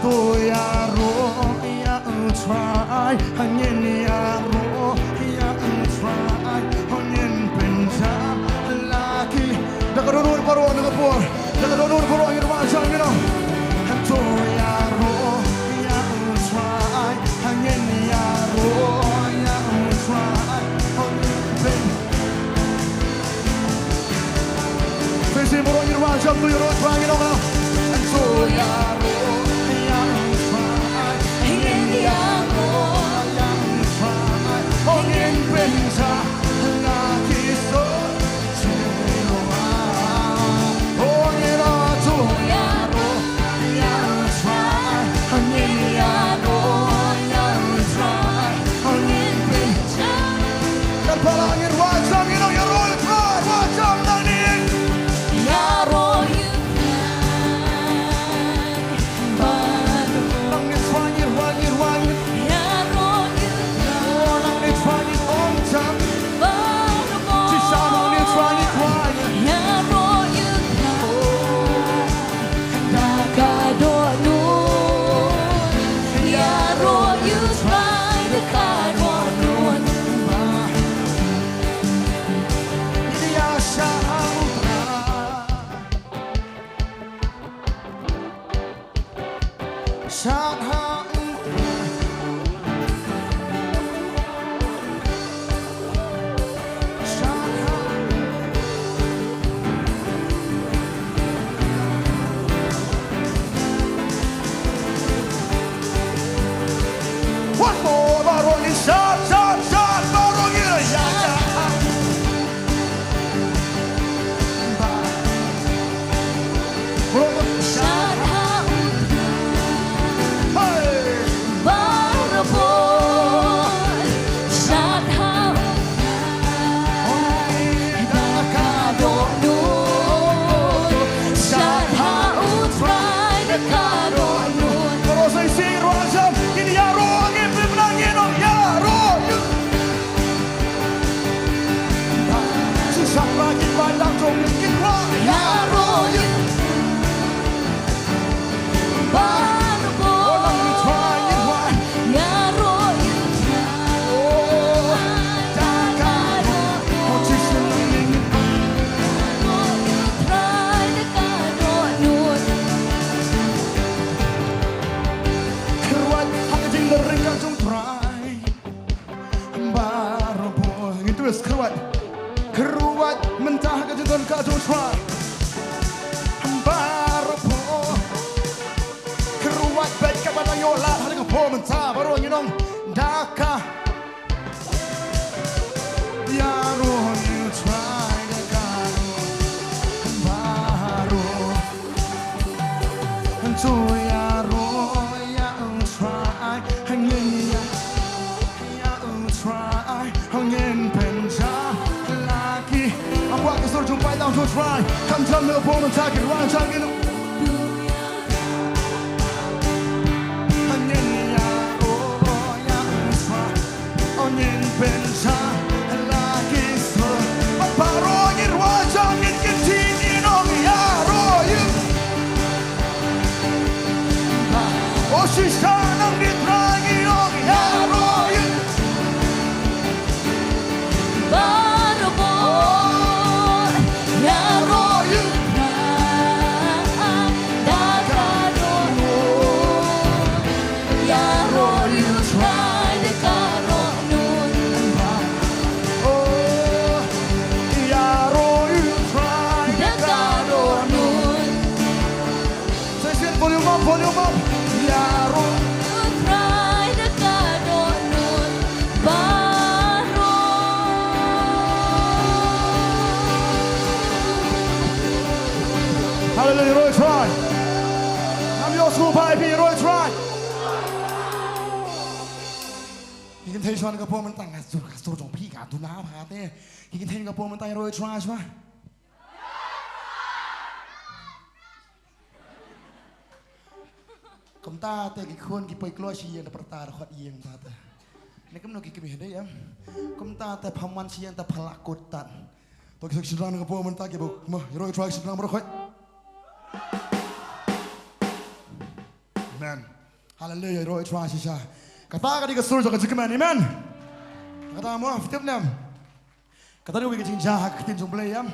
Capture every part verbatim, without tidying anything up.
Ïaroh ïa u Trai, ngin ïaroh ïa u Trai, ngin pynjah la ki. Da ka dohnud baroh na ka por, da ka dohnud baroh ngin wad jam, you know. To ïaroh ïa u Trai, ngin ïaroh ïa u Trai, ngin pyn Facing baroh ngin wad jam, to ïaroh ïa u Trai ngin ong. To ïaroh ïa u Trai, ngin ïaroh ïa u Trai, oh ngin pynjah la ki soh. Oh ngin ong to ïaroh ïa u Trai, ngin ïaroh ïa u Trai, ngin pyn Kan pala ngin wad jam, ngin ong ïaroh ïa u Trai, wad jam nangne. Ïaroh ïa u Trai. Nangne Trai ngin wad, ngin wad. Ïaroh ïa u Trai. Oh, nangne Trai ngin ong jam. Shisha nangne Trai ngin wad. Ïaroh ïa u Trai. Da ka dohnud, ïaroh ïa u Trai da ka dohnud. Ïa shah ha u Trai. Shah ha u Trai. One more, baroh ngin shah, shah, shah, baroh ngin ïa shah. Baroh ngin shah. Hey. Baroh ngin shah. Da ka dohnud, shah ha u Trai da ka dohnud. Baroh sa shisien ruh jam, ngin ïaroh, ngin pynbna, ngin ong ïaroh. Shisha Trai ngin wad lang jong ngin wad. Ïaroh ïa u Baroh. Oh, lang ngin Trai ngin wad. Ïaroh ïa u Trai. Oh, da ka dohnud. Oh, Jisu lang ngin. Ïaroh ïa u Trai da ka dohnud. Kyrwat ha ka jingdon ryngkat jong u Trai. Baroh. Ngin twist, kyrwat. Kyrwat mynta ha ka jingdon ka jong u Trai. Baroh. Kyrwat bad kaba dang ïoh lad ha ka por mynta. Baroh ngin ong da ka. Ïaroh ïa u Trai da ka dohnud. Baroh. To ïaroh ïa u Trai, ngin ïa, ïa u Trai, ngin pynjah la ki. Ngin wad ka sur jong u paidbah jong u Trai. Kan jam na ka por mynta ki ruh jam ngin. Ngin ïaroh ïa u Trai. Ngin pynjah la ki soh. Baroh ngin wad jam, ngin kyntiew, ngin ong ïaroh ïa u. Oh, shisha nangne Trai ngin ong ïaroh ïa u. Baroh. Ïaroh ïa u Trai da ka dohnud. Ïaroh ïa u Trai da ka dohnud. Oh, ïaroh ïa u Trai da ka dohnud. Say it, volume up, volume up. Ïaroh ïa u Trai da ka dohnud baroh. Hallelujah, ïaroh ïa u Trai. Ngam ïohsngew ba phi ïaroh ïa u Trai. Ki kynthei shuwa na ka por mynta, nga sur, ka sur jong phi ka duna bha te. Ki kynthei na ka por mynta ïaroh ïa u Trai shuwa. Kumta te ki khun ki poi kloi shi ïing da pyrta da khot ïing ta te. Ne kumno ki kmie dei em. Kumta te pha man shi ïing te pha la kut tat. To ki suk shynrang na ka por mynta ki bok mo ïaroh ïa u Trai shynrang baroh khoit. Amen. Haleluia, ïaroh ïa U Trai shisha. Kata ka dei ka sur jong ka jingkmen, amen. Kata mo, phi tip ne em? Kata dei ka jingjia ha ka ktien jong U Blei, em.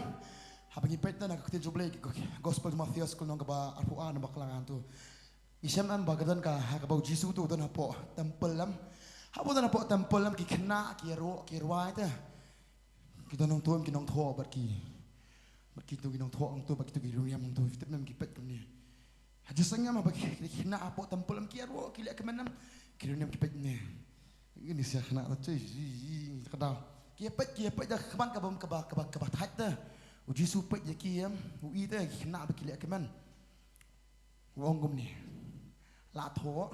Haba ngi peit na ka ktien jong U Blei, ka Gospel jong u Mathaios, ka lynnong kaba arphew ar, na ba khlem ngan tu. Ngi shem em ba ka don ka, ha kaba U Jisu u don hapoh temple, em. Haba u don hapoh temple, em, ki khynnah ki ïaroh ki rwai te. Ki don hangto em, ki nongthoh bad ki, bad kito ki nongthoh hangto, bad kito ki riewniam hangto, phi tip ne em, ki peit kumne. Ha jingïaseng em, haba ki, ki khynnah hapoh temple em, ki ïaroh ki lehkmen em, ki riewniam ki peit kumne. Kine ki khynnah, te, te ka daw ki ïapeit, ki ïapeit da ka khmat kaba, kaba, kaba, kaba thait te. U Jisu u peit ïa ki em, u i te ki khynnah ba ki lehkmen. U ong kumne. La thoh,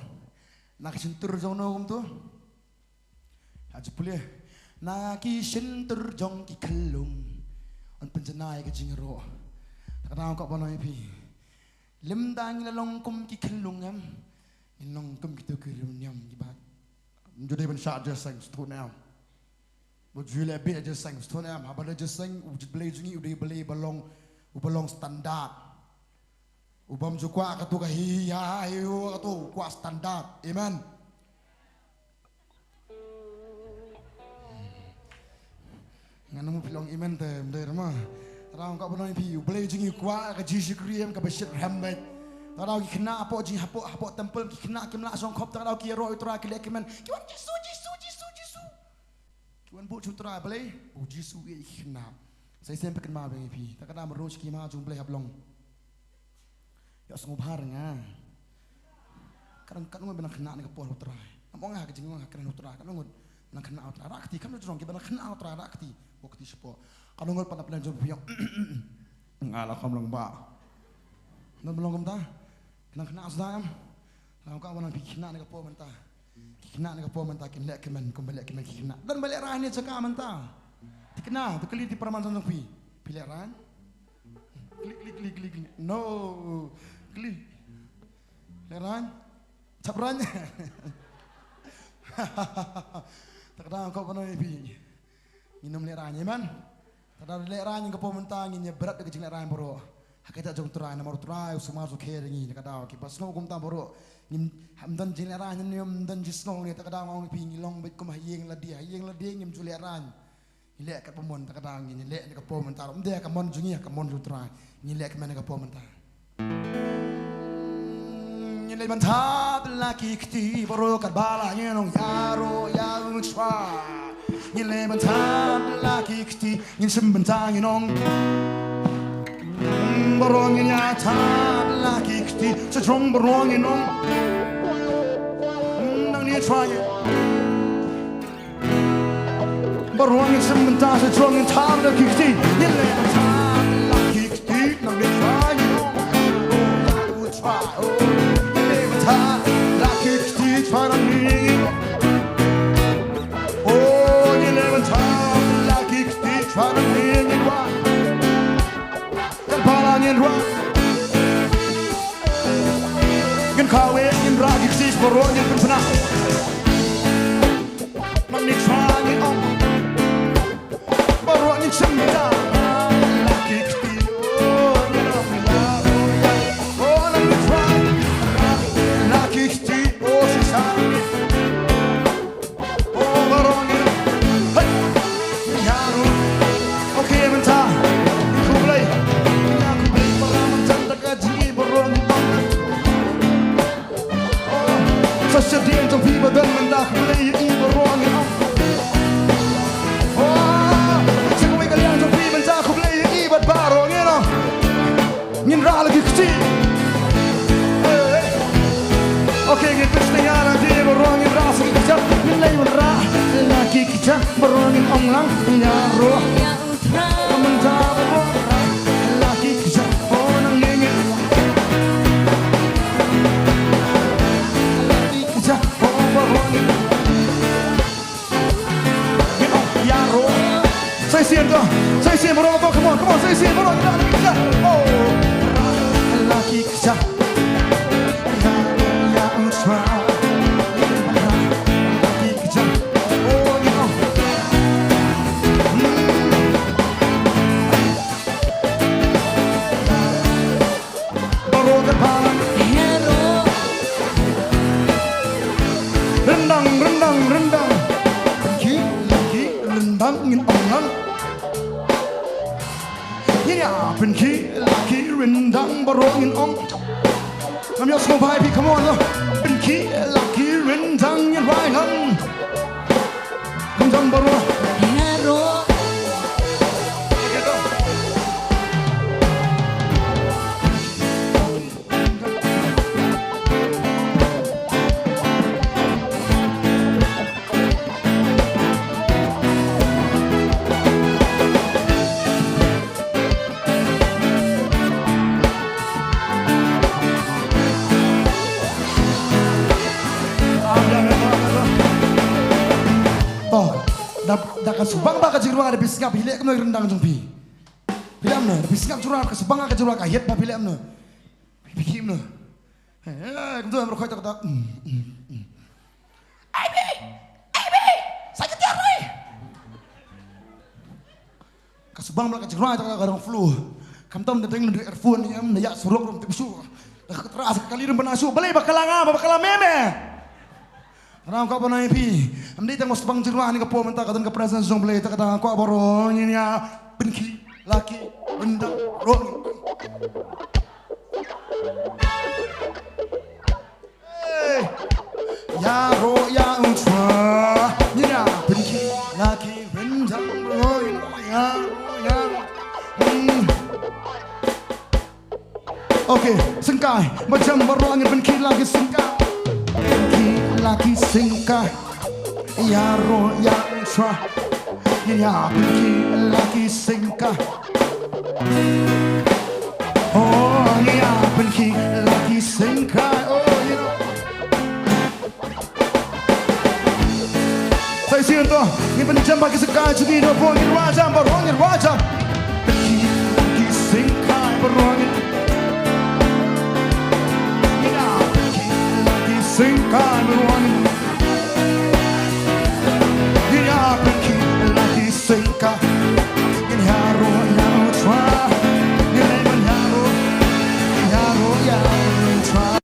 na ka shyntur jong no kumto? Ha ju pule. Na ki shyntur jong ki khyllung yn pynjanai ïa ka jingïaroh. Te kata nga kwah ban ong ïa phi. Lymda ngi la long kum ki khyllung em, ngin long kum kito ki riewniam kiba, ym ju dei ban shah jingïaseng, sngewthuh ne em? Ba ju leh beit jingïaseng, sngewthuh ne em? Haba leh jingïaseng, U Blei jong ngi u dei U Blei ba long, uba long standard. U bym ju kwah kato ka hi, hi, ha, ha, hi, ho, kato, u kwah standard. Amen. Ngan ong phi long amen te, ym dei re ma. Te nga kwah ban ong ïa phi, U Blei jong ngi u kwah ka jingshakri em kaba shyrkhei beit. Te ki khynnah hapoh jing, hapoh, hapoh temple, ki khynnah kim lah shongkhop, te ki ïaroh ïa U Trai, ki lehkmen. Ki wan, Jisu, Jisu, Jisu, Jisu. Ki wan buh sha U Trai Blei, U Jisu u ïeit ïa ki khynnah. Sa shisien phi kynmaw biang ïa phi. Te kata marwei sha ki hima jong U Blei hap long. Ïohsngew bha nga. Katno, katno ngut ba nang khynnah ne ka por ha U Trai? Ngam ong ha ka jingong ha kren ha U Trai. Katno ngut ba nang khynnah ha U Trai? Rah kti, kham jrong kiba nang khynnah ha U Trai, rah kti. Buh kti shapoh. Katno ngut ba na pdeng jong phi ïoh? Nga la kham long ba. Nang ba long kumta. Nang khynnah suda em? Nang ka ba nang phi khynnah ne ka por mynta. Ki khynnah ne ka por mynta kin lehkmen, kum ba lehkmen ki khynnah. Don ba lehraiñ ne jaka mynta? Thikna, to kylli ti paraman jong phi. Phi lehraiñ? Kylli, kylli, kylli, kylli, kylli. No. Kylli. Lehraiñ? Chapraiñ? Te kata nga kwah ban ong ïa phi. Ngin ym lehraiñ, amen. Te lada lehraiñ ka por mynta ngin ïa bret da ka jinglehraiñ baroh. Ha ka kjat jong U Trai, namar U Trai u sumar sukher ïa ngi, na ka daw kiba sngew kumta baroh. Ngim, ym don jinglehraiñ ne ym don jingsngew ne, te ka daw nga ong ïa phi ngi long beit kum ha ïing lade, ha ïing lade ngim ju lehraiñ. Ngi leh katba mon, te ka daw ngin leh ne ka por mynta, ym dei ka mon jong ngi, ka mon jong U Trai. Ngin leh kumne ne ka por mynta. Ngin leit ban thap la ki kti baroh katba la ngin ong ïaroh ïa U Trai. Ngin leit ban thap la ki kti, ngin shim bynta ngin ong. Baroh ngin ïa thap la ki kti, sa jrong baroh ngin ong. Nangne U Trai. Baroh ngin shim bynta sa jrong ngin thap la ki kti. Ngin leit ban thap la ki kti, nangne U Trai, oh, U Trai, oh. Ngin leit ban thap la ki kti, Trai nangne. Oh, ngin leit ban thap la ki kti, Trai nangne ngin wan. Kan para ngin wan. Ngin khaw, ngin rah ki kti, baroh ngin pynshna. Nangne U Trai ngi ong. Baroh ngin shim bynta. La ki kti, oh, ngin ong, oh, nangne U Trai. La ki kti, oh, shisha. Oh, baroh ngin ong. Hey. Ïaroh. Okay, mynta. Khublei. Ïa khublei para mynta da ka jingim baroh ngin ong. Oh, sa shadien jong phi ba don mynta khublei ïa i baroh ngin ong. Oh, sa kawei ka liang jong phi mynta khublei ïa i bad baroh ngin ong. Ngin rah la ki kti. Hey. Okay, ngin pynshna ïa la ki baroh ngin rah sa ki kjat. Ngin leit ban rah la ki kjat baroh ngin ong lang ïaroh. Mynta baroh la ki kjat, oh, nangne ngin. La ki kjat, oh, baroh ngin. Ngin ong ïaroh. Sa shisien to, sa shisien baroh to, come on, come on, sa shisien baroh ngin ong la ki kjat. Oh, la ki kjat. Ïaroh ïa U Trai. La ki kjat. Oh, ngin ong. Hmm. Baroh ka phalang. Hello. ngin ong lang. Ngin ïa pynkhih la ki ryndang baroh ngin ong. Ngam ïohsngew bha ïa phi, come on, lo. Pynkhih la ki ryndang ngin rai lang. Ryndang baroh. Baroh. To, da, da ka shu bang ba ka jingrwai da phi sngap, phi leh kumno ïa ki ryndang jong phi? Phi leh kumno, da phi sngap jingrwai ka shu bang ka jingrwai ka hiat ba phi leh kumno? Phi, phi khih kumno? Eh, kumto em, ruh khoi ta kata. Mm, mm, mm. Ai bi! Ai bi! Sa ka tiar ai! Ka shu bang bla ka jingrwai ta ka rong flu. Khamtam da deng na du earphone em, na ïa surok rum tip shu. Da ka tra sa ka kali rum bana shu. Balei ba ka la nga, ba ka la me me. Rang ka ba na phi. Am dei tang shu bang jingrwai ni ka por mynta ka don ka presence jong Blei ta ka dang ka baroh ngin ïa pynkhih la ki ryndang baroh. Hey. Ïaroh ïa u Trai, ïa pynkhih la ki ryndang baroh, ïaroh ïa. Hmm. Okay, syngkai, ba jam baroh ngin pynkhih la ki syngkai. Pynkhih la ki syngkai. Ïaroh ïa u Trai. Ïa pynkhih la ki syngkai. Oh, ïa pynkhih la ki syngkai. Oh, you know. Sa shisien to, ngin pynjam bha ki syngkai jong ngi, to, baroh ngin rwai jam, baroh ngin rwai jam. Pynkhih la ki syngkai baroh ngin. Ïa pynkhih la ki syngkai baroh ngin. Ïa pynkhih la ki syngkai. Ngin ïaroh ïa u Trai. Ngin leit ban ïaroh. Ïaroh ïa u Trai.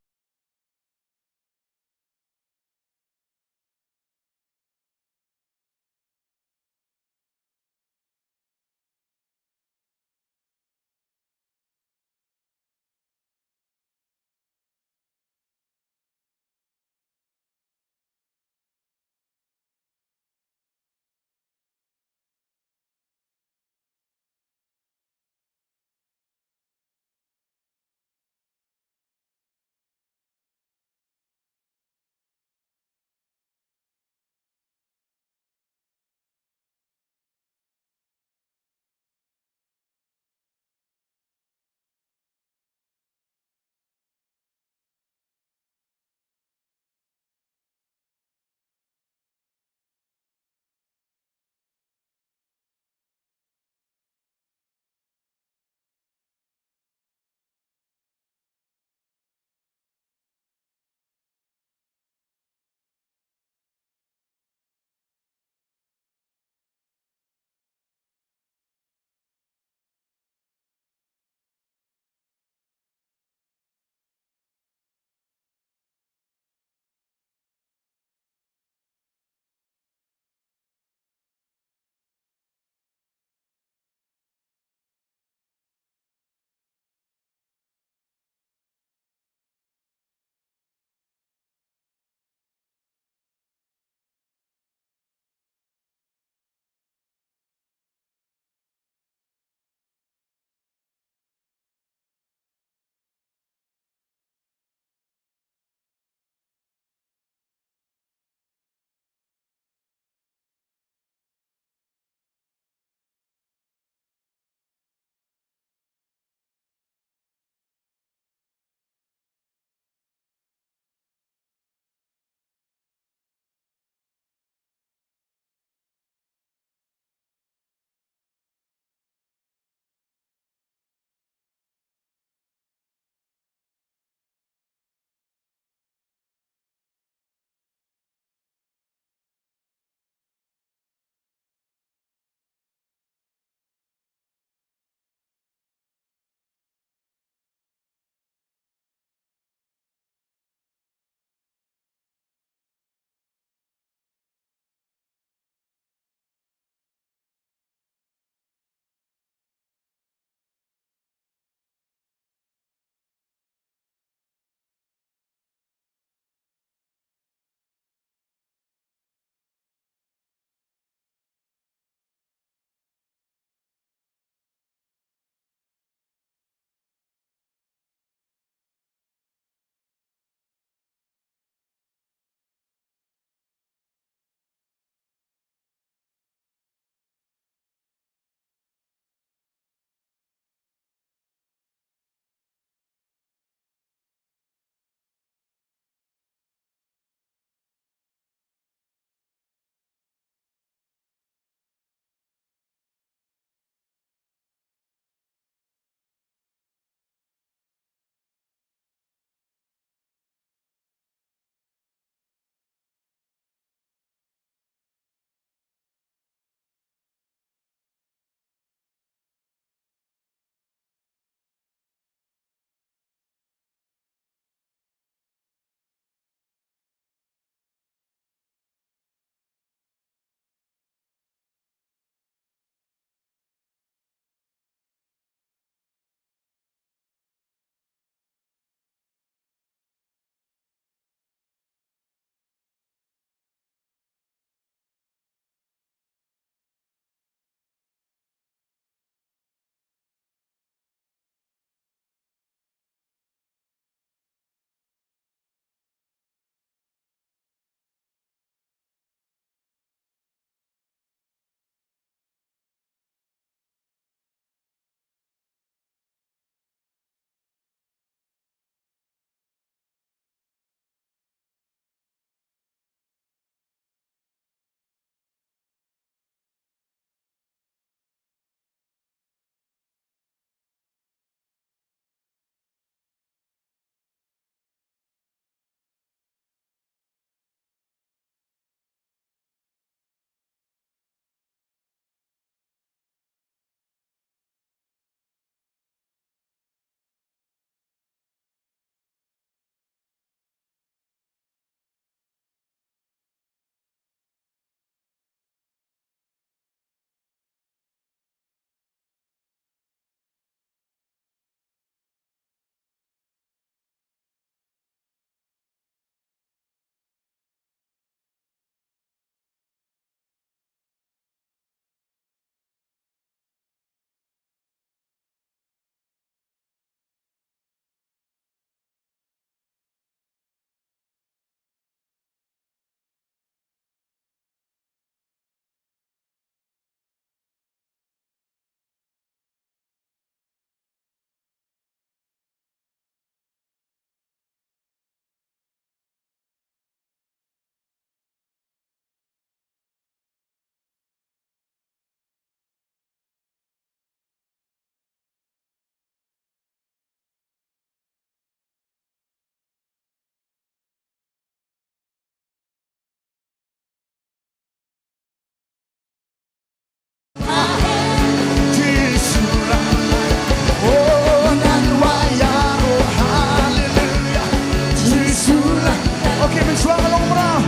Shuwa nga long mraw.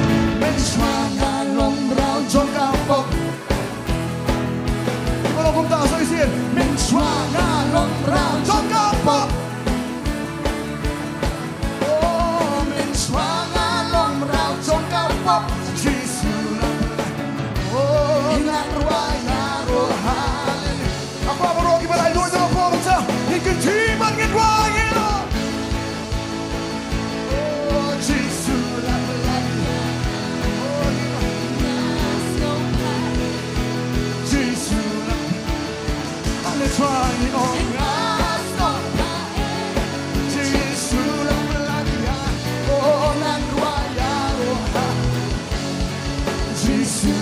Mynshuwa nga long mraw jong ka pop. Ki ba long kumta sa shisien. Mynshuwa nga long mraw jong ka pop. Oh, mynshuwa nga long mraw jong ka pop. Jisu la pyllait. Oh, ngan rwai ïaroh. Haleluya. Hapoh baroh kiba la ïoh ïa ka por mynta, ngin kyntiew bad ngin rwai ïa. Oh, Jisu la pyllait. Oh, Jisu la pyllait. Ale trai ong. Jisu la pyllait. Oh, ngan rwai ïaroh. Jisu.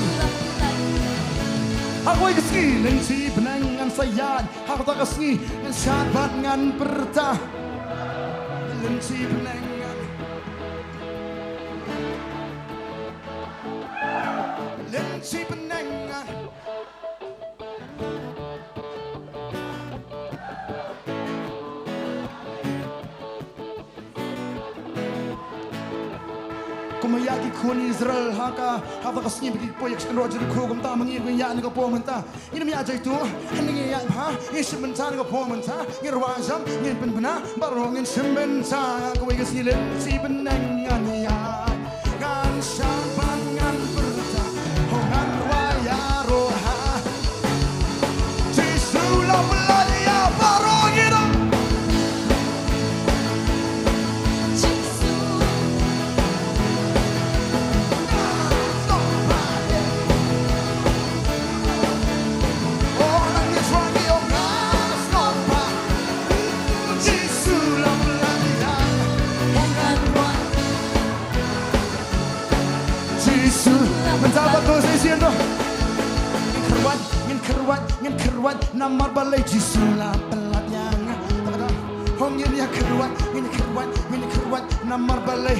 Ha kawei ka sngi, lynti bneng ngan sa ïaid. Ha kata ka sngi, ngan shad bad ngan pyrta. Lynti bneng ngan. Lynti bneng ngan. Kumba ïa ki khun Israel ha ka, ha ka sngi ba ki poi ïa ka shkynroh Jerikho, kumta ma ngi ngin ïaid na ka por mynta. Ngin ym ïaid jaituh, ngin ïaid bha, ngin shim bynta na ka por mynta. Ngin rwai jam, ngin pynbna, baroh ngin shim bynta. Kawei ka sngi lynti bneng ngan ïaid. Ngan shad bad ngan pyrta, oh ngan rwai ïaroh. Jisu la pyllait ïa baroh ngi. Jisu. Oh, ngan ïaroh ïa nga. Jisu la pyllait ïa nga. Jisu. Mynta pat to sa shisien to. Ngin kyrwat, ngin kyrwat, ngin kyrwat namar balei Jisu la pyllait ïa nga. Hong ngin ïa kyrwat, ngin kyrwat, ngin kyrwat namar balei.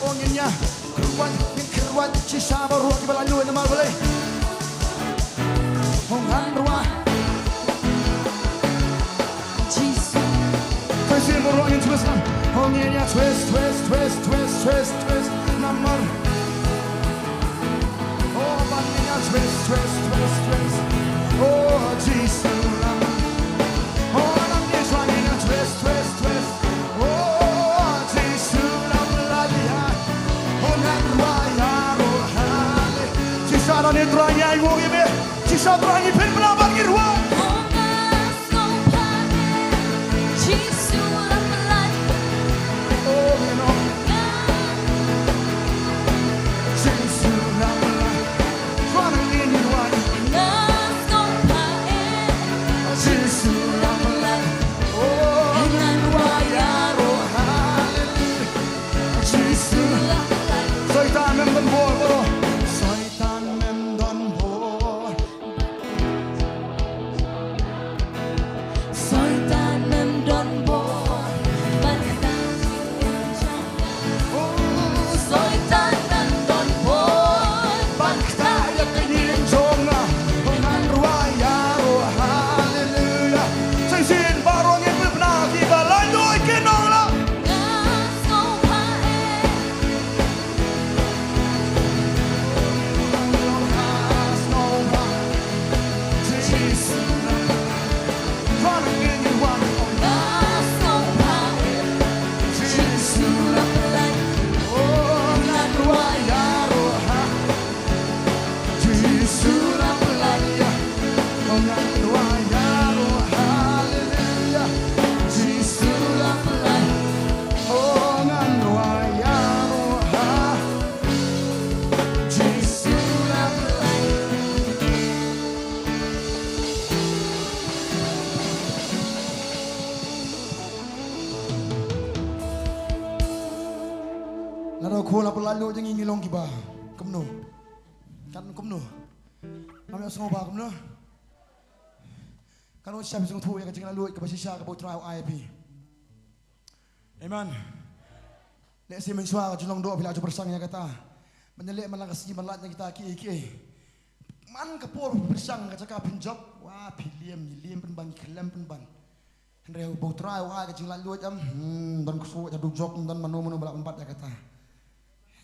Oh ngin ïa kyrwat, ngin kyrwat shisha baroh kiba la ïoh namar balei. Hong ngan rwai. Jisu. Twist ïa baroh ngin twist. Hong ngin ïa twist, twist, twist, twist, twist, twist. Namar. Oh, ban ngin ïa twist, twist, twist, twist. Oh, Jisu la. Oh, ngan ïa twist, twist, twist. Oh, Jisu la pyllait ïa. Oh, ngan rwai ïaroh. Haleluya. Shisha ngan ïa Trai ïa ngi. Shisha Trai ngi pynbna bad ngi rwai. Oh, ngan sngewbha eh, Jisu la pyllait. Oh, you know. Jisu la pyllait. Trai ngi rwai. Ngan sngewbha eh, Jisu la pyllait. Oh, ngan rwai ïaroh. Haleluya. Jisu la pyllait. Soitan mem don bor baroh. Soitan mem don bor. Soitan mem don bor. Ban kata ïa ka jingïaroh. Oh, Soitan mem don bor. Ban kata ïa ka jingïaroh. Ngan rwai ïaroh. Haleluya. Shisien baroh ngin pynbna kiba la ïoh ki nong la. Ngan sngewbha eh. Jisu la pyllait. Lada u Khun la pyllait lut ïa ngi, ngi long kiba kumno? Kan kumno? Ngam ïohsngew ba kumno? Kan u shah sngewthuh ïa ka jinglaitluid kaba shisha kaba U Trai u ai ïa phi. Amen. Lehse mynshuwa ka jinglong doh phi la ju pyrshang ïa kata. Ban ïaleh man la ka sngi ban lait na kita kiei kiei. Man ka por phi pyrshang ka jaka phin jop. Wa phi liam, ngi liam pynban, ngi khlem pynban. Hynrei haba U Trai u ai ka jinglaitluid, em, hmm, don ksuid, haduh jok, don mano mano ba lah ban bat ïa kata.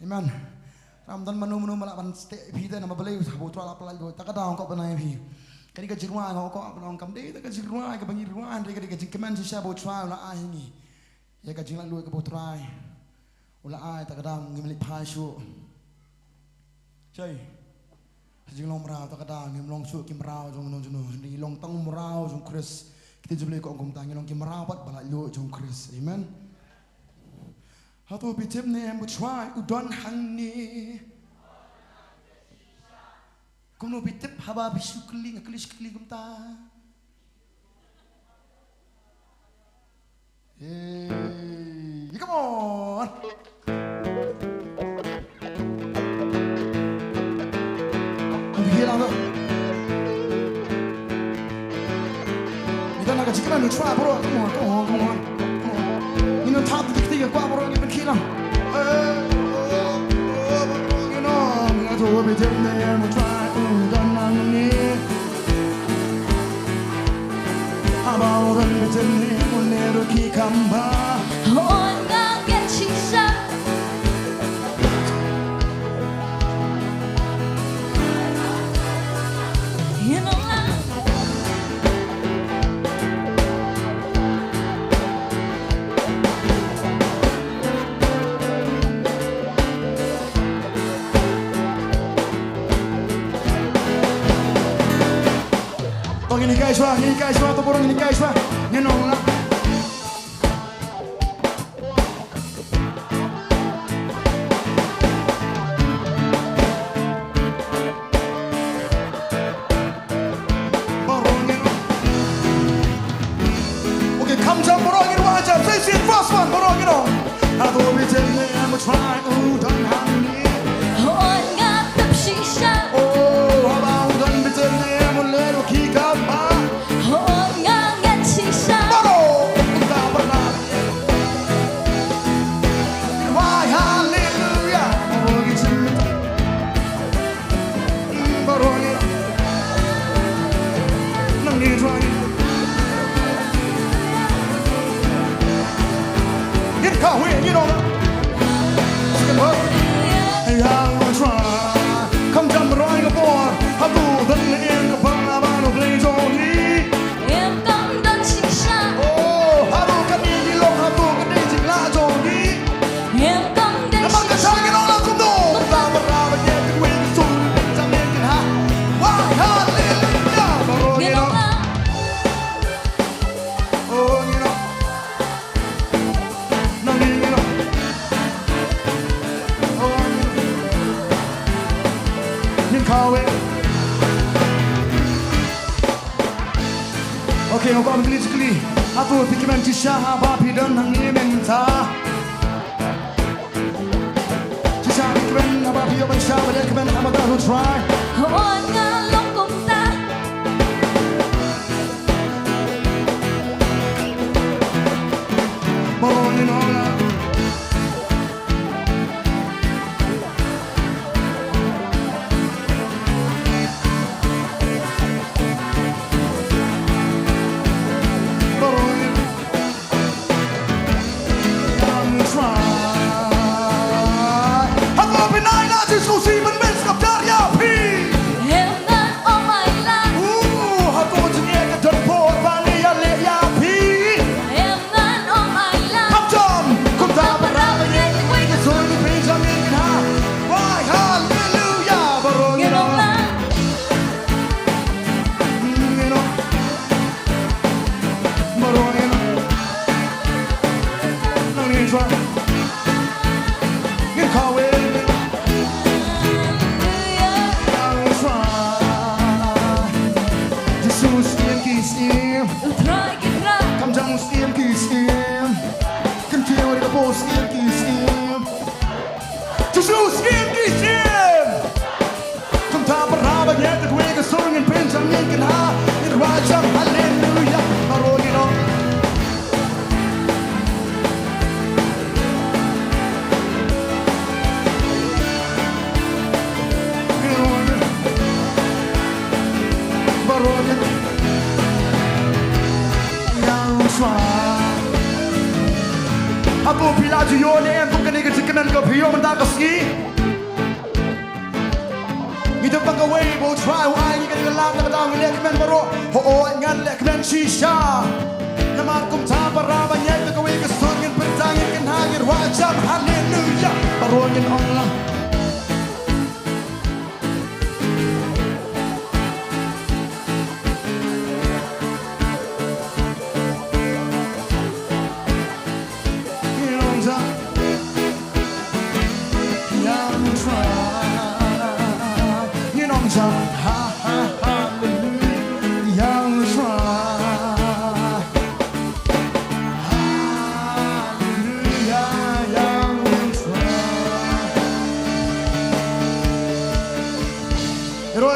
Amen. Ym don mano mano ba lah ban stieh ïa phi te, namar balei? Haba U Trai u la laitluid, ta ka daw nga kwah ban ong ïa phi, ka dei ka jingrwai, nga kwah ban ong, kam dei ta ka jingrwai kaba ngi rwai, hynrei ka dei ka jingkmen shisha ba U Trai u la ai ha ngi ïa ka jinglaitluid kaba U Trai u la ai. Ta ka daw ngim leit phai shuh. Shai. Ha jinglong mraw, ta ka daw ngim long shuh ki mraw jong uno juno, hynrei ngi long tang u mraw jong U Khrist. Ktien jong U Blei ka ong kumta, ngi long ki mraw pat ba laitluid jong U Khrist. Amen. Hato phi tip ne em, U Trai u don hangne? Kumno phi tip haba phi shu kylli, nga kylli shu kylli kumta? Hey, come on. Ang gila to. Kita nak ka jingkmen U Trai, bro. Come on, come on, come on. Come on. Ngin ym thap dik dik, kwah, bro, ngin pynkhiah lang. Hey, oh, oh, bro, ngin ym, nga to be jem ne em, U Trai u don hangne. Haba u don beit hangne, une ruh ki kam bha. Hooid, nga ngeit shisha. Ïa nong lang. To ngin hikai shuwa, ngin hikai shuwa, to baroh ngin hikai shuwa. Ngin ong la. Baroh ngin ong. Okay, kham jam baroh ngin wad jam. Sa shisien, first one, baroh ngin ong. Hato phi tip ne em, U Trai u don hangne? Hooid, nga tip shisha. Oh, haba u don beit hangne, une ruh ki kam bha. Hooid, nga ngeit shisha. Baroh, kumta baroh. Wai, hallelujah. Baroh ngi tip. Baroh ngi. Nang ngi trai. Ngin kawei, you know. Second verse. Ïa U Trai. Kham jam baroh ngi ka por. Hato don ne em kaba nga ban u Blei jong ngi. Em kam don shisha. Oh, hato kane ki long, hato kane jinglah jong ngi. Em kam don shisha. Namar ka shah ngi long la kumno. Kumta ba rah ba ngi kawei ka sur. Jam ngi kin ha. Wai, hallelujah. Baroh ngi long. Oh, ngi long. Nang ngi long. Oh, ngi long. Ngin kawei. Okay, nga kwah ban kylli shi kylli. Hato phi kmen shisha haba phi don hangne mynta? Shisha phi kmen haba phi ïoh ban shah ban ïa kmen ha madan U Trai? Hooid, nga long kumta. Baroh ngi long la. Em ngan ong ai la. Kham jam. Kumta ba rah ba ngi kawei ka sur ngi pynjah ngi kynha. Wai, haleluya. Baroh ngi ong la. Ngi ong. Baroh ngi ong. Nang ngi ong. Ngin kawei. Haleluya. Jisu u Syiem ki syiem. U Trai ki trai. Kham jam u Syiem ki syiem. Kyntiew ïa ka bor u Syiem ki syiem. Jisu u Syiem ki syiem. Kumta ba rah ba ngi kawei ka sur ngin pynjah ngin kynha. Ngin rwai jam haleluya. Baroh ngi ong. Baroh ngi ong. Baroh ngi ong. Ïa u Trai. Ngi dep tang kawei ba U Trai u ai ngi kane ka lad, na kata ngi leh kmen baroh. Hooid ngan leh kmen shisha. Namar kumta para bangeit, da kawei ka sur ngin pyrta, ngin kynha, ngin rwai jam haleluya. Baroh ngin ong lang.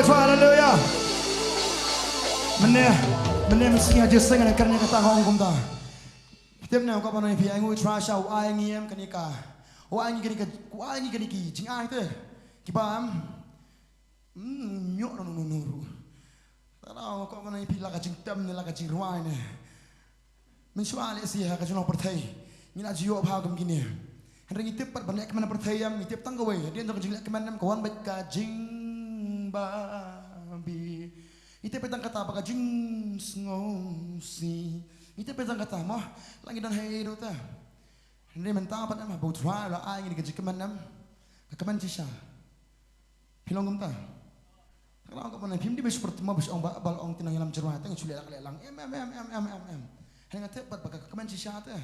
Haleluya. Mynne, mynne mynta ha jingïaseng ngan kren ïa kata, nga ong kumta. Phi tip ne em, ka ban ong ïa phi, ai ngi U Trai shisha, u ai ngi em kane ka, u ai ngi kane ka, u ai ngi kane ki jingai te kiba, hmm, ñiuh noh noh noh ruh. Tang da ka ban ong ïa phi, la ka jingtem ne la ka jingrwai ne, mynshuwa lehse ha ka jinglong pyrthei ngi la ju ïoh bha kum kine. Hynrei ngi tip pat ban leh kmen ha pyrthei em, ngi tip tang kawei, hadien jong ka jingleh kmen em, ka wan bad ka jingbabe. Ngi tip pat tang kata bad ka jingsngewsih. Ngi tip pat tang kata mo, la ngi don ha ei ruh te. Hynrei mynta pat em, haba U Trai u la ai ngi ka jingkmen em, ka kmen shisha. Phi long kumta? Tang da ka ban ong, phim dei ba shu pyrta mo, ba shu ong ba, ba la ong te nongïalam jingrwai te ngan shu leh lak leh lang. Em, em, em. Hynrei nga tip pat ba ka kmen shisha te.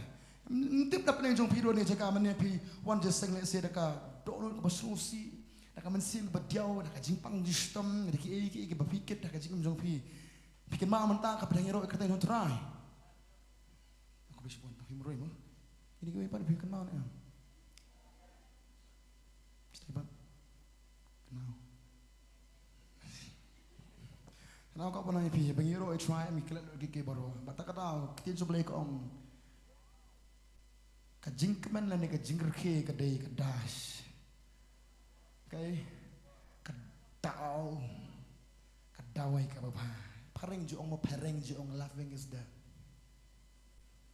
Ym tip da pyneng jong phi ruh ne jaka mynne phi wan jingïaseng lehse da ka dohnud kaba sngewsih, da ka mynsiem kaba diaw, da ka jingpang jingshitom, da kiei kiei kiba phi kit ha ka jingim jong phi. Phi kynmaw mynta ka pdeng ïaroh ïa ka kyrteng jong U Trai. Khublei shibun, tang phim roi mo. Kine kiwei pat phi kynmaw ne em? Stay back. Kynmaw. Kynmaw ka ban ong ïa phi, ba ngi ïaroh ïa U Trai, ngi klet lut kiei kiei baroh. Bad ta ka daw, ka ktien jong U Blei ka ong, ka jingkmen lane ka jingrkhie ka dei ka dash. Ka, ka daw, ka dawai kaba bha. Phareng ju ong mo, phareng ju ong, laughing is the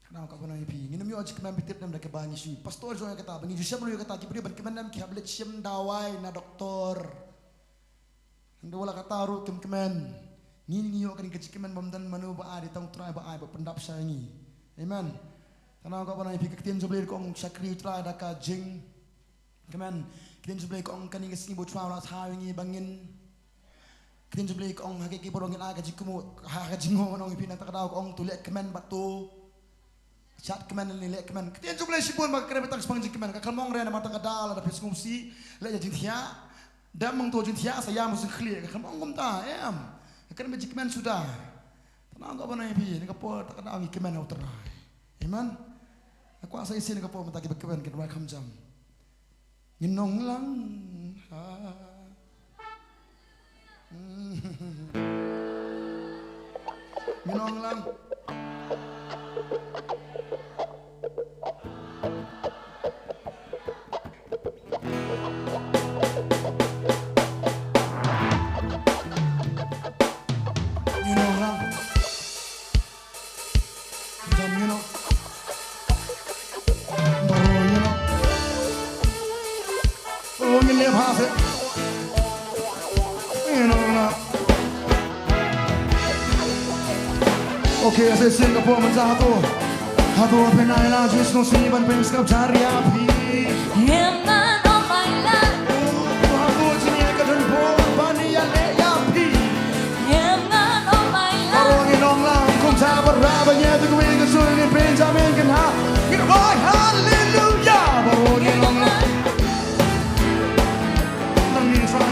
Kynmaw ka ban ong ïa phi, ngin ym ïoh jingkmen, phi tip ne em, da kaba ngi shu pastor jong ïa kata, ba ngi ju shem ruh ïa kata, ki briew ban kmen em, ki hap leit shim dawai na doktor. Hynda la kata ruh kim kmen. Ngi, ngi ïoh kane ka jingkmen bym don mano ba ai, dei tang U Trai ba ai, ba pyndap sha ngi. Amen. Kynmaw ka ban ong ïa phi, ka ktien jong U Blei ka ong, shakri U Trai da ka jing Kmen, ka ktien jong U Blei ka ong kane ka sngi ba U Trai u la thaw ïa ngi ba ngin. Ka ktien jong U Blei ka ong ha kiei kiei baroh ngin ai ka jingkmen, ha ka jingkmen, ong ïa phi, na kata ka daw ka ong to leh kmen bad to shad kmen ne leh kmen. Ka ktien jong U Blei shibun ba ka kren bad tang shaphang jingkmen, ka khlem ong re namar kata ka daw lada phi sngewsih leh ïa jingthiah, dam hangto jingthiah sa ïam u sngewkhlieh, ka khlem ong kumta, em. Ka kren bad jingkmen suda. Tang ka ban ong ïa phi, na ka por kata ka daw ngi kmen ha U Trai. Amen. Nga kwah sa shisien na ka por mynta kiba kmen kin rwai kham jam. Ngin ong lang. Ha. Ngin ong lang. Ngin ong lang. Jam ngin ong. Baroh ngin ong. Oh, ngin leh bha seh. Ngin ong na. Okay, sa shisien ka por mynta hato. Hato phin ai la Jisu sngewsih ban pynskhem jar ïa phi. Ngin ong ai la. Oh, hato jingeh ka don bor ban ïaleh ïa phi. Baroh ngin ong lang, kumta para bangeit, da kawei ka sur ngin pynjah, ngin kynha, ngin rwai haleluya. Baroh ngin ong lang. Nang ngin rwai.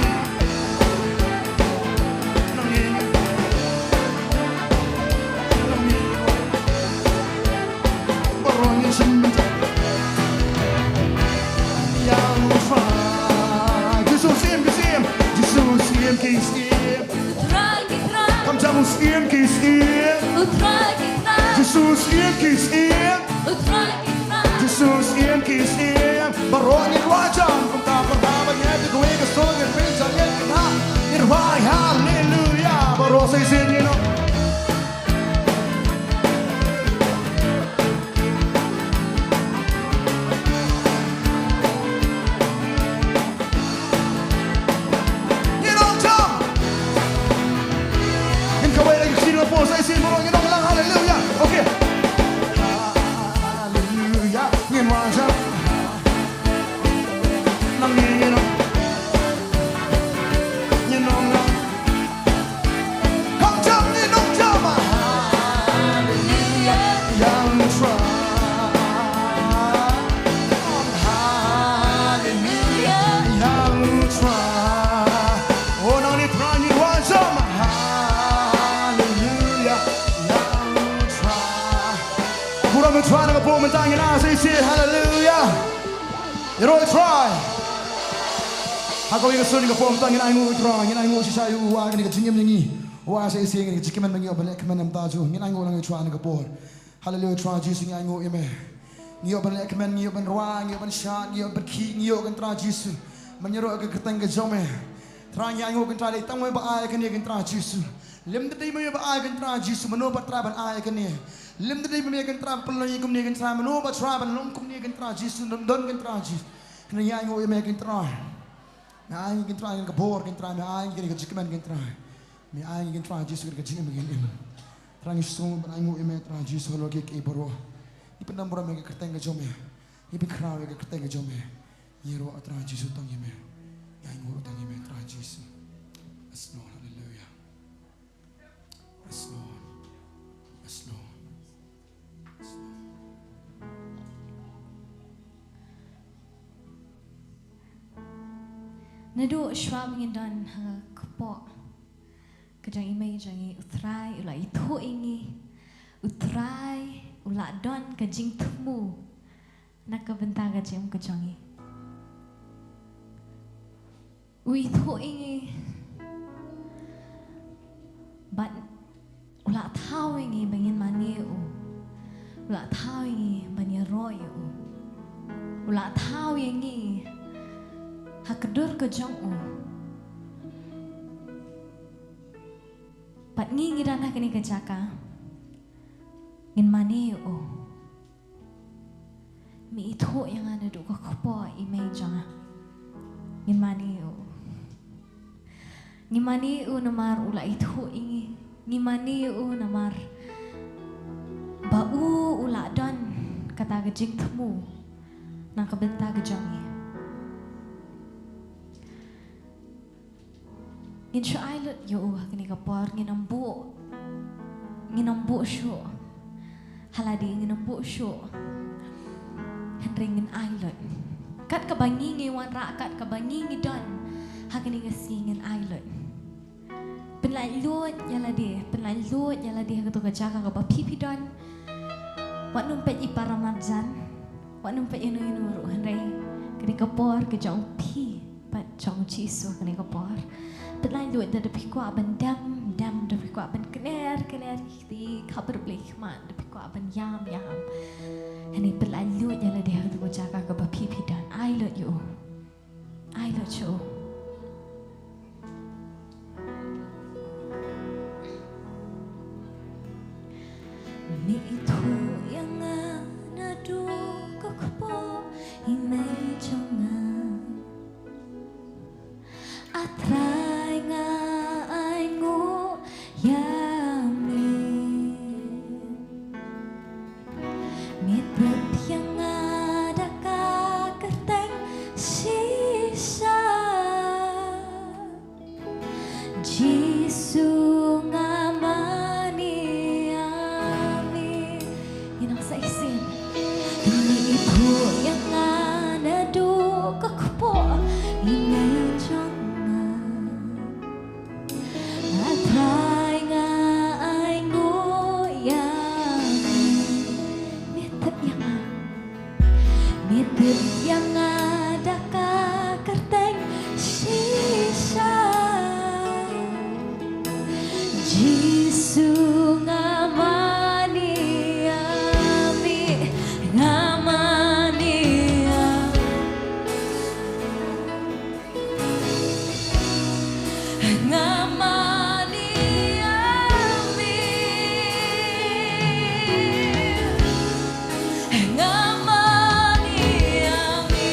Nang ngin. Nang ngin. Baroh ngin shim. Ïa U Trai. Jisu Syiem ki syiem. Jisu Syiem ki syiem. U Trai ki trai. Kham jam, U Syiem ki syiem. U Trai ki trai. Jisu Syiem ki syiem. U Trai ki trai. Jisu Syiem ki syiem. Baroh ngin rwai jam. Kumta para bangeit, da kawei ka sur ngin pynjah, ngin kynha, ngin rwai haleluya. Baroh sa shisien ngin ong. Ngi nong, ngi nong, ngi nong. Kham jam, ngi nong jam. Haleluya, ïa U Trai. Haleluya, ïa U Trai. Oh, nangne Trai ngi wan jam. Haleluya, ïa U Trai. Burom ïa U Trai na ka por mynta, ngin ai sa shisien. Haleluya. Ïaroh ïa U Trai. Ha kawei ka sur kane ka por mynta ngin ainguh ïa U Trai, ngin ainguh shisha ïa u, u ai kane ka jingim ïa ngi. U ai sa shisien kane ka jingkmen ba ngi ïoh ban leh kmen mynta ju. Ngin ainguh lang ïa U Trai kane ka por. Haleluya, Trai Jisu ngi ainguh ïa me. Ngi ïoh ban leh kmen, ngi ïoh ban rwai, ngi ïoh ban shad, ngi ïoh ban khih, ngi ïoh kane Trai Jisu. Ban ïaroh ïa ka kyrteng ka jong me. Trai ngi ainguh kane Trai dei tang me ba ai kane kane Trai Jisu. Lym da dei ma me ba ai kane Trai Jisu, mano ba Trai ban ai kane. Lym da dei ma me kane Trai ba pynlong ïa kumne kane Trai, mano ba Trai ban long kumne kane Trai Jisu, don don kane Trai Jisu. Kane ngi ainguh ïa me kane Trai. Me ai ngi kane Trai kane ka bor kane Trai, me ai ngi kane ka jingkmen kane Trai. Me ai ngi kane Trai Jisu kane ka jingim kane im. Trai ngi sngewbha ban ainguh ïa me Trai Jisu halor kiei kiei baroh. Ngi pyndam burom ïa ka kyrteng ka jong me. Ngi pynkhraw ïa ka kyrteng ka jong me. Ngi ïaroh Trai Jisu tang ïa me. Ngi ainguh tang ïa me Trai Jisu. Yes Lord, haleluya. Yes Lord. Yes Lord. Yes Lord. Naduh shwa ba ngin don ha ka kpoh ka jong i mei jong ngi, U Trai u la ithuh ïa ngi. U Trai u la don ka jingthmu na ka bynta ka jingim ka jong ngi. U ithuh ïa ngi bad u la thaw ïa ngi ba ngin mane ïa u. U la thaw ïa ngi ban ïaroh ïa u. U la thaw ïa ngi ha ka dur ka jong u. Bad ngi ngi don ha kane ka jaka ngin mane ïa u. Me ithuh ïa nga naduh ka kpoh i mei jong nga. Ngin mane ïa u. Ngi mane ïa u namar u la ithuh ïa ngi. Ngi mane ïa u namar ba u u la don kata ka jingthmu na ka bynta ka jong ngi. Ngin shu ai lut ïa u ha kane ka por, ngin ym buh, ngin ym buh shuh ha lade, ngin ym buh shuh. Hynrei ngin ai lut. Kat kaba ngi ngi wanrah, kat kaba ngi ngi don ha kane ka sngi, ngin ai lut. Pynlait luid ïa lade, pynlait luid ïa lade ha kato ka jaka kaba phi phi don. Wat nym peit i para marjan, wat nym peit ïano ïano ruh, hynrei ka dei ka por ka jong phi bad jong Jisu ha kane ka por. Pynlait luid, da phi kwah ban dem, dem, da phi kwah ban kner, kner ïa kti khapar Blei khmat, da phi kwah ban ïam, ïam. Hynrei pynlait luid ïa lade ha kato ka jaka kaba phi phi don. Ai lut ïa u. Ai lut sha u. Me ithuh ïa nga naduh ka kpoh i mei jong nga. A Trai nga ainguh ïa me. Me tip ïa nga da ka kyrteng shisha. Jisu nga mane ïa me. Ïa nang sa shisien. Me ithuh ïa nga naduh ka kpoh i mei jong nga. A Trai nga ainguh ïa me. Me tip ïa nga. Me tip ïa nga da ka kyrteng shisha. Jisu nga mane ïa me. Nga mane ïa Nga mane ïa me. Nga mane ïa me.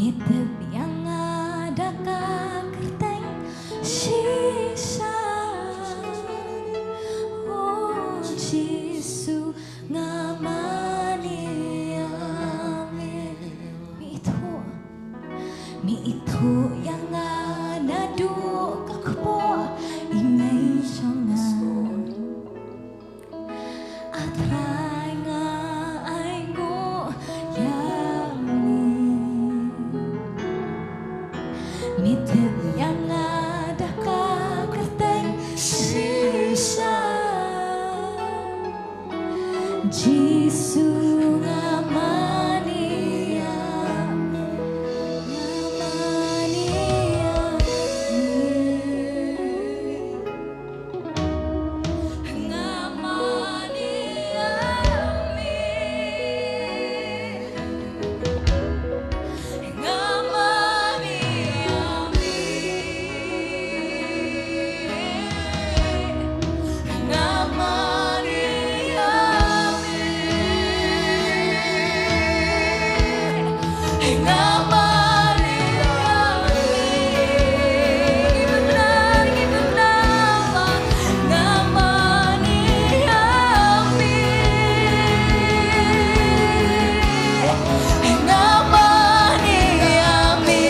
Ïa tip ïa nga da ka kyrteng shisha. O Jisu, nga mane ïa me. Me ithuh, me ithuh ïa nga naduh ka kpoh ïing jong nga. A Trai, nga ainguh ïa me. Me tip ïa nga da ka kyrteng shisha. Jisu, nga mane ïa me. Nga mane ïa me. Nga mane ïa me. Nga mane ïa me. Nga mane ïa me. Nga mane ïa me. Ngi pynbna, ngi pynbna ba nga mane ïa me. Nga mane ïa me.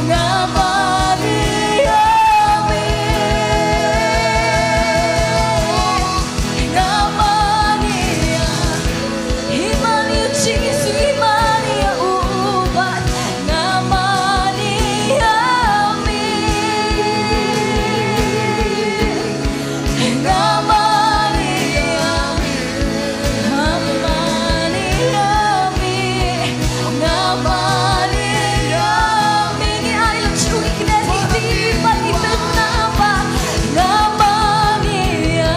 Nga mane ïa me. Nga mane ïa, i mane ïa u Jisu, i mane ïa u Bah. Nga mane ïa me. Nga mane ïa me. Nga mane ïa me. Nga mane ïa me. Ngi ai lem sha u, ngi kynnoh ïa u, ngi pynbna ba nga mane ïa.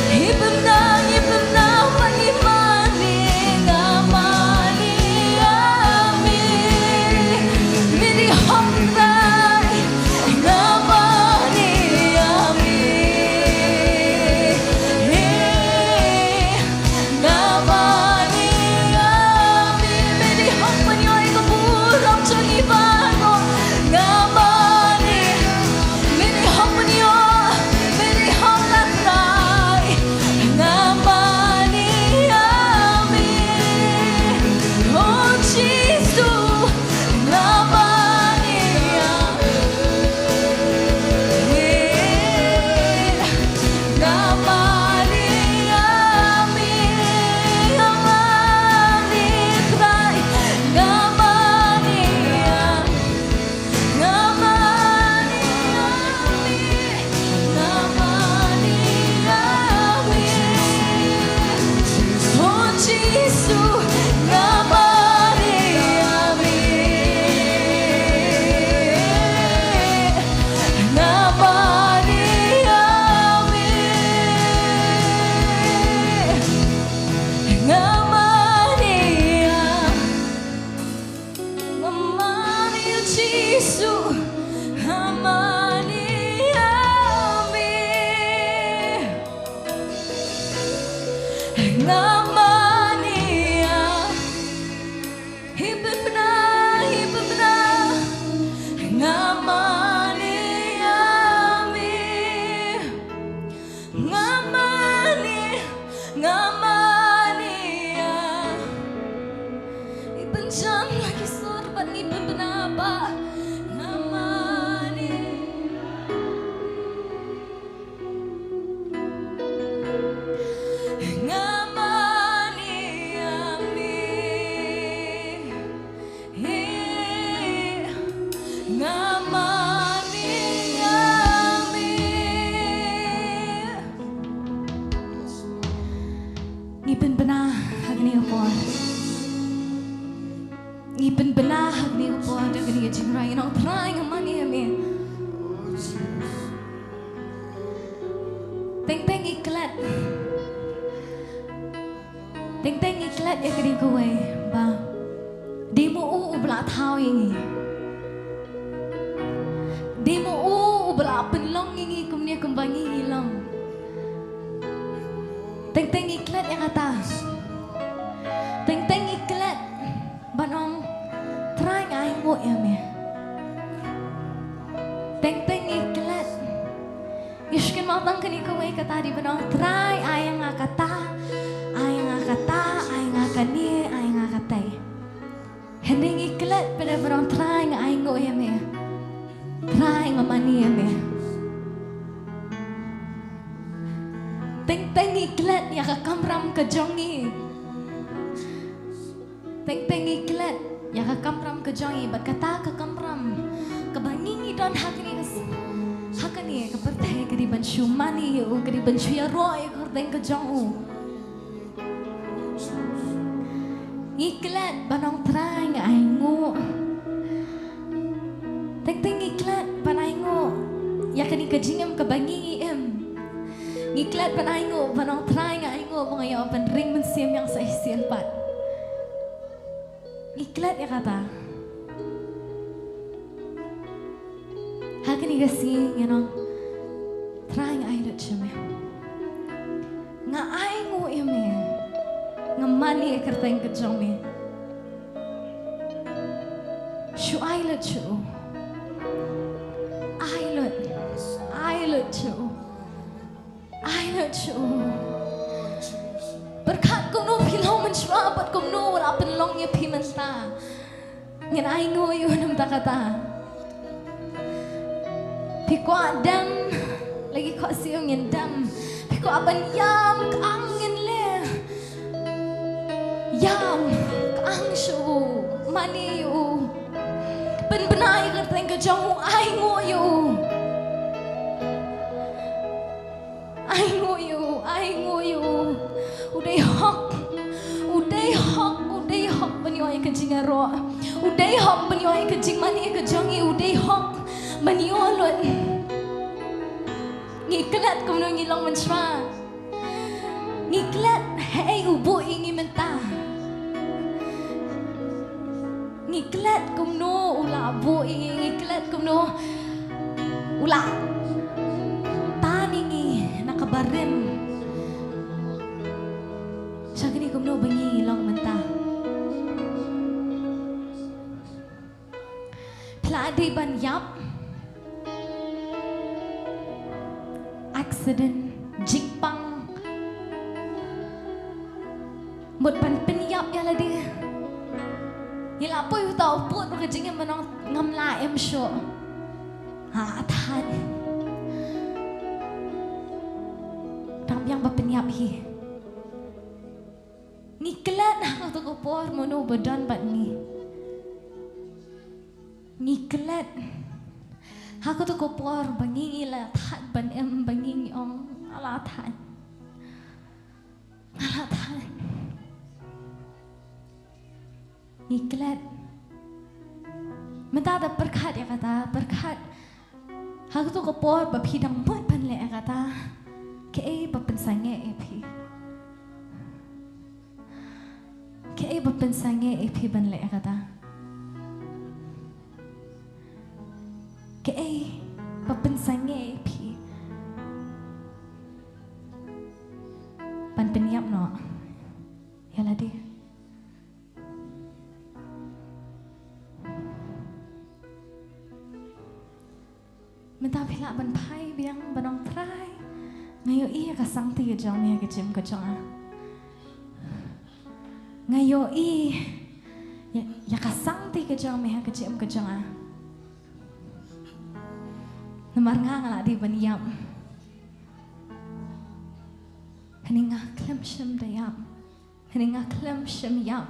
Ngi pynbna, ngi pynbna ba ngi mane, nga mane ïa me. Me dei hok Trai, nga mane ïa me. Nga mane ïa me, me dei hok ban ïoh ïa ka burom jong ngi baroh. Nga mane, me dei hok ban ïoh, me dei hok, a Trai. Nga mane ïa me, oh Jisu. Nga mane ïa me. Nga mane ïa me, nga mane Trai, nga mane ïa, nga mane ïa me, nga mane ïa me. Oh Jisu, nga mane ïa me. Nga mane ïa me. Nga mane ïa, nga mane ïa Jisu. Nga mane ïa me. Nga mane ïa, hi pynbna, hi pynbna. Nga mane ïa me. Nga mane, nga mane ïa. Ngi pynjam la ki sur bad ngi pynbna ba nga mane. Nga mane ïa me. Nga mane ïa me. Ngi pynbna ha kane ka por. Ngi pynbna ha kane ka por da kane ka jingrwai, ngi ong Trai nga mane ïa me. Teng teng ngi klet. Teng teng ngi klet ïa kane kawei ba dei ma u uba la thaw ïa ngi. Dei ma u uba la pynlong ïa ngi kumne kumba ngi ngi long. Teng teng ngi klet ïa kata. Dei ban ong Trai, ai nga kata, ai nga kata, ai nga kane, ai nga katei. Hynrei ngi klet pat dei ban ong Trai, nga ainguh ïa me. Trai, nga mane ïa me. Teng teng ngi klet ïa ka kamram ka jong ngi. Teng teng ngi klet ïa ka kamram ka jong ngi, bad kata ka kamram kaba ngi ngi don ha kane ka s-, ha kane ka pyrthei ka dei ban shu mane ïa u, ka dei ban shu ïaroh ïa ka kyrteng ka jong u. Ngi klet ban ong Trai, nga ainguh. Teng teng ngi klet ban ainguh ïa kane ka jingim kaba ngi ngi im. Ngi klet ban ainguh ban ong Trai, nga ainguh ba nga ïoh ban ring mynsiem ïa nga sa shisien pat. Ngi klet ïa kata. Ha kane ka sngi ngin ong Trai, nga ai lut sha me. Nga ainguh ïa me. Nga mane ïa ka kyrteng ka jong me. Shu ai lut sha u. Ai lut. Ai lut sha u. Ai lut sha u. Pyrkhat kumno phi long mynshuwa bad kumno u la pynlong ïa phi mynta. Ngin ainguh ïa u namar kata. Phi kwah dem, la ki khohsiew, ngin dem. Phi kwah ban ïam, ka ang ngin leh. Ïam, ka ang sha u, mane ïa u. Pynbna ïa ka kyrteng ka jong u, ainguh ïa u. Ainguh ïa u, ainguh ïa u. U dei hok. U dei hok, u dei hok ban ïoh ïa ka jingïaroh. U dei hok ban ïoh ïa ka jingmane ka jong ngi, u dei hok ban ïoh lut. Ngi klet kumno ngi long mynshuwa. Ngi klet haei u buh ïa ngi mynta. Ngi klet kumno u la buh ïa ngi, ngi klet kumno u la tan ïa ngi na kaba rim. Sha kane kumno ba ngi long mynta. Phi la dei ban ïap. Accident, jingpang. Mut ban pynïap ïa lade. Ngi la poi uta u pud ba ka jingim ban ong ngam lah im shuh. Ha, thait. Dang biang ba pynïap hi. Ngi klet ha kato ka por mano ba don bad ngi. Ngi klet ha kato ka por ba ngi ngi la thait ban im, ba ngi ngi ong nga la thait. Nga la thait. Ngi klet. Mynta da pyrkhat ïa kata, pyrkhat. Ha kato ka por ba phi dang mut ban leh ïa kata, kaei ba pynsangeh ïa phi? Kaei ba pynsangeh ïa phi ban leh ïa kata? Kaei ba pynsangeh ïa phi ban pynïap noh ïa lade? Mynta phi lah ban phai biang ban ong Trai, nga ïohi ïa ka sangti ka jong me ha ka jingim ka jong nga. Nga ïohi ïa, ïa ka sangti ka jong me ha ka jingim ka jong nga. Namar nga nga la dei ban ïap. Hynrei nga khlem shym da ïap. Hynrei nga khlem shym ïap.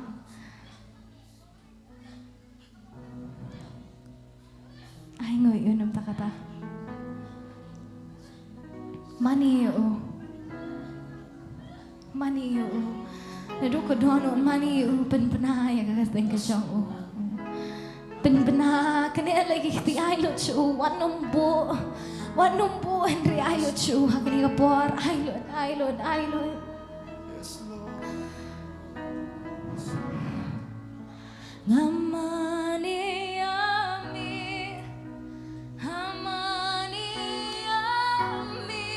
Ai, nga ïohi namar kata. Mane ïa u. Mane ïa u. Naduh ka daw, mane ïa u, pynbna ïa ka kyrteng ka jong u. Pynbna, kane la ki kti, ai lut sha u, wat nym buh. Wat nym buh, hynrei ai lut sha u ha kane ka por, ai lut, ai lut, ai lut. Nga mane ïa me, nga mane ïa me.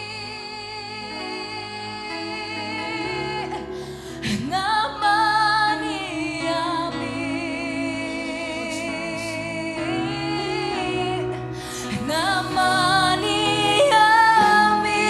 Nga mane ïa me. Nga mane ïa me.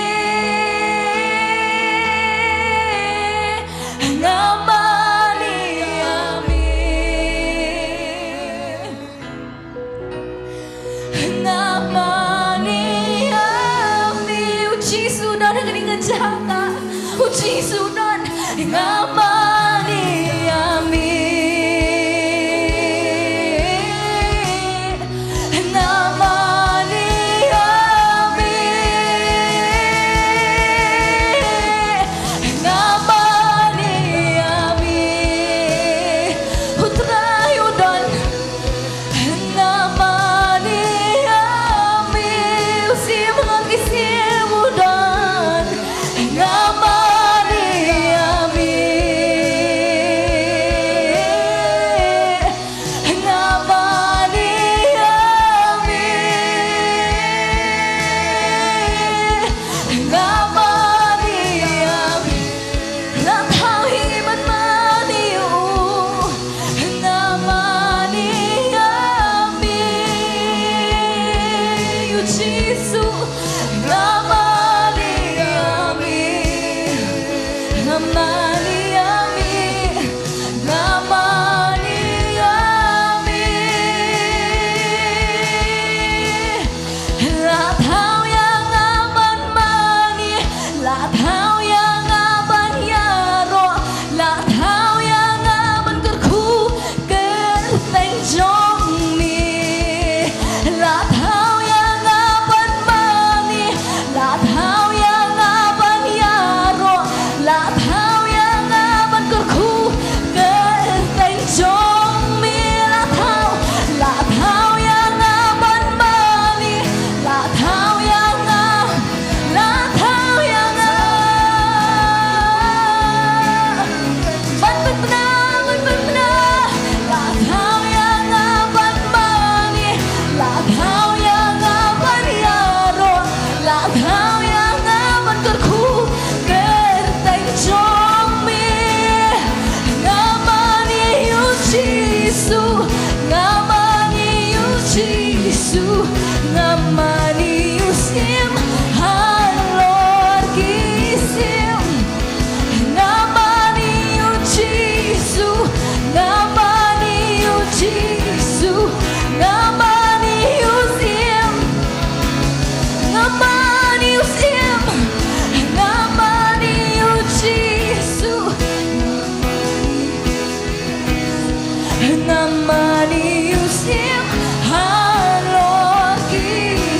Nga mane ïa u Syiem halor ki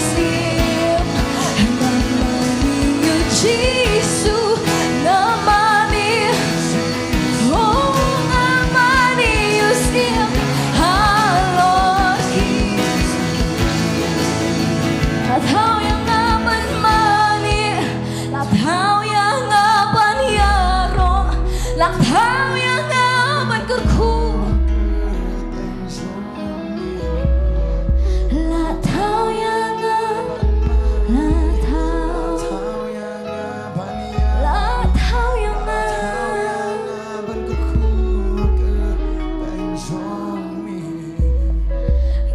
syiem. Nga mane ïa u Jisu. Nga mane, oh, nga mane ïa u Syiem halor ki syiem. La thaw ïa nga ban mane. La thaw ïa nga ban ïaroh. La thaw ïa nga ban kyrkhu. La thaw ïa nga, la thaw, la thaw ïa nga.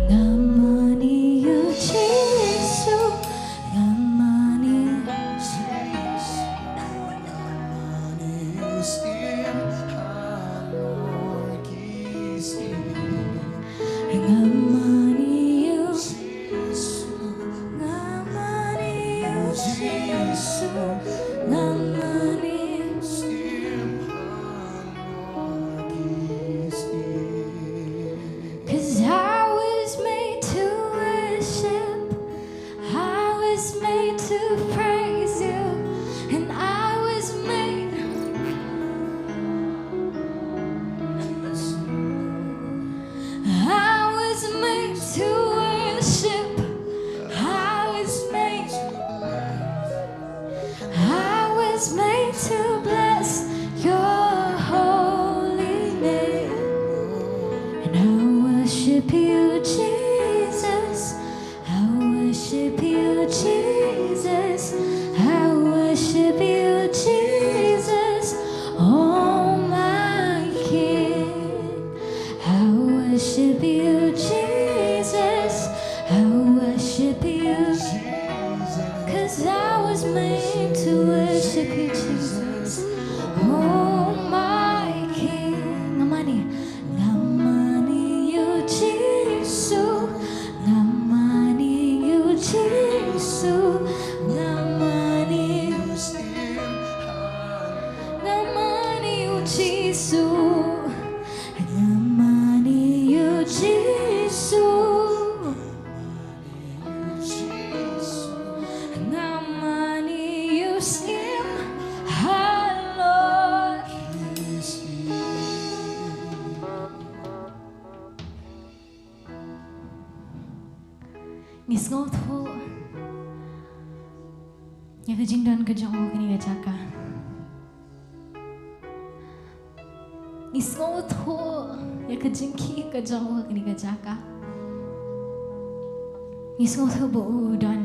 Nga mane ïa u Jisu, nga mane. Nga mane ïa u, nga mane ïa u Jisu, nga mane. 'Cause I was made to worship. I was made to praise you, and I was made. I was made to worship. I was made. I was made to bless your holy name. And I worship you, Jesus. I worship you, Jesus. I worship you, Jesus. Oh, my King. I worship you, Jesus. I worship you. 'Cause I was made to worship you, Jesus. Oh, my King. Nga mane, nga mane ïa u Jisu. Nga mane ïa u Jisu. Nga mane. Nga mane ïa u Jisu. Nga mane ïa u Jisu. Nga mane ïa u Syiem halor. Ngi sngewthuh ïa ka jingdon ka jong u ha kane ka jaka. Ngi sngewthuh ïa ka jingkhih ka jong u ha kane ka jaka. Ngi sngewthuh ba u don.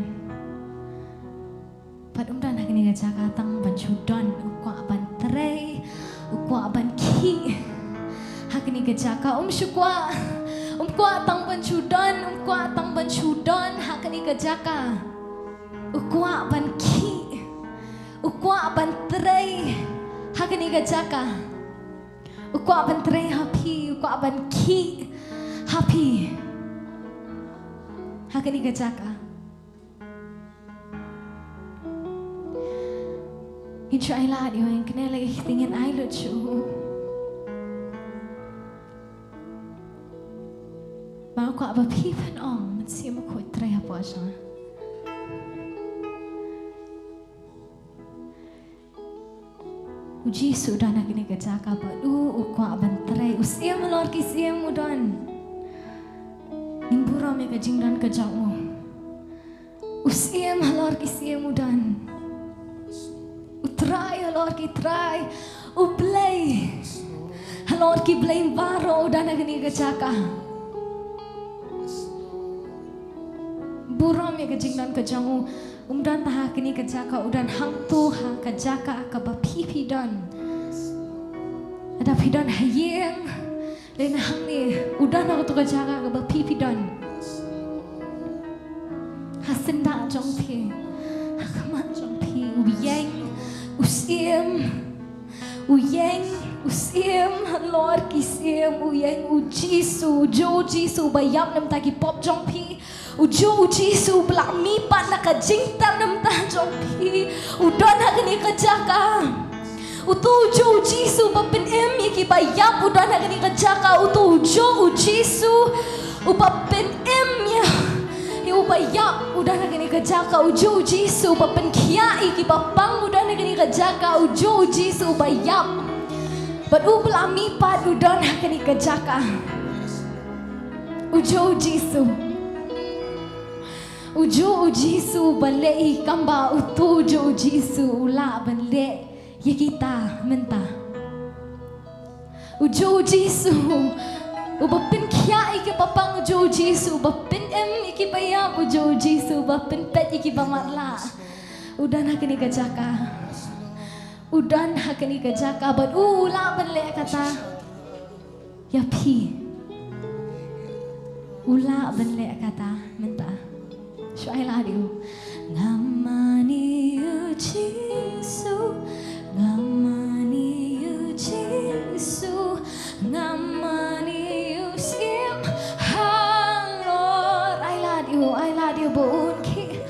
Bad um don ha kane ka jaka tang ban shu don, u kwah ban trei, u kwah ban khih ha kane ka jaka. Um shu kwah, um kwah tang ban shu don, um kwah tang ban shu don ha kane ka jaka. U kwah ban khih, u kwah ban trei ha kane ka jaka. U kwah ban trei ha phi, u kwah ban khih ha phi ha kane ka jaka. Ngin shu ai lad ïa u, ngin kynnoh leit, te ngin ai lut sha u. Ba u kwah ba phi phin ong, Mynsiem Bakhuid trei hapoh jong nga. U Jisu u don ha kane ka jaka bad u, u kwah ban trei. U Syiem halor ki syiem u don. Ngin burom ïa ka jingdon ka jong u. U Syiem halor ki syiem u don. U Trai halor ki trai. U Blei halor ki blei baroh u don ha kane ka jaka. Burom ïa ka jingdon ka jong u. Um don tang ha kane ka jaka, u don hangto ha ka jaka kaba phi phi don. Lada phi don ha ïing, lane hangne, u don ha kato ka jaka kaba phi phi don. Ha syndah jong phi, ha khmat jong phi, u ïeng, u Syiem, u ïeng, u Syiem halor ki syiem, u ïeng, u Jisu, u Jisu ba ïap na ka bynta ki pop jong phi, u Jisu ba la mihpat na ka jingtep na ka bynta jong phi, u don ha kane ka jaka. Uto u juh u Jisu uba pynim ïa kiba ïap u don ha kane ka jaka. Uto u juh u Jisu uba pynim ïa, ïa uba ïap u don ha kane ka jaka. U juh u Jisu uba pynkhiah ïa kiba pang u don ha kane ka jaka. U juh u Jisu uba ïap bad uba la mihpat u don ha kane ka jaka. U juh u Jisu. U juh u Jisu uba leh ïa ki kam ba uto u juh u Jisu u lah ban leh ïa kita mynta. U juh u Jisu uba pynkhiah ïa kiba pang, u juh u Jisu uba pynim ïa kiba ïap, u juh u Jisu uba pynpeit ïa kiba matlah. U don ha kane ka jaka. U don ha kane ka jaka bad u lah ban leh kata ïa phi. U lah ban leh kata mynta. Shu ai lad ïa u. Nga mane ïa u Jisu, nga mane ïa u Jisu, nga mane ïa u Syiem halor. Ai lad ïa u, ai lad ïa u ba un khie.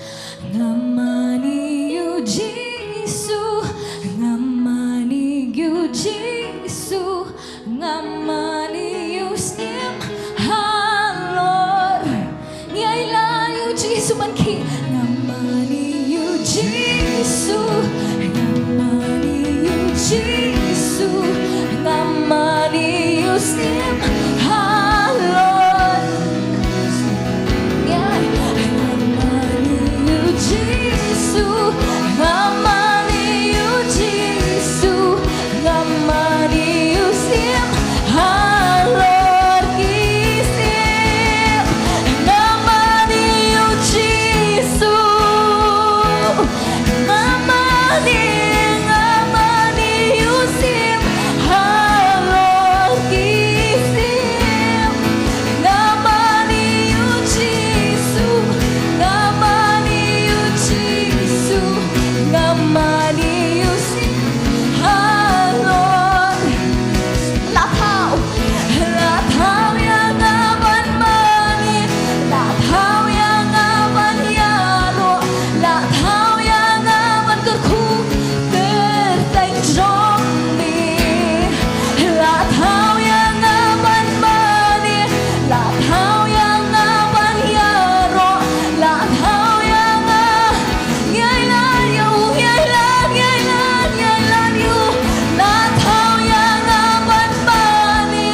Nga mane ïa u Jisu, nga mane ïa u Jisu, nga mane ïa u Syiem halor. Ngi ai lad ïa u Jisu ban khie. Nga mane ïa u Jisu, nga mane ïa u Jisu, nga mane ïa u Syiem halor. Nga mane ïa u Jisu, nga mane ïa u Jisu, nga mane ïa u Syiem halor ki syiem. Nga mane ïa u Jisu. Nga mane, nga mane ïa u Syiem halor ki syiem. Nga mane ïa u Jisu, nga mane ïa u Jisu, nga mane ïa u Syiem halor. La thaw, la thaw ïa nga ban mane, la thaw ïa nga ban ïaroh, la thaw ïa nga ban kyrkhu kyrteng jong me. La thaw ïa nga ban mane, la thaw ïa nga ban ïaroh, la thaw ïa nga. Ngi ai lad ïa u, ngi ai lad, ngi ai lad, ngi ai lad ïa u. La thaw ïa nga ban mane.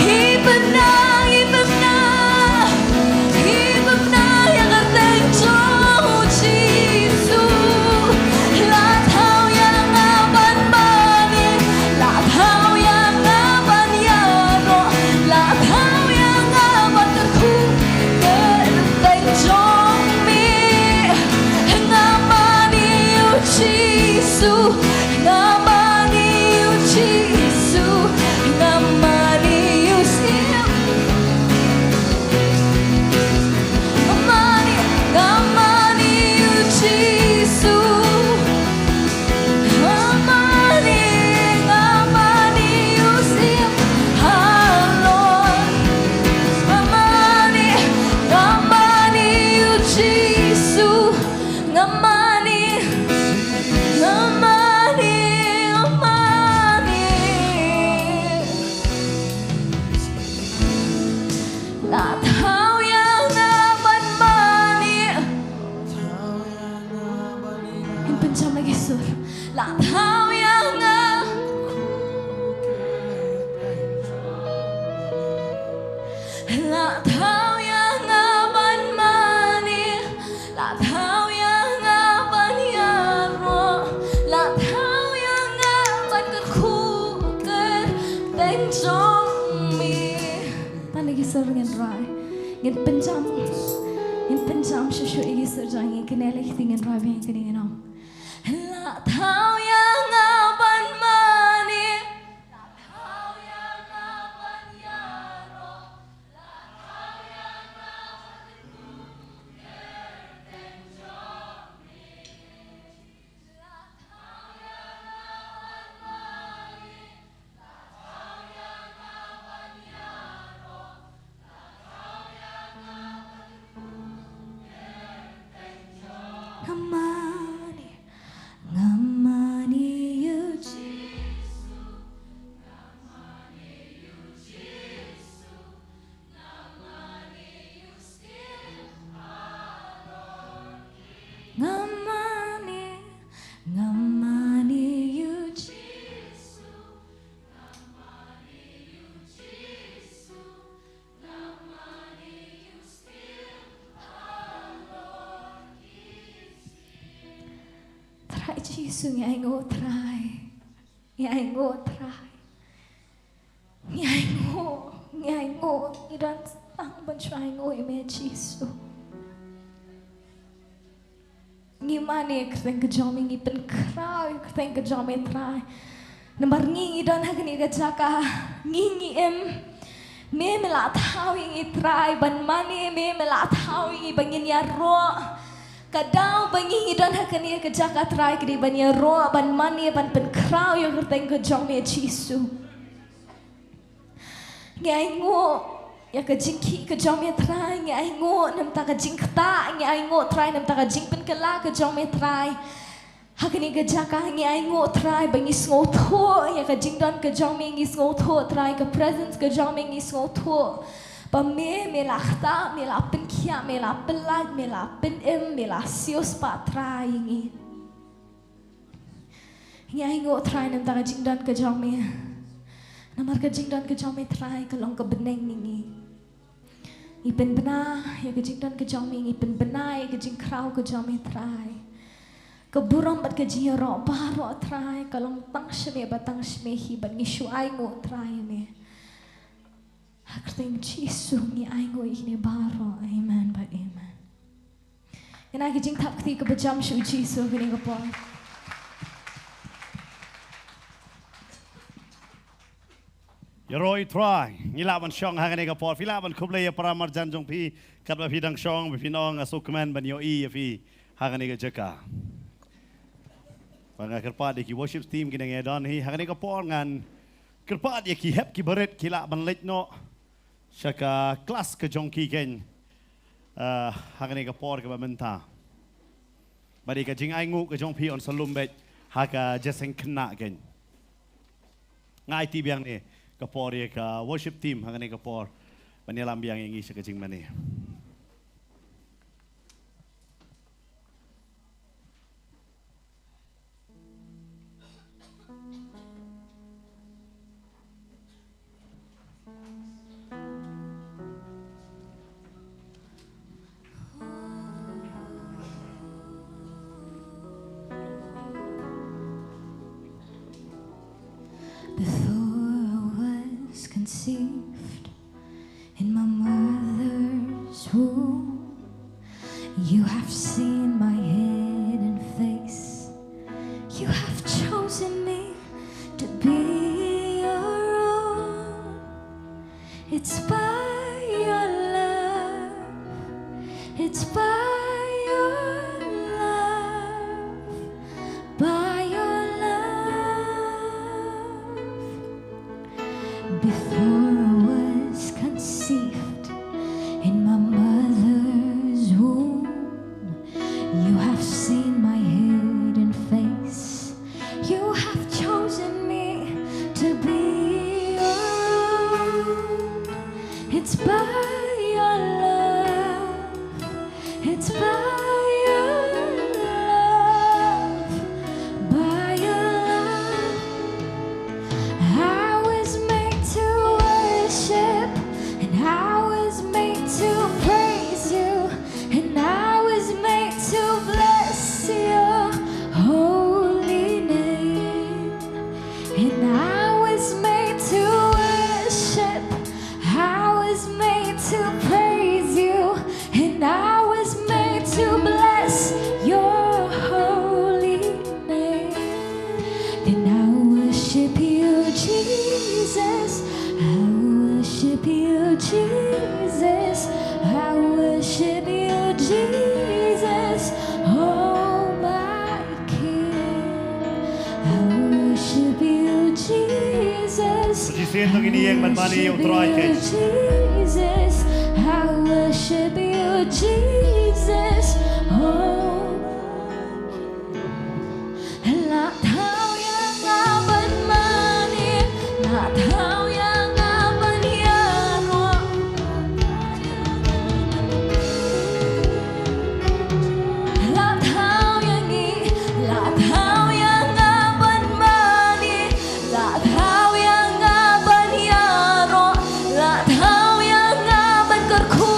Hi pynang, hi pynang. Hi pynang ïa ka kyrteng jong u Jisu. La thaw ïa nga ban mane. La thaw ïa nga ban ïaroh. La thaw ïa nga ban kyrkhu kyrteng jong me. Nga mane ïa u Jisu, nga mane ïa u Jisu, nga mane ïa u Syiem. Nga mane, nga mane ïa u Jisu. Nga mane, nga mane ïa u Syiem halor. Nga mane, nga mane ïa u Jisu. Nga mane, nga mane, nga mane. La thaw ïa nga ban mane. Ngin pynjam la ki sur. La thaw ïa nga. La thaw ïa nga ban mane. La thaw ïa nga ban ïaroh. La thaw ïa nga ban kyrkhu kyrteng jong me. Tang da ki sur ngin rwai. Ngin pynjam. Ngin pynjam shuh shuh ïa ki sur jong ngi, kine lei ki ngin rwai biang kine ngin ong. La thaw ïa nga ban mane. La thaw ïa nga ban ïaroh. La thaw ïa nga ban kyrkhu kyrteng jong me. La thaw ïa nga ban mane. Nga mane, Jisu, ngi ainguh Trai. Ngi ainguh Trai. Ngi ainguh, ngi ainguh, ngi don tang ban shu ainguh ïa me Jisu. Ngi mane ïa ka kyrteng ka jong me, ngi pynkhraw ïa ka kyrteng ka jong me Trai. Namar ngi ngi don ha kane ka jaka, ngi ngi im. Me me la thaw ïa ngi Trai ban mane, me me la thaw ïa ngi ba ngin ïaroh. Ka daw ba ngi ngi don ha kane ka jaka Trai ka dei ban ïaroh, ban mane, ban pynkhraw ïa ka kyrteng ka jong me Jisu. Ngi ainguh ïa ka jingkhih ka jong me Trai, ngi ainguh namar ka jingktah, ngi ainguh Trai namar ka jingpynkylla ka jong me Trai. Ha kane ka jaka ngi ainguh Trai ba ngi sngewthuh ïa ka jingdon ka jong me, ngi sngewthuh Trai ka presence ka jong me, ngi sngewthuh ba me, me la ktah, me la pynkhiah, me la pyllait, me la pynim, me la siewspah Trai ïa ngi. Ngi ainguh Trai namar ka jingdon ka jong me. Namar ka jingdon ka jong me Trai ka long ka bneng ïa ngi. Ngi pynbna ïa ka jingdon ka jong me, ngi pynbna ïa ka jingkhraw ka jong me Trai. Ka burom bad ka jingïaroh baroh Trai ka long tang sha me bad tang sha me hi, bad ngi shu ainguh Trai ïa me. Ha ka kyrteng Jisu ngi ainguh ïa kine baroh. Amen bad amen. Ngin ai ka jingthap kti kaba jam sha u Jisu ha kane ka por. Ïaroh ïa u Trai, ngi lah ban shong ha kane ka por. Phi lah ban khublei ïa para marjan jong phi katba phi dang shong, ba phin ong nga sngewkmen ban ïohi ïa phi ha kane ka jaka. Ba nga kyrpad ïa ki worship team ki dang ïadon hi ha kane ka por, ngan kyrpad ïa ki hep ki barit ki lah ban leit noh sha ka klas ka jong ki keiñ, eh, ha kane ka por kaba mynta. Bad ïa ka jingainguh ka jong phi yn sa lum beit ha ka jingïaseng khynnah keiñ. Nga aiti biang ne ka por ïa ka worship team ha kane ka por ban ïalam biang ïa ngi sha ka jingmane. Before I was conceived in my mother's womb, you have seen my hidden face. You have chosen me to be your own. It's by your love. It's by your love. By your love. Before I was conceived in my mother's womb, you have seen my hidden face. You have chosen me to be your own. It's by your love. It's by your love, by your love. I was made to worship, and I was made to praise you, and I was made to bless your holy name. And I was made to worship. I was made to praise you. And I was made to bless your holy name. And I worship you, Jesus. I worship you, Jesus. I worship you, Jesus. Oh, my King. I worship you, Jesus. Phi sngewthuh ïa kine ïa ki ban mane ïa u Trai keiñ. Jesus, I worship you, Jesus. Oh. La thaw ïa nga ban mane, la thaw ïa nga ban ïaroh. La thaw ïa ngi, la thaw ïa nga ban mane, la thaw ïa nga ban ïaroh, la thaw ïa nga ban kyrkhu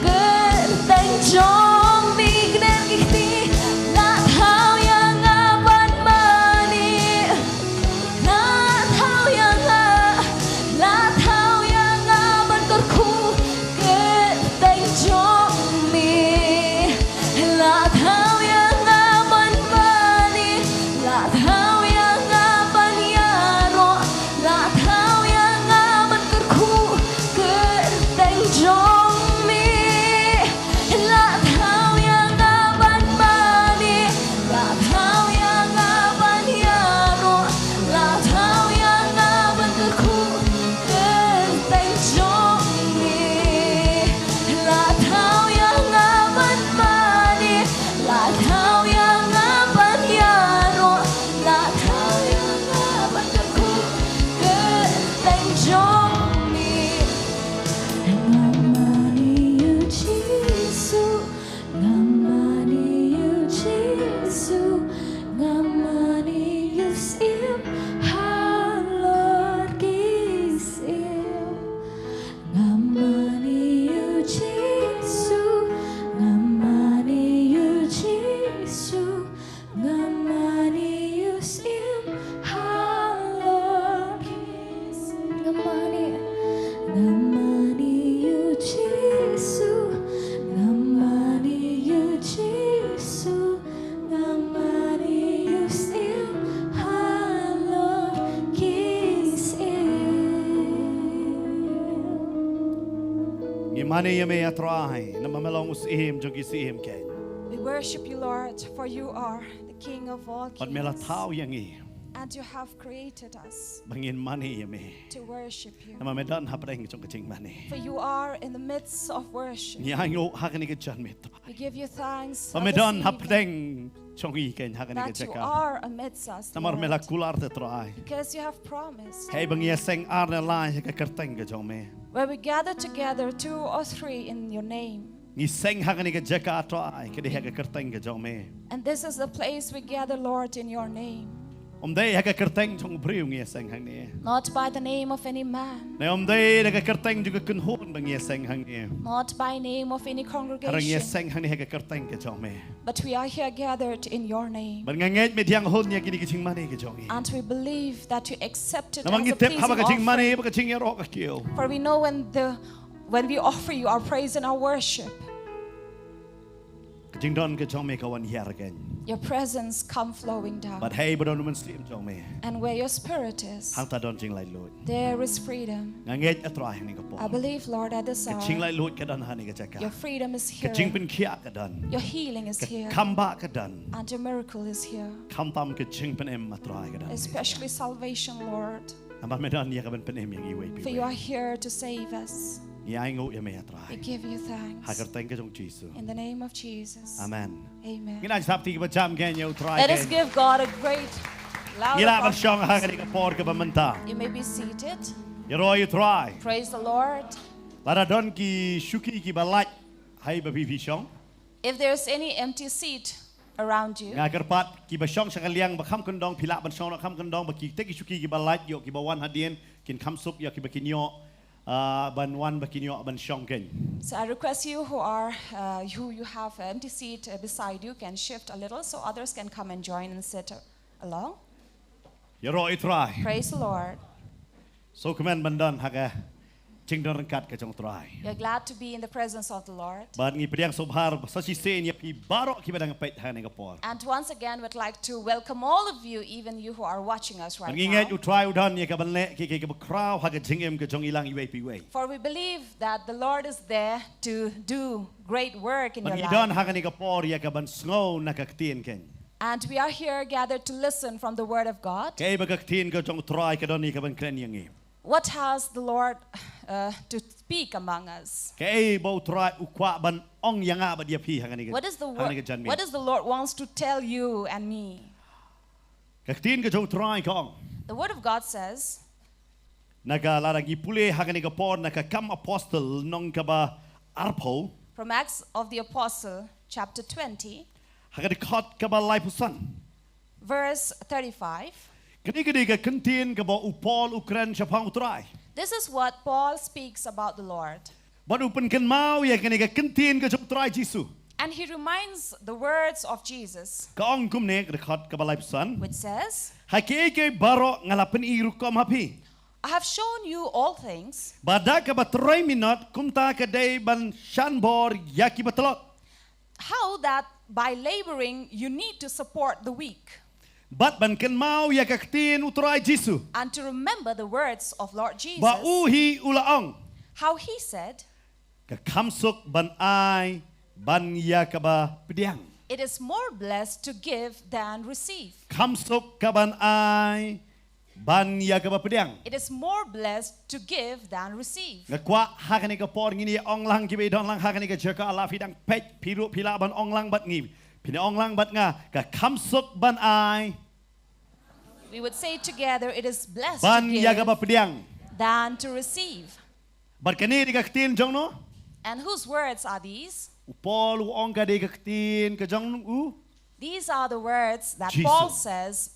kyrteng jong me. Kner ki kti Nga mane, nga mane ïa u Jisu, nga mane ïa u Jisu, nga mane ïa u Syiem halor ki syiem. Ngi mane ïa me, A Trai, namar me long u Syiem jong ki syiem, keiñ. We worship you, Lord, for you are the King of all kings. Bad me la thaw ïa ngi. And you have created us. Ba ngin mane ïa me. To worship you. Namar me don hapdeng jong ka jingmane. For you are in the midst of worship. Ngi ainguh ha kane ka janmiet, Trai. We give you thanks. Ba me don hapdeng jong ngi, keiñ, ha kane ka jaka. That you are amidst us, Lord. Namar me la kular te, Trai. Because you have promised. Hei ba ngi ïaseng ar ne lai ha ka kyrteng ka jong me. Where we gather together, two or three in your name. Ngi seng ha kane ka jaka, Trai, ka dei ha ka kyrteng ka jong me. And this is the place we gather, Lord, in your name. Ym dei ha ka kyrteng jong u briew ngi ïaseng hangne. Not by the name of any man. Ne ym dei da ka kyrteng jong ka kynhun ba ngi ïaseng hangne. Not by name of any congregation. Hynrei ngi ïaseng hangne ha ka kyrteng ka jong me. But we are here gathered in your name. Bad nga ngeit me dang hun ïa kine ki jingmane ki jong ngi. And we believe that you accept it as a pleasing offering. Namar ngi tip haba ka jingmane, ba ka jingïaroh ka kiew. For we know when the, when we offer you our praise and our worship, ka jingdon ka jong me ka wan hiar, keiñ. Your presence come flowing down. Bad hei ba don u Mynsiem jong me, and where your spirit is, hangta don jinglaitluid. There is freedom. Nga ngeit, A Trai, ha kane ka por. I believe, Lord, at this hour, ka jinglaitluid ka don ha kane ka jaka. Your freedom is here. Ka jingpynkhiah ka don. Your healing is here. Ka kambah ka don. And your miracle is here. Khamtam ka jingpynim, A Trai, ka don. Especially salvation, Lord. Namar me don ïa ka ban pynim ïa ngi iwei pa iwei. For you are here to save us. Ngi ainguh ïa me, A Trai. We give you thanks. Ha ka kyrteng ka jong u Jisu. In the name of Jesus. Amen. Amen. Ngin ai sap ti kiba jam, keiñ, ïa u Trai, keiñ. Let us give God a great loud applause. Ngi lah ban shong ha kane ka por kaba mynta. You may be seated. Ïaroh ïa u Trai. Praise the Lord. Lada don ki shuki kiba lait ha iba phi phi shong. If there's any empty seat around you. Nga kyrpad kiba shong sha ka liang ba kham kyndong, phi lah ban shong noh kham kyndong, ba kita ki shuki kiba lait ïoh kiba wan hadien, kin kham suk ïa kiba kin ïoh, ah, ban wan ba kin ïoh ban shong, keiñ. So I request you who are, uh, who you have an empty seat, uh, beside you can shift a little so others can come and join and sit, uh, along. Ïaroh ïa u Trai. Praise the Lord. Sngewkmen ban don ha ka jingdon ryngkat ka jong u Trai. We are glad to be in the presence of the Lord. Bad ngi pdiang sngewbha sa shisien ïa phi baroh kiba dang peit ha kane ka por. And once again, we'd like to welcome all of you, even you who are watching us right now. Bad ngi ngeit u Trai u don ïa ka ban leh kiei kiei kiba khraw ha ka jingim ka jong ngi lang iwei pa iwei. For we believe that the Lord is there to do great work in your life. Bad ngi don ha kane ka por ïa ka ban sngew na ka ktien, keiñ. And we are here gathered to listen from the word of God. Kaei ba ka ktien ka jong u Trai ka don ïa ka ban kren ïa ngi. What has the Lord, uh, to speak among us? Kaei ba u Trai u kwah ban ong ïa nga bad ïa phi ha kane ka, ha kane ka janmiet. What is the wor-, what does the Lord wants to tell you and me? Ka ktien ka jong u Trai ka ong. The word of God says, na ka, lada ngi pule ha kane ka por na ka Kam Apostol lynnong kaba arphew. From Acts of the Apostle, chapter twenty. Ha ka dkhot kaba laiphew san. Verse thirty-five. Kane ka dei ka ktien kaba u Paul u kren shaphang u Trai. This is what Paul speaks about the Lord. Bad u pynkynmaw ïa kane ka ktien ka jong u Trai Jisu. And he reminds the words of Jesus. Ka ong kumne, ka dkhot kaba laiphew san. Which says, ha kiei kiei baroh nga la pyni rukom ha phi. I have shown you all things. Ba da kaba trei minot kumta ka dei ban shan bor ïa kiba tlot. How that by laboring you need to support the weak. Bad ban kynmaw ïa ka ktien u Trai Jisu. And to remember the words of Lord Jesus. Ba u hi u la ong. How he said, ka kham suk ban ai ban ïa kaba pdiang. It is more blessed to give than receive. Kham suk ka ban ai ban ïa kaba pdiang. It is more blessed to give than receive. Nga kwah ha kane ka por ngin ïa ong lang kiba don lang ha kane ka jaka, la phi dang peit, phi ruh phi lah ban ong lang bad ngi. Phin ong lang bad nga, ka kham suk ban ai. We would say together, it is blessed to give than receive. Ban ïa kaba pdiang. Bad kane dei ka ktien jong no? And whose words are these? U Paul u ong ka dei ka ktien ka jong u. These are the words that Paul says,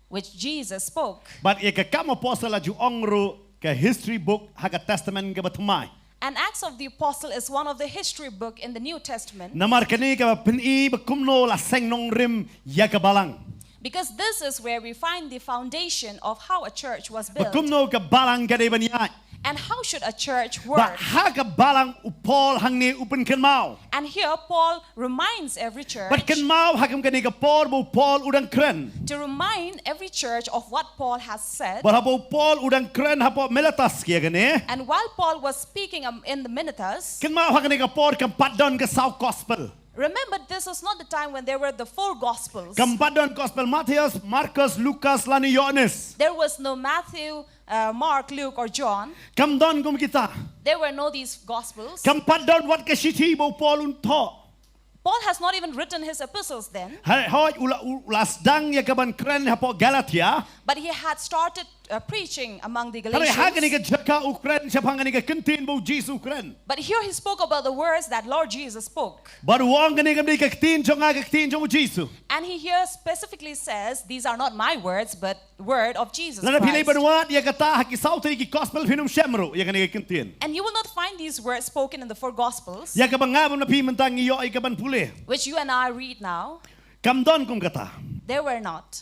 which Jesus spoke. Bad ïa ka Kam Apostol la ju ong ruh ka history book ha ka Testament kaba thymmai. And Acts of the Apostle is one of the history book in the New Testament. Namar kane kaba pyni ba kumno la seng nongrim ïa ka balang. Because this is where we find the foundation of how a church was built. Kumno ka balang ka dei ban ïaid. And how should a church Bad work? Ha ka balang u Paul hangne u pynkynmaw. And here Paul reminds every church Bad kynmaw ha kum kane ka por ba u Paul u dang kren. To remind every church of what Paul has said. Bad haba u Paul u dang kren hapoh Miletus ïa kane. And while Paul was speaking um, in the Miletus, Kynmaw ha kane ka por kam pat don ka saw gospel. Remember, this was not the time when there were the four gospels. Kam pat don gospel Mathaios, Markos, Lukas lane Ïoannis. There was no Matthew, uh, Mark, Luke, or John. Kam don kum kita. There were no these gospels. Kam pat don wat ka shithi ba u Paul un thoh. Paul has not even written his epistles then, Hooid u la u la sdang ïa ka ban kren hapoh Galatia. But he had started uh, preaching among the Hynrei ha kane ka Galatians. Jaka u kren shaphang kane ka kyntien ba u Jisu u kren. But here he spoke about the words that Lord Jesus spoke. Bad u ong kane kam dei ka ktien jong nga, ka ktien jong u Jisu. And he here specifically says, "These are not my words, but word of Jesus Christ." Lada phi leit ban wad ïa kata ha ki saw tylli ki gospel phin ym shem ruh ïa kane ka kyntien. And you will not find these words spoken in the four gospels. Ïa kaba nga bad phi mynta ngi ïoh ïa ka ban pule. Which you and I read now. Kam don kum kata. There were not.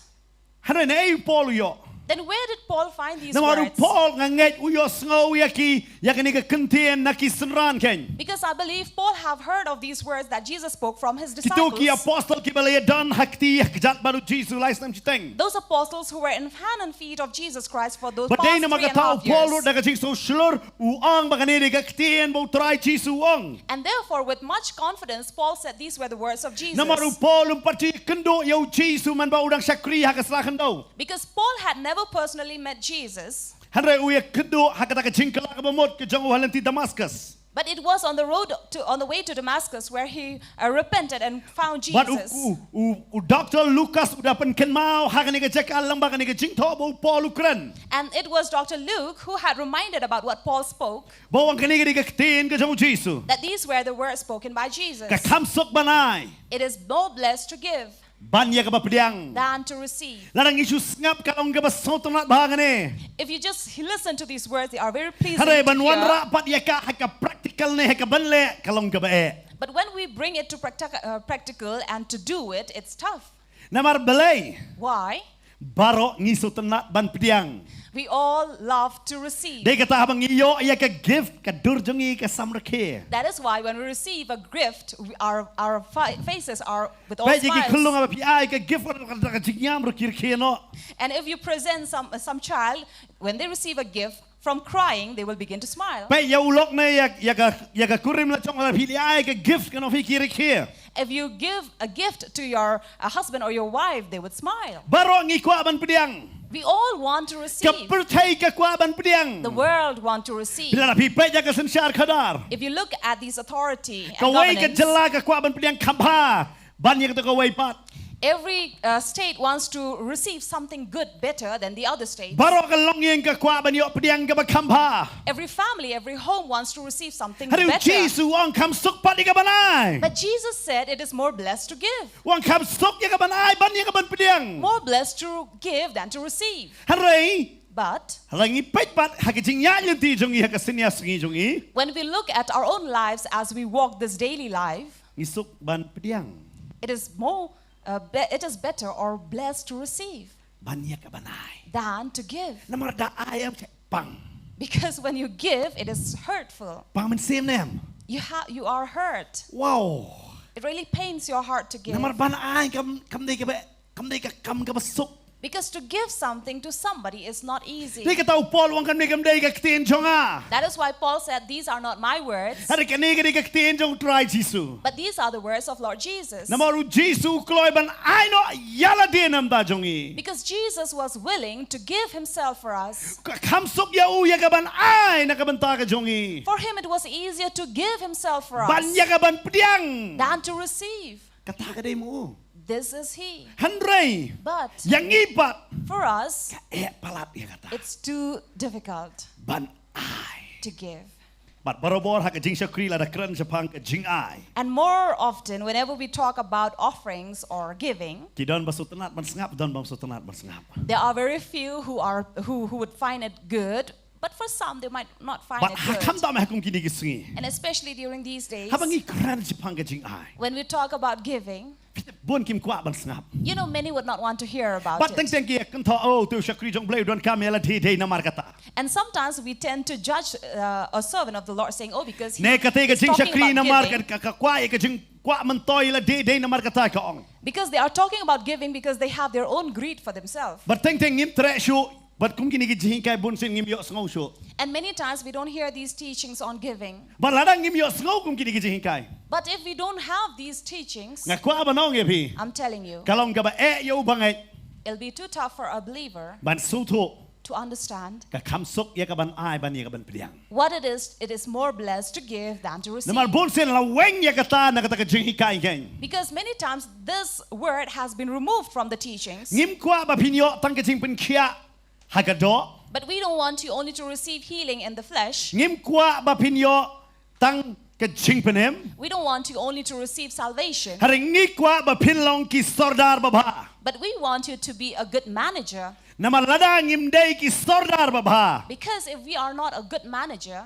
Hynrei naei u Paul u ïoh. Then where did Paul find these Namar u words? Paul nga ngeit u ïohsngew ïa ki ïa kane ka kyntien na ki synran kein. Because I believe Paul have heard of these words that Jesus spoke from his Kito ki disciples. Apostol kiba la ïadon ha kti ha kjat bad u Jisu lai snem shiteng. Those apostles who were in hand and feet of Jesus Christ for those Bad dei past namar three and a kata u half Paul ruh years. Da ka jingsngew shlur u ong ba kane dei ka ktien ba u Trai Jisu u ong. And therefore, with much confidence, Paul said these were the words of Jesus. Namar u Paul um pat ju ïakynduh ïa u Jisu man ba u dang shakri ha ka sla khyndew. Because Paul had never personally met Jesus, Hynrei u ïakynduh ha kata ka jingkylla kaba mut ka jong u ha lynti Damascus. but it was on the road to, on the way to Damascus where he uh, repented and found Bad u, Jesus. u, u, u Doctor Lukas u da pynkynmaw ha kane ka jaka lyngba kane ka jingthoh ba u Paul u kren. And it was Doctor Luke who had reminded about what Paul spoke, Ba u ong kane ka dei ka ktien ka jong u Jisu. That these were the words spoken by Jesus. Ka kham suk ban ai. It is more blessed to give Ban ïa kaba pdiang. Than to receive. Lada ngi shu sngap ka long kaba sngewtynnat bha kane. If you just listen to these words, they are very pleasing Hynrei to ban hear. Wanrah pat ïa ka ha ka practical ne ha ka ban leh ka long kaba eh. But when we bring it to practic- uh, practical and to do it, it's tough. Namar balei? Why? Baroh ngi sngewtynnat ban pdiang. We all love to receive. Dei kata haba ngi ïoh ïa ka gift ka dur jong ngi ka samrkhie. That is why when we receive a gift, we, our, our fa- faces are with all Peit ïa ki khyllung smiles. Haba phi ai ka gift ka jingïam ruh ki rkhie noh. And if you present some, some child, when they receive a gift, from crying, they will begin to smile. Peit ïa u lok ne ïa, ïa ka, ïa ka kurim la jong la phi ai ka gift ka noh phi ki rkhie. If you give a gift to your uh, husband or your wife, they would smile. Baroh ngi kwah ban pdiang. We all want to receive. Ka pyrthei ka kwah ban pdiang. The world want to receive. Lada phi peit ïa ka synshar khadar. If you look at this authority and governance, kawei ka jylla ka kwah ban pdiang kham bha ban ïa kato kawei pat. Every uh, state wants to receive something good better than the other states. Baroh ka longïing ka kwah ban ïoh pdiang kaba kham bha. Every family, every home wants to receive something better. Hynrei u Jisu u ong kham suk pat ïa ka ban ai. But Jesus said it is more blessed to give. U ong kham suk ïa ka ban ai ban ïa ka ban pdiang. More blessed to give than to receive. Hynrei, but, hynrei ngi peit pat ha ka jingïaid lynti jong ngi ha ka synñia sngi jong ngi. When we look at our own lives as we walk this daily life, ngi suk ban pdiang. It is more, uh, be- it is better or blessed to receive. Ban ïa ka ban ai. Than to give. Namar da ai em pang. Because when you give, it is hurtful. Pang mynsiem ne em. You ha- you are hurt. Wow. It really pains your heart to give. Namar ban ai kam kam dei kaba kam dei ka kam kaba suk. Because to give something to somebody is not easy. Dei kata u Paul u ong kane kam dei ka ktien jong nga. That is why Paul said, "These are not my words." Hynrei kane ka dei ka ktien jong u Trai Jisu. But these are the words of Lord Jesus. Namar u Jisu u kloi ban ai noh ïa lade na ka bynta jong ngi. Because Jesus was willing to give himself for us. Ka kham suk ïa u ïa ka ban ai na ka bynta ka jong ngi. For him it was easier to give himself for us. Ban ïa ka ban pdiang. Than to receive. Kata ka dei ma u. This is he. Hynrei, but, ïa ngi pat, for us, ka eh palat ïa kata. It's too difficult, ban ai, to give. Bad barabor ha ka jingshakri lada kren shaphang ka jingai. And more often, whenever we talk about offerings or giving, ki don ba sngewtynnat ban sngap, don ba sngewtynnat ban sngap. There are very few who are who, who would find it good. But for some, they might not find it good. Bad ha kham tam ha kum kine ki sngi. And especially during these days, haba ngi kren shaphang ka jingai, when we talk about giving, Bun kim kwah ban sngap. You know, many would not want to hear about Bad teng it. Teng ki kynthoh, oh, tu shakri jong Blei u donkam ïa lade dei namar kata. And sometimes we tend to judge uh, a servant of the Lord saying, oh, because he Ne kata ka is talking jingshakri about namar giving. Ka, ka, ka kwah ïa ka jingkwah myntoi ïa lade dei namar kata ka ong. Because they are talking about giving because they have their own greed for themselves. Bad teng teng ngim treh shuh. Bad kum kine ki jinghikai bun sien ngim ïohsngew shuh. And many times we don't hear these teachings on giving. Bad lada ngim ïohsngew kum kine ki jinghikai. But if we don't have these teachings, nga kwah ban ong ïa phi. I'm telling you. Ka long kaba eh ïa u bangeit. It'll be too tough for a believer. Ban sngewthuh. To understand. Ka kham suk ïa ka ban ai ban ïa ka ban pdiang. What it is, it is more blessed to give than to receive. Namar bun sien la weng ïa kata na kata ka jinghikai kein. Because many times this word has been removed from the teachings. Ngim kwah ba phin ïoh tang ka jingpynkhiah ha ka doh. But we don't want you only to receive healing in the flesh. Ngim kwah ba phin ïoh tang ka jingpynim. We don't want you only to receive salvation. Hynrei ngi kwah ba phin long ki sordar babha. But we want you to be a good manager. Namar lada ngim dei ki sordar babha. Because if we are not a good manager,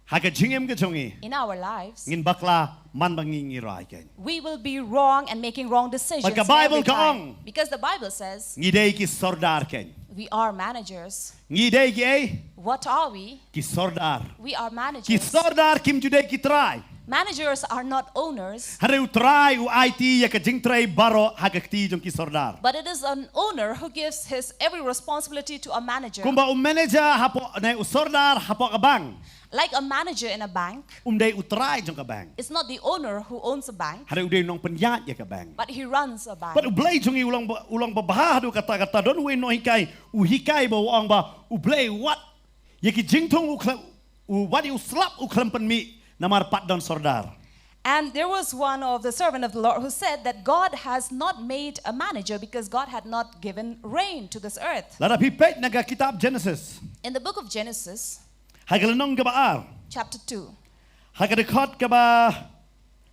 ha ka jingim ka jong ngi, in our lives, ngin bakla man ba ngi ngi rai kein. We will be wrong and making wrong decisions. Bad ka Bible ka ong. Because the Bible says, ngi dei ki sordar kein. We are managers. Ngi dei ki ei? What are we? Ki sordar. We are managers. Ki sordar kim ju dei ki trai. Managers are not owners. Hynrei u trai u aiti ïa ka jingtrei baroh ha ka kti jong ki sordar. But it is an owner who gives his every responsibility to a manager. Kumba u manager hapoh ne u sordar hapoh ka bank. Like a manager in a bank. Um dei u trai jong ka bank. It's not the owner who owns a bank. Hynrei u dei u nongpynïaid ïa ka bank. But he runs a bank. Bad u Blei jong ngi u long ba, u long babha haduh katta katta, don uwei u nonghikai u hikai ba u ong ba u Blei wat ïa ki jingthung u khlem, u wat ïa u slap u khlem pynmih namar pat don sordar. And there was one of the servant of the Lord who said that God has not made a manager because God had not given rain to this earth. Lada phi peit na ka kitab Genesis. In the book of Genesis, ha ka lynnong kaba ar. Chapter two. Ha ka dkhot kaba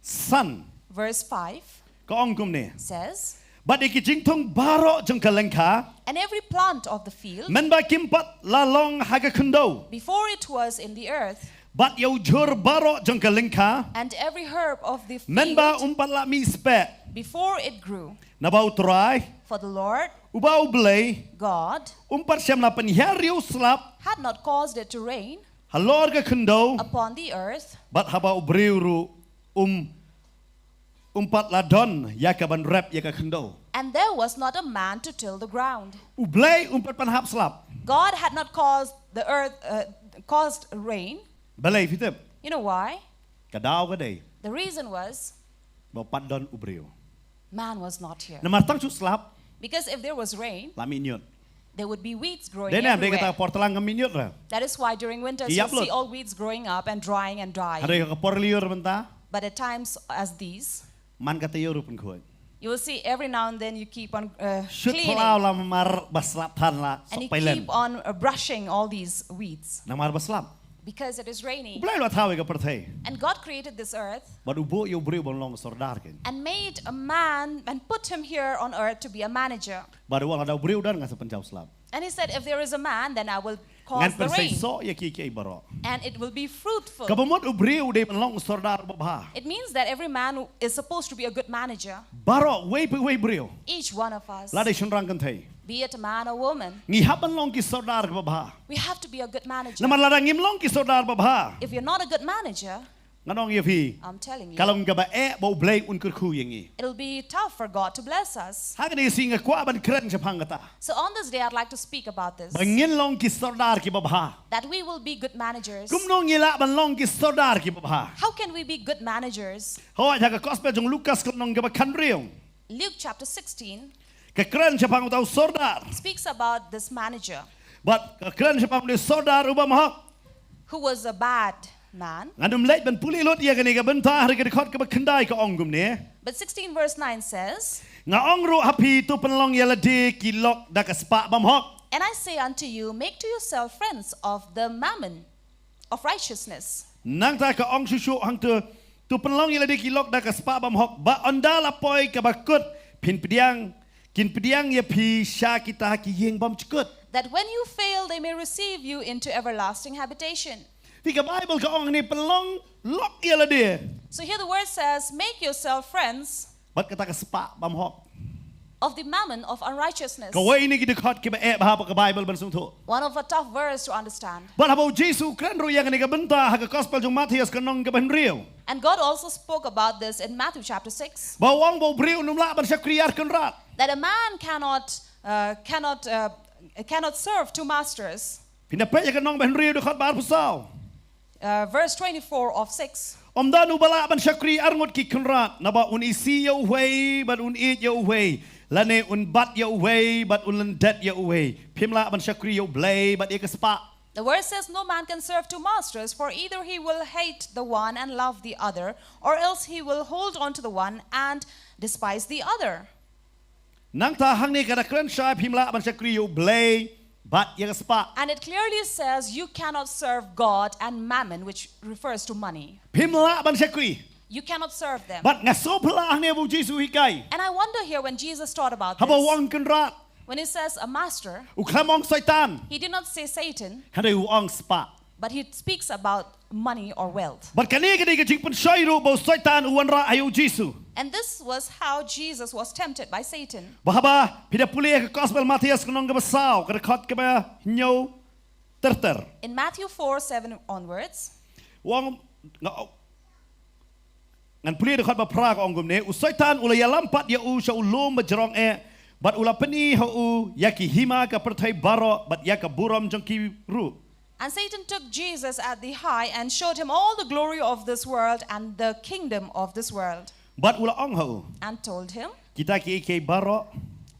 san. Verse five. Ka ong kumne. Says, bad ïa ki jingthung baroh jong ka lyngkha. And every plant of the field. Mynba kim pat la long ha ka khyndew. Before it was in the earth. Bad ïa u jhur baroh jong ka lyngkha. And every herb of the field. Mynba um pat la mih speh. Before it grew. Naba u Trai. For the Lord. Uba u Blei. God. Um pat shym la pynhiar ïa u slap. Had not caused it to rain. Halor ka khyndew. Upon the earth. Bad haba u briew ruh um, um pat la don ïa ka ban rep ïa ka khyndew. And there was not a man to till the ground. U Blei um pat pynhap slap. God had not caused the earth, uh, caused rain. Balei phi tip? You know why? Ka daw ka dei. The reason was. Ba u pat don u briew. Man was not here. Namar tang shu slap. Because if there was rain, la mih ñiut. There would be weeds growing everywhere. Dei ne, dei kata por tlang ka mih ñiut ra. That is why during winters you see all weeds growing up and drying and drying. Hynrei ka por lyiur mynta. But at times as these, man ka taïew ruh pynkhuid. You will see every now and then you keep on uh, cleaning. Shut phyllaw la mar ba slap than la. And you keep on uh, brushing all these weeds. Namar ba slap. Because it is raining. U Blei u la thaw ïa ka pyrthei. And God created this earth. Bad u buh ïa u briew ban long sordar kein. And made a man and put him here on earth to be a manager. Bad u ong lada u briew don ngan sa pynjaw slap. And he said, if there is a man, then I will cause the rain. Ngan pynseisoh ïa kiei kiei baroh. And it will be fruitful. Kaba mut u briew u dei ban long sordar babha. It means that every man is supposed to be a good manager. Baroh, uwei pa uwei u briew. Each one of us. La dei shynrang kynthei. Be it a man or woman. Ngi hap ban long ki sordar babha. We have to be a good manager. Namar lada ngim long ki sordar babha. If you're not a good manager, ngan ong ïa phi. I'm telling you. Ka long kaba eh ba u Blei un kyrkhu ïa ngi. It'll be tough for God to bless us. Ha kane ka sngi nga kwah ban kren shaphang kata. So on this day, I'd like to speak about this. Ba ngin long ki sordar ki babha. That we will be good managers. Kumno ngi lah ban long ki sordar ki babha. How can we be good managers? Hooid, ha ka gospel jong Lukas ka lynnong kaba khathynriew. Luke chapter sixteen. Ka kren shaphang uta u sordar. Speaks about this manager. Bad ka kren shaphang u sordar uba mahok. Who was a bad man. Ngan ym leit ban pule lut ïa kane ka bynta, hynrei ka dkhot kaba khyndai ka ong kumne. But sixteen verse nine says, nga ong ruh ha phi, to pynlong ïa lade ki lok da ka spah bamhok. And I say unto you, make to yourself friends of the mammon of righteousness. Nangta ka ong shuh shuh hangto, to pynlong ïa lade ki lok da ka spah bamhok, ba ynda la poi kaba kut phin pdiang, kin pdiang ïa phi sha kita ki ïing bymjukut. That when you fail, they may receive you into everlasting habitation. Phi, ka Bible ka ong hangne pynlong lok ïa lade. So here the word says, make yourself friends. bad kata ka spah bymhok. Of the mammon of unrighteousness. Kawei na ki dkhot kiba eh bha ha ka Baibl ban sngewthuh. One of a tough verse to understand. Bad haba u Jisu u kren ruh ïa kane ka bynta ha ka Gospel jong u Mathaios ka lynnong kaba hynriew. And God also spoke about this in Matthew chapter six. Ba u ong ba u briew um lah ban shakri ar kynrad. That a man cannot, uh, cannot, uh, cannot serve two masters. Phin da peit ïa ka lynnong ba hynriew dkhot ba arphew saw. Uh, verse twenty-four of six. Ym don uba lah ban shakri ar ngut ki kynrad, naba un isih ïa uwei bad un ïeit ïa uwei, lane un bat ïa uwei bad un lyndet ïa uwei. Phim lah ban shakri ïa u Blei bad ïa ka spah. The verse says, "No man can serve two masters, for either he will hate the one and love the other, or else he will hold on to the one and despise the other." Nangta hangne ka da kren shai phim lah ban shakri ïa u Blei bad ïa ka spah. And it clearly says you cannot serve God and mammon, which refers to money. Phim lah ban shakri. You cannot serve them. Bad nga sngewphylla hangne ba u Jisu u hikai. And I wonder here when Jesus taught about Haba u this, ong kynrad, when he says a master, u khlem ong Soitan. He did not say Satan, Hynrei u ong spah. But he speaks about money or wealth. Bad kane ka dei ka jingpynshoi ruh ba u Soitan u wanrah ha u Jisu. And this was how Jesus was tempted by Satan. Ba haba phi da pule ha ka Gospel Mathaios ka lynnong kaba saw, ka dkhot kaba hynñiew ter ter. In Matthew four seven onwards, U ong, nga, ngan pule dkhot ba phra, ka ong kumne: U Soitan u la ïalam pat ïa u sha u lum ba jrong eh, bad u la pyni ha u ïa ki hima ka pyrthei baroh bad ïa ka burom jong ki ruh. And Satan took Jesus at the high and showed him all the glory of this world and the kingdom of this world, Bad u la ong ha u: and told him, Kita kiei kiei baroh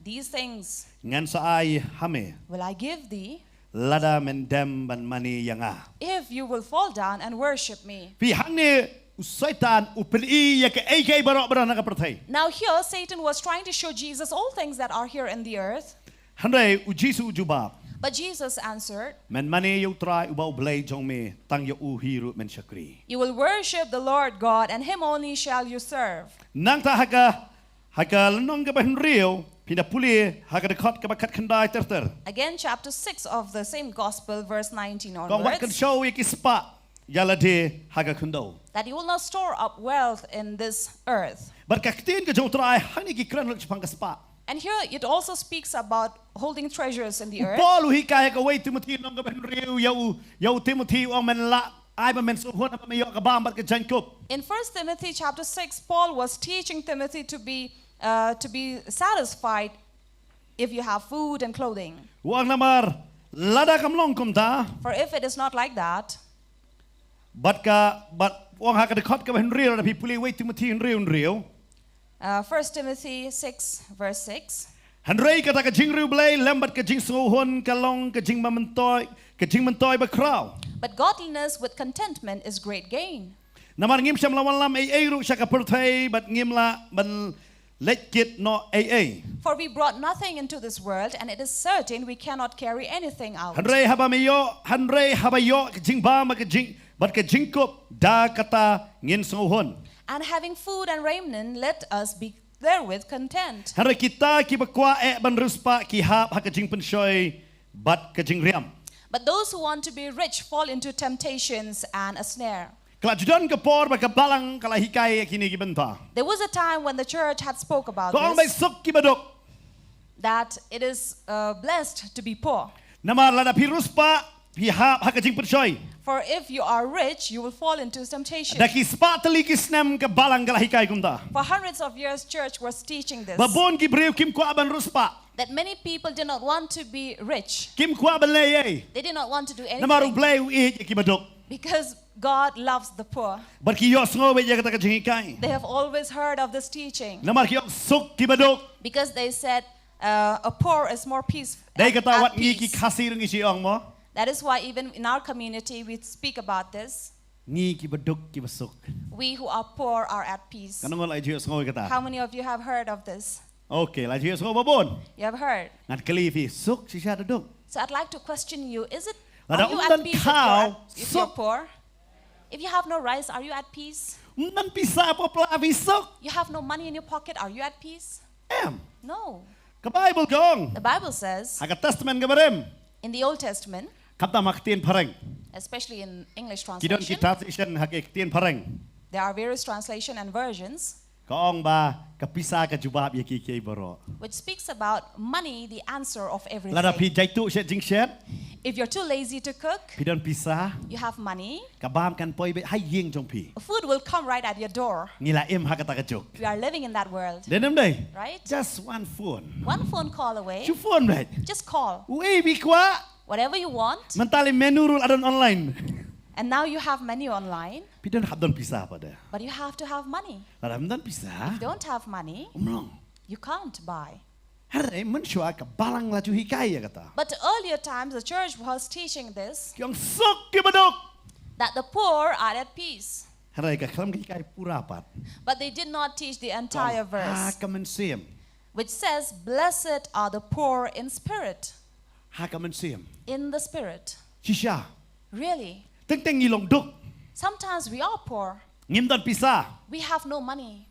"These things ngan sa ai ha me, will I give thee, lada men dem ban mane ïa nga. if you will fall down and worship me." Phi, hangne u Soitan u pyni ïa kiei kiei baroh ba don ha ka pyrthei. Now here Satan was trying to show Jesus all things that are here in the earth. Hynrei u Jisu u jubab: But Jesus answered, Men mane ïa U Trai uba U Blei jong me, tang ïa u hi ruh men shakri. "You will worship the Lord God, and him only shall you serve." Nangta ha ka, ha ka lynnong kaba hynriew, phin da pule ha ka dkhot kaba khatkhyndai ter ter. Again, chapter six of the same gospel, verse nineteen Kong wat kan onwards, show ïa ki spah ïa lade ha ka khyndew. "That you will not store up wealth in this earth." Bad ka ktien ka jong U Trai hangne ki kren lut shaphang ka spah. And here it also speaks about holding treasures in the earth. Paul u hikai ha ka wei Timothi lynnong kaba hynriew ïa u, ïa u Timothi, u ong men lah ai ba men sngewhun haba me ïoh ka bam bad ka jaiñkup. In First Timothy chapter six, Paul was teaching Timothy to be, uh, to be satisfied if you have food and clothing. U ong namar lada kam long kumta, For if it is not like that, bad ka, bad u ong ha ka dkhot kaba hynriew, lada phi pule wei Timothi hynriew hynriew. uh, First Timothy six, verse six, Hynrei kata ka jingriewblei lem bad ka jingsngewhun ka long ka jingmyntoi, ka jingmyntoi bakhraw. "But godliness with contentment is great gain." Namar ngim shym la wanlam ei ei ruh sha ka pyrthei, bad ngim lah ban leit kit noh ei ei. "For we brought nothing into this world, and it is certain we cannot carry anything out." Hynrei haba me ïoh, hynrei haba ïoh ka jingbam bad ka jing, bad ka jingkup, da kata ngin sngewhun. "And having food and raiment, let us be therewith content." Hynrei kita kiba kwah eh ban riewspah ki hap ha ka jingpynshoi bad ka jingriam. "But those who want to be rich fall into temptations and a snare." Ka la ju don ka por ba ka balang ka la hikai ïa kine ki bynta. There was a time when the church had spoke about Ka ong ba this, suk ki baduk. that it is, uh, blessed to be poor. Namar lada phi riewspah, phi hap ha ka jingpynshoi. "For if you are rich, you will fall into temptation." Da ki spah tylli ki snem ka balang ka la hikai kumta. For hundreds of years, church was teaching this. Ba bun ki briew kim kwah ban riewspah. That many people did not want to be rich. Kim kwah ban leh ei ei. They did not want to do Namar U anything. Blei u ïeit ïa ki baduk. Because God loves the poor. Bad ki ïohsngew beit ïa kata ka jinghikai. They have always heard of this teaching. Namar ki ong suk ki baduk. Because they said, uh, "A poor is more peace Dei at, kata at wat ngi ki peace." Khasi ruh ngi shu ong mo. That is why even in our community we speak about this. Ngi ki baduk ki basuk. "We who are poor are at peace." Katno ngut la ju ïohsngew ïa kata? How many of you have heard of this? Okay, la ju ïohsngew ba bun. You have heard. Ngan kylli phi, suk shisha da duk? So I'd like to question you, is it, Lada are you um at don peace khaw, at work if you're suk. Poor? If you have no rice, are you at peace? Um don pisa ha pla phi suk? You have no money in your pocket, are you at peace? Em. No. Ka Baibl ka ong. The Bible says, Ha ka Testament kaba rim. In the Old Testament, Khamtam ha ka ktien phareng. Especially in English Ki don ki translation, translation ha ka ktien phareng. There are various translation and versions. Ka ong ba ka pisa ka jubab ïa kiei kiei baroh. Which speaks about money, the answer of Lada phi everything. jaituh shet jingshet, If you're too lazy to cook, phi don pisa, you have money, ka bam kan poi beit ha ïing jong phi. Food will come right at your door. Ngi la im ha kata ka juk. We are living in that world, Dei ne em dei? Right? Just one phone. One phone call away. Shu phone beit. Just call. Uei phi kwah. Whatever you want. Mynta lei menu ruh la don online. And now you have menu online. Phi don hap don pisa pat de. But you have to have money. Lada ym don pisa. If you don't have money, Ym long. You can't buy. Hynrei mynshuwa ka balang la ju hikai ïa kata. But earlier times, the church was teaching this. Ki ong suk ki baduk. That the poor are at peace. Hynrei ka khlem ka hikai pura pat. But they did not teach the entire Ha verse, ka mynsiem. Which says, "Blessed are the poor in spirit." Ha ka mynsiem. In the spirit. Shisha. Really? Teng teng ngi long duk. Sometimes we are poor. Ngim don pisa. We have no money.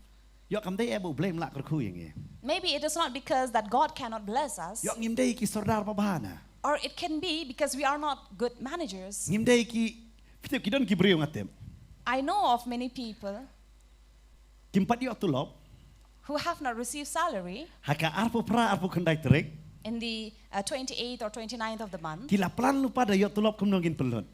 Ïoh kam dei eh ba U Blei ym lah kyrkhu ïa ngi. Maybe it is not because that God cannot bless us. Ïoh ngim dei ki sordar babha na. Or it can be because we are not good managers. Ngim dei ki, phi tip ki don ki briew nga tip. I know of many people Kim pat ïoh tulop. Who have not received salary Ha ka arphew phra arphew khyndai tarik. In the uh, twenty-eighth or twenty-ninth of the month. Ki la plan lypa da ïoh tulop kumno ngin pynlut.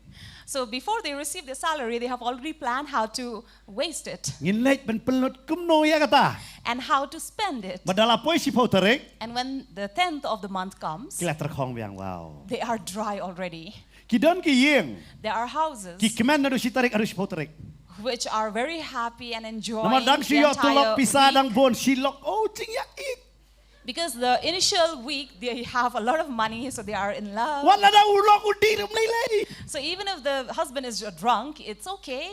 So before they receive the salary, they have already planned how to waste it. Ngin leit ban pynlut kumno ïa kata. And how to spend it. Bad da la poi shiphew tarik. And when the tenth of the month comes, ki la tyrkhong biang, wow. They are dry already. Ki don ki ïing. There are houses. Ki kmen naduh shi tarik haduh shiphew tarik. Which are very happy and enjoying. Namar dang shu ïoh tulop, pisa dang bun, shi lok, oh, jingïaid. Because the initial week they have a lot of money, so they are in love. Wat lada u lok u dih ruh ym lei lei. So even if the husband is a drunk, it's okay.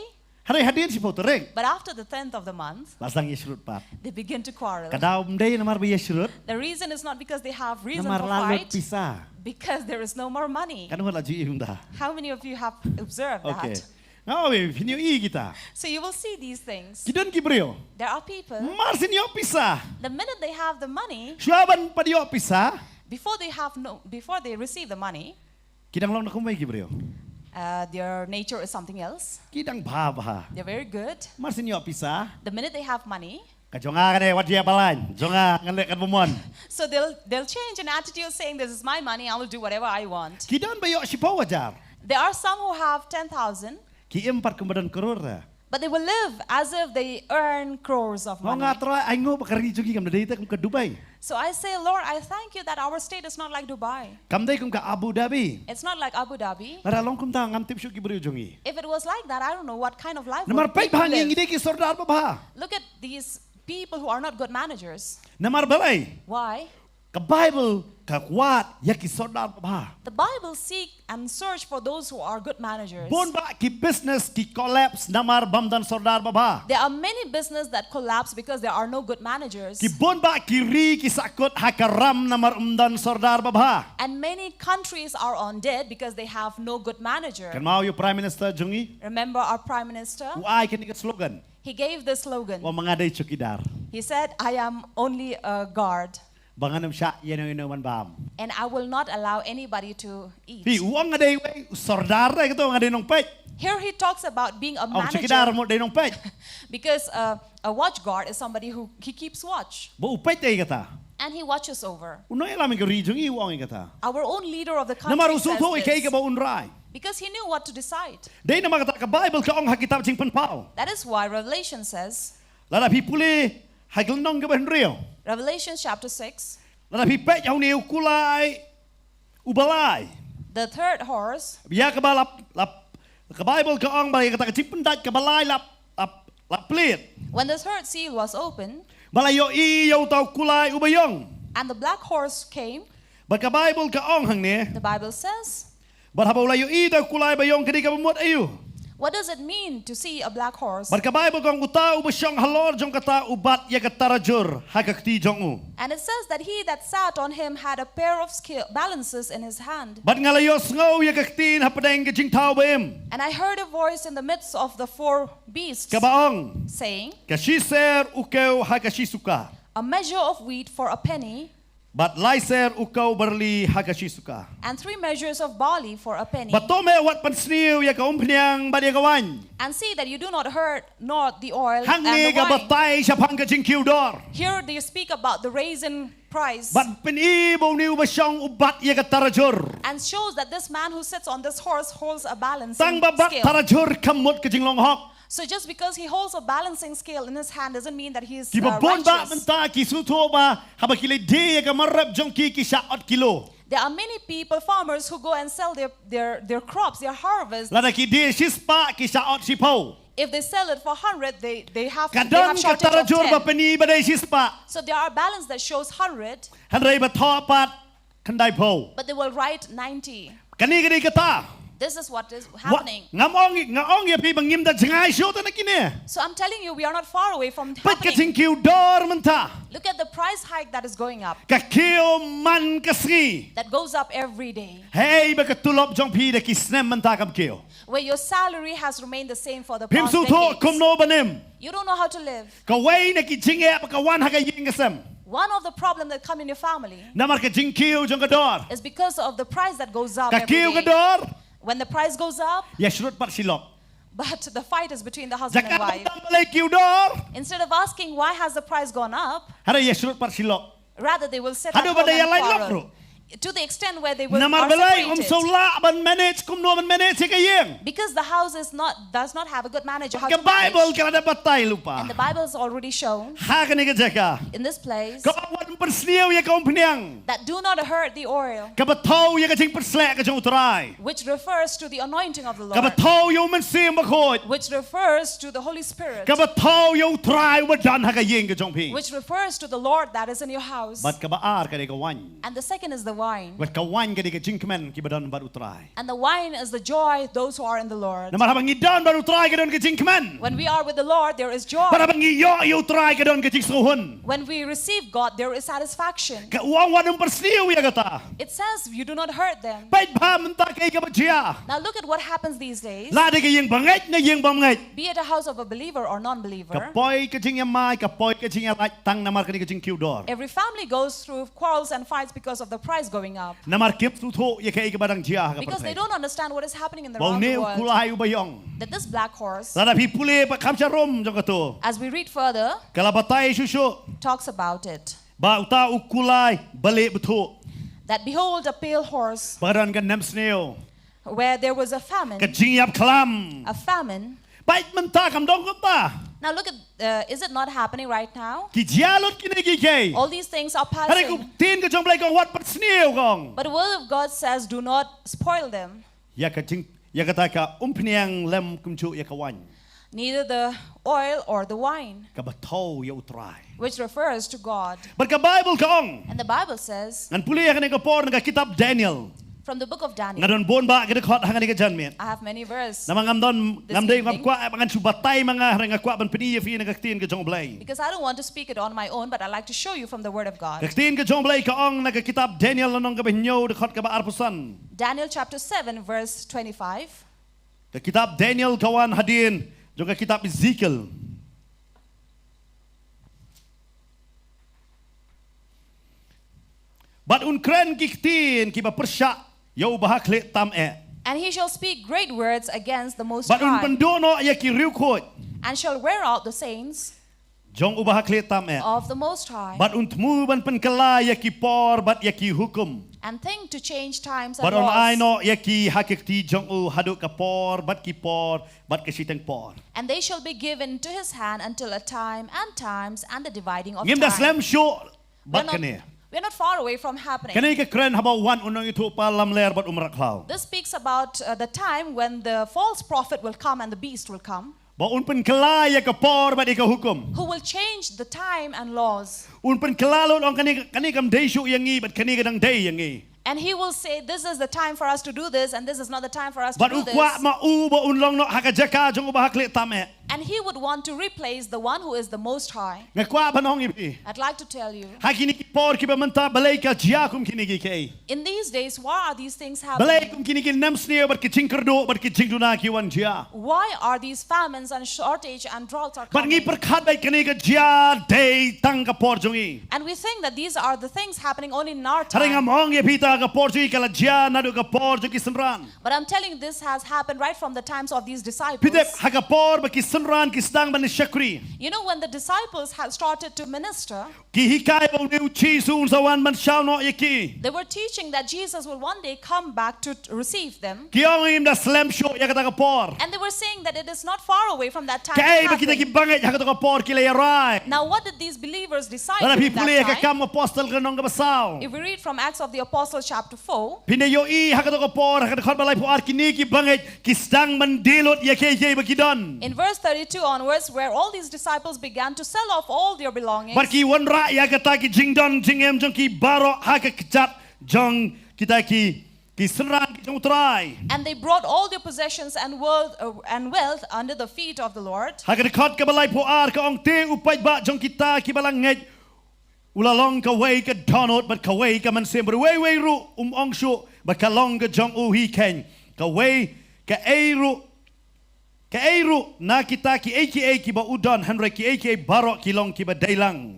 Hynrei hadien shiphew tarik. But after the tenth of the month, la sdang ïashrut pat. They begin to quarrel. Ka daw ym dei namar ba ïashrut. The reason is not because they have reason namar for la lut fight, pisa. Because there is no more money. Katno la ju im da. How many of you have observed okay. that? Nga ong phin ïohi kita. So you will see these things. Ki don ki briew. There are people. Mar shu ïoh pisa. The minute they have the money. Shuwa ban pat ïoh pisa. Before they have no, before they receive the money. Ki dang long na kumwei ki briew. Uh, their nature is something else. Ki dang bha bha. They're very good. Mar shu ïoh pisa. The minute they have money. Ka jong nga kane, wat ïa balang. Jong nga ngan leh katba mon. So they'll they'll change an attitude saying, "This is my money, I will do whatever I want." Ki don ba ïoh shiphew hajar. There are some who have ten thousand. Ki im pat kumba don klur. But they will live as if they earn crores of money. Nga ong, Trai, ai nguh ba ka ri jong ngi kam dei te kum ka Dubai. So I say, "Lord, I thank you that our state is not like Dubai." Kam dei kum ka Abu Dhabi. It's not like Abu Dhabi. Lada long kumta ngam tip shuh ki briew jong ngi. If it was like that, I don't know what kind of life. Namar peit bha ngi, ngi dei ki sordar babha. Look at these people who are not good managers. Namar balei? Why? Ka Bible ka kwah ïa ki sordar babha. The Bible seek and search for those who are good managers. Bun bah ki business ki collapse namar bym don sordar babha. There are many business that collapse because there are no good managers. Ki bun bah ki ri ki sahkut ha ka ram namar ym don sordar babha. And many countries are on debt because they have no good manager. Kynmaw ïa u Prime Minister jong ngi. Remember our Prime Minister? U ai kane ka slogan. He gave the slogan. U ong, nga dei chowkidar. He said, "I am only a guard." Ba ngan ym shah ïano ïano ban bam. And I will not allow anybody to eat. Phi, u ong nga dei wei u sordar, eh, kato nga dei nongpeit. Here he talks about being a manager. Ong chowkidar mo dei nongpeit. Because uh, a watch guard is somebody who he keeps watch. Ba u peit ïa kata. And he watches over. U nongïalam ïa ka ri jong ngi u ong ïa kata. Our own leader of the country says this. Namar u sngewthuh ïa kaei kaba un rai. Because he knew what to decide. Dei namar kata ka Bible ka ong ha kitab Jingpynpaw. That is why Revelation says. Lada phi pule ha ka lynnong kaba hynriew. Revelation chapter six. Lada phi peit ha une u kulai uba lai. The third horse. Ïa kaba la, la, ka Bible ka ong ba ïa kata ka jingpyndait kaba lai la, la, la plied. When the third seal was opened. Ba la ïohi ïa uta u kulai uba ïong. And the black horse came. Bad ka Bible ka ong hangne. The Bible says. Bad haba u la ïohi da u kulai ba ïong, ka dei kaba mut aïu? What does it mean to see a black horse? Bad ka Bible ka ong, uta uba shong halor jong kata u bat ïa ka tarajur ha ka kti jong u. And it says that he that sat on him had a pair of scale, balances in his hand. Bad nga la ïohsngew ïa ka ktien hapdeng ka jingthaw ba im. And I heard a voice in the midst of the four beasts. Kaba ong. Saying. Ka shiser u kew ha ka shisuka. A measure of wheat for a penny. Bad lai ser u kaw barli ha ka shi suka. And three measures of barley for a penny. Bad to me wat pynsniew ïa ka umphniang bad ïa ka waiñ. And see that you do not hurt nor the oil and Hangne the ka wine. Batai shaphang ka jingkiew dor. Here they speak about the raise in price. Bad pyni ba une uba shong u bat ïa ka tarajur. And shows that this man who sits on this horse holds a balancing Tang ba bat scale. Tarajur kam mut ka jinglong hok. So just because he holds a balancing scale in his hand doesn't mean that he is Kiba uh, bun ba righteous. Mynta ki sngewthuh ba haba ki leit die ïa ka mar rep jong ki ki shah ot kilo. There are many people, farmers, who go and sell their, their, their crops, their harvest. Lada ki die shispah ki shah ot shiphew. If they sell it for hundred, they, they have, Ka they have don ka shortage of tarajur ba ten. Pyni ba dei shispah. So there are balance that shows hundred, Hynrei ba thoh pat khyndai phew. But they will write ninety. Kane ka dei kata. This is what is Wa- happening. Ngam ong, nga ong ïa phi ba ngim da jngai shuh te na kine. So I'm telling you, we are not far away from Peit ka happening. Jingkiew dor mynta. Look at the price hike that is going up. Ka kiew man ka sngi. That goes up every day. Hei ba ka tulop jong phi da ki snem mynta kam kiew. Where your salary has remained the same for the Phim past sngewthuh decades. Kumno banim. You don't know how to live. Kawei na ki jingeh ba ka wan ha ka ïing ka sem. One of the problems that come in your family Namar ka jingkiew jong ka dor. Is because of the price that goes up Ka every kiew ka day. Dor. When the price goes up, Ïa shrut pat shilok. But the fight is between the husband and Jaka wife. Tam ba lei kiew dor. Instead of asking why has the price gone up, Hynrei ïa shrut pat shilok. Rather they will set up Haduh ba da ïa and lai lok quarrel. ruh. To the extent where they will Namar are ba lei um separated. Sngewlah ban manage kumno ban manage ïa ka ïing. Because the house is not does not have a good manager how Ka to manage. Baibl ka la da batai lypa. And the Bible has already shown Ha kane ka jaka. In this place Ka ong wat pynsniew ïa ka umphniang. That do not hurt the oil. Kaba thew ïa ka jingpyrshah ka jong U Trai. Which refers to the anointing of the Lord. Kaba thew ïa U Mynsiem Bakhuid. Which refers to the Holy Spirit. Kaba thew ïa U Trai uba don ha ka ïing ka jong phi. Which refers to the Lord that is in your house. Bad kaba ar ka dei ka waiñ. And the second is the wine. Bad ka waiñ ka dei ka jingkmen kiba don bad U Trai. And the wine is the joy those who are in the Lord. Namar haba ngi don bad U Trai ka don ka jingkmen. When we are with the Lord, there is joy. Bad haba ngi ïoh ïa U Trai ka don ka jingsngewhun. When we receive God, there is satisfaction. Ka ong wat ym pynsniew ïa kata. It says you do not hurt them. Peit bha mynta kaei kaba jia. Now look at what happens these days. La dei ka ïing bangeit ne ïing bym ngeit. Be it a house of a believer or non-believer. Ka poi ka jingïamai, ka poi ka jingïalait tang namar kane ka jingkiew dor. Every family goes through quarrels and fights because of the price going up. Namar kim sngewthuh ïa kaei kaba dang jia ha ka pyrthei. Because they don't understand what is happening in the Ba around une the u world. Kulai uba ïong. That this black horse, Lada phi pule ba kham sharum jong kato. As we read further, Ka la batai shuh shuh. Talks about it. Ba uta u Kulai ba leh bthuh. That behold a pale horse. Ba don ka nemsniew. Where there was a famine. Ka jingïap khlam. A famine. Peit mynta kam dong kumta. Now look at, uh, is it not happening right now? Ki jia lut kine kiei kiei. All these things are Hynrei ka passing. Ktien ka jong U Blei ka ong wat pynsniew ka ong. But the word of God says, do not spoil them. Ïa ka jing, ïa kata ka umphniang lem kumjuh ïa ka waiñ. Neither the oil or the wine. Kaba thew ïa U Trai. Which refers to God. Bad ka Baibl ka ong. And the Bible says, Ngan pule ïa kane ka por na ka kitab Daniel. From the book of Nga Daniel. don bun bah ki dkhot ha kane ka janmiet. I have many verses. Namar ngam don, This ngam dei ngam evening. kwah ba ngan shu batai ma nga, hynrei nga kwah ban pyni ïa phi na ka ktien ka jong U Blei. Because I don't want to speak it on my own, but I like to show you from the word of Ka God. ktien ka jong U Blei ka ong na ka kitab Daniel lynnong kaba hynñiew dkhot kaba arphew san. Daniel chapter seven, verse twenty-five. Ka kitab Daniel ka wan hadien jong ka kitab Ezekiel. Bad un kren ki ktien kiba pyrshah ïa uba ha khlieh tam eh. And he shall speak great words against the Most Bad un High, pynduh noh ïa ki riewkhuid and shall wear out the saints jong uba ha khlieh tam eh. Of the Most High, Bad un thmu ban pynkylla ïa ki por bad ïa ki hukum. And think to change times and Bad un ai laws. Noh ïa ki ha ka kti jong u haduh ka por bad ki por bad ka shiteng por. And they shall be given to his hand until a time and times and the dividing of Ngim da time. Slem shuh We're bad not, kane. We're not far away from happening. Kane ka kren haba wan u nongïathuhpaw lamler bad u mrad khlaw. This speaks about uh, the time when the false prophet will come and the beast will come. Ba un pynkylla ïa ka por bad ïa ka hukum. Who will change the time and laws. Un pynkylla lut, ong kane, kane kam dei shuh ïa ngi bad kane ka dang dei ïa ngi. And he will say, this is the time for us to do this, and this is not the time for us to Bad do u kwah this. Ma u ba un long noh ha ka jaka jong uba ha khlieh tam eh. And he would want to replace the one who is the Most High. Nga kwah ban ong ïa phi. I'd like to tell you, Ha kine ki por kiba mynta balei ka jia kum kine ki kaei. In these days, why are these things Balei happening? kum kine ki nemsniew bad ki jingkyrduh bad ki jingduna ki wan jia. Why are these famines and shortage and droughts are Bad ngi coming? Pyrkhat ba kane ka jia dei tang ka por jong ngi. And we think that these are the things happening only in our Hynrei nga time. ong ïa phi ta ka por jong ngi ka la jia naduh ka por jong ki synran. But I'm telling you, this has happened right from the times of these Phi tip disciples. ha ka por ba ki synran ki sdang ban shakri. You know, when the disciples had started to minister, Ki hikai ba une u Jisu un sa wan ban shaw noh ïa ki. They were teaching that Jesus will one day come back to t- receive them. Ki ong im da slem shuh ïa kata ka por. And they were saying that it is not far away from that time. Kaei To ba kita ki happen. Bangeit ha kata ka por ki la ïa rai. Now, what did these believers decide Lada phi during pule ïa ka that time? Kam Apostol ka lynnong kaba saw. If we read from Acts of the Apostles, chapter four, Phin da ïohi ha kata ka por ha ka dkhot ba laiphew ar kine ki bangeit ki sdang ban die lut ïa kiei kiei ba ki don. In verse thirty-two onwards, where all these disciples began to sell off all their belongings, Bad ki wanrah ïa kata ki jingdon jingem jong ki baroh ha ka kjat jong kita ki ki synran ki jong u Trai. And they brought all their possessions and wealth, uh, and wealth under the feet of the Lord. Ha ka dkhot kaba laiphew ar ka ong te u paidbah jong kita kiba la ngeit u la long kawei ka dohnud bad kawei ka mynsiem bad uwei uwei ruh um ong shuh ba ka long ka jong u hi keiñ. Kawei kaei ruh kaei ruh na kita kiei kiei kiba u don, hynrei kiei kiei baroh ki long kiba dei lang.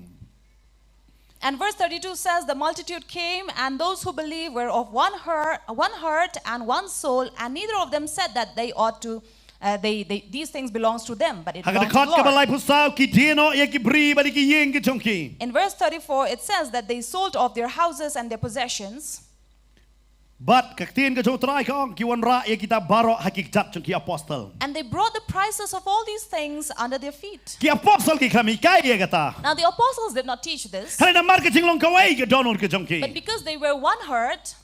And verse thirty-two says, The multitude came, and those who believed were of one heart, one heart and one soul, and neither of them said that they ought to, uh, they, they, these things belongs to them, but it Ha ka belongs to the dkhot kaba Lord. laiphew saw ki die noh ïa ki bri bad ïa ki ïing ki jong ki. In verse thirty-four, it says that they sold off their houses and their possessions, Bad ka ktien ka jong u Trai ka ong ki wanrah ïa kita baroh ha ki kjat jong ki apostol. and they brought the prices of all these things under their feet. Ki apostol kim hikai ïa kata. Now, the apostles did not teach this, Hynrei namar ka jinglong kawei ka dohnud ka jong ki. but because they were one heart,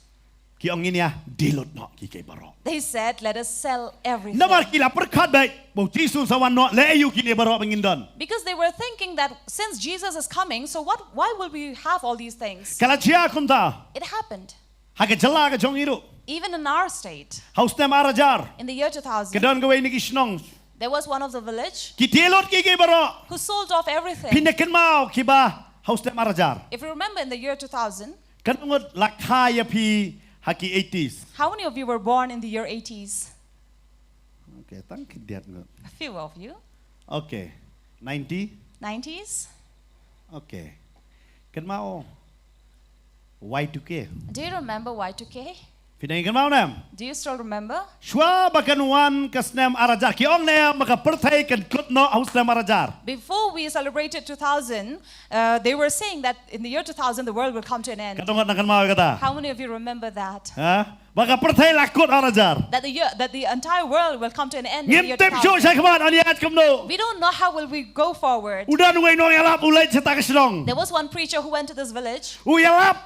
Ki ong ngin ïa die lut noh kiei kiei baroh. they said, Let us sell everything. Namar ki la pyrkhat beit ba u Jisu un sa wan noh, lei aïu kine baroh ba ngin don. Because they were thinking that since Jesus is coming, so what? Why will we have all these things? Ka la jia kumta. It happened. Ha ka jylla ka jong ngi ruh. Even in our state, Ha u snem ar hajar. In the year Ka two thousand, don kawei na ki shnong. There was one of the village Ki die lut kiei kiei baroh. Who sold off everything. Phin da kynmaw kiba ha u snem ar hajar. If you remember in the year two thousand, Katno ngut la kha ïa phi ha ki eighties. How many of you were born in the year eighties? Okay, tang khyndiat ngut. A few of you. Okay. Ninety. Nineties? Okay. Kynmaw Y two K. Do you remember Y two K? Phi dang kynmaw ne em? Do you still remember? Shuwa ba kan wan ka snem ar hajar, ki ong ne em ba ka pyrthei kan kut noh ha u snem ar hajar. Before we celebrated two thousand, uh, they were saying that in the year two thousand, the world will come to an end. Katno ngut nang kynmaw ïa kata? How many of you remember that? Ha? Ba ka pyrthei la kut ar hajar. That the year, that the entire world will come to an end in the Ngim year tip shuh two thousand. shakhmat, ong ïa kumno. We don't know how will we go forward. U don uwei u nongïalap u leit sha kata ka shnong. There was one preacher who went to this village. U ïalap.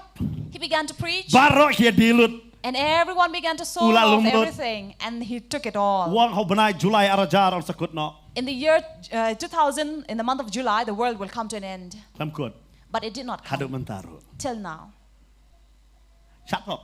He began to preach, Baroh ki die lut. And everyone began to sold U la off lum lut. Everything, and he took it all. U ong ha u bnai July ar hajar un sa kut noh. In the year uh, two thousand, in the month of July, the world will come to an end. Kam kut. But it did not come. Haduh mynta ruh. Till now. Shat noh.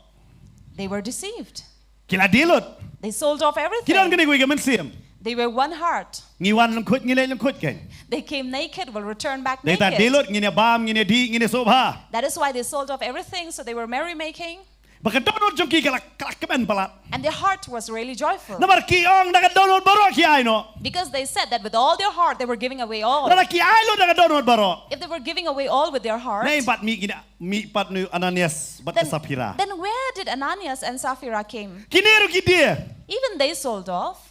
They were deceived. Ki la die lut. They sold off everything. Ki don kane kawei ka mynsiem. They were one heart. Ngi wan lyngkhuit, ngi leit lyngkhuit kein. They came naked, will return back Dei ta die naked. Lut, ngin ïa bam, ngin ïa dih, ngin ïa sngewbha. That is why they sold off everything, so they were merrymaking. Ba ka dohnud jong ki ka la, ka la kmen palat. And their heart was really joyful. Namar ki ong da ka dohnud baroh ki ai noh. Because they said that with all their heart they were giving away all. Lada ki ai lut da ka dohnud baroh. If they were giving away all with their heart, Naei pat mih kine, mih pat une u Ananias bad ka then, Saphira. Then where did Ananias and Sapphira came? Kine ruh ki die. Even they sold off,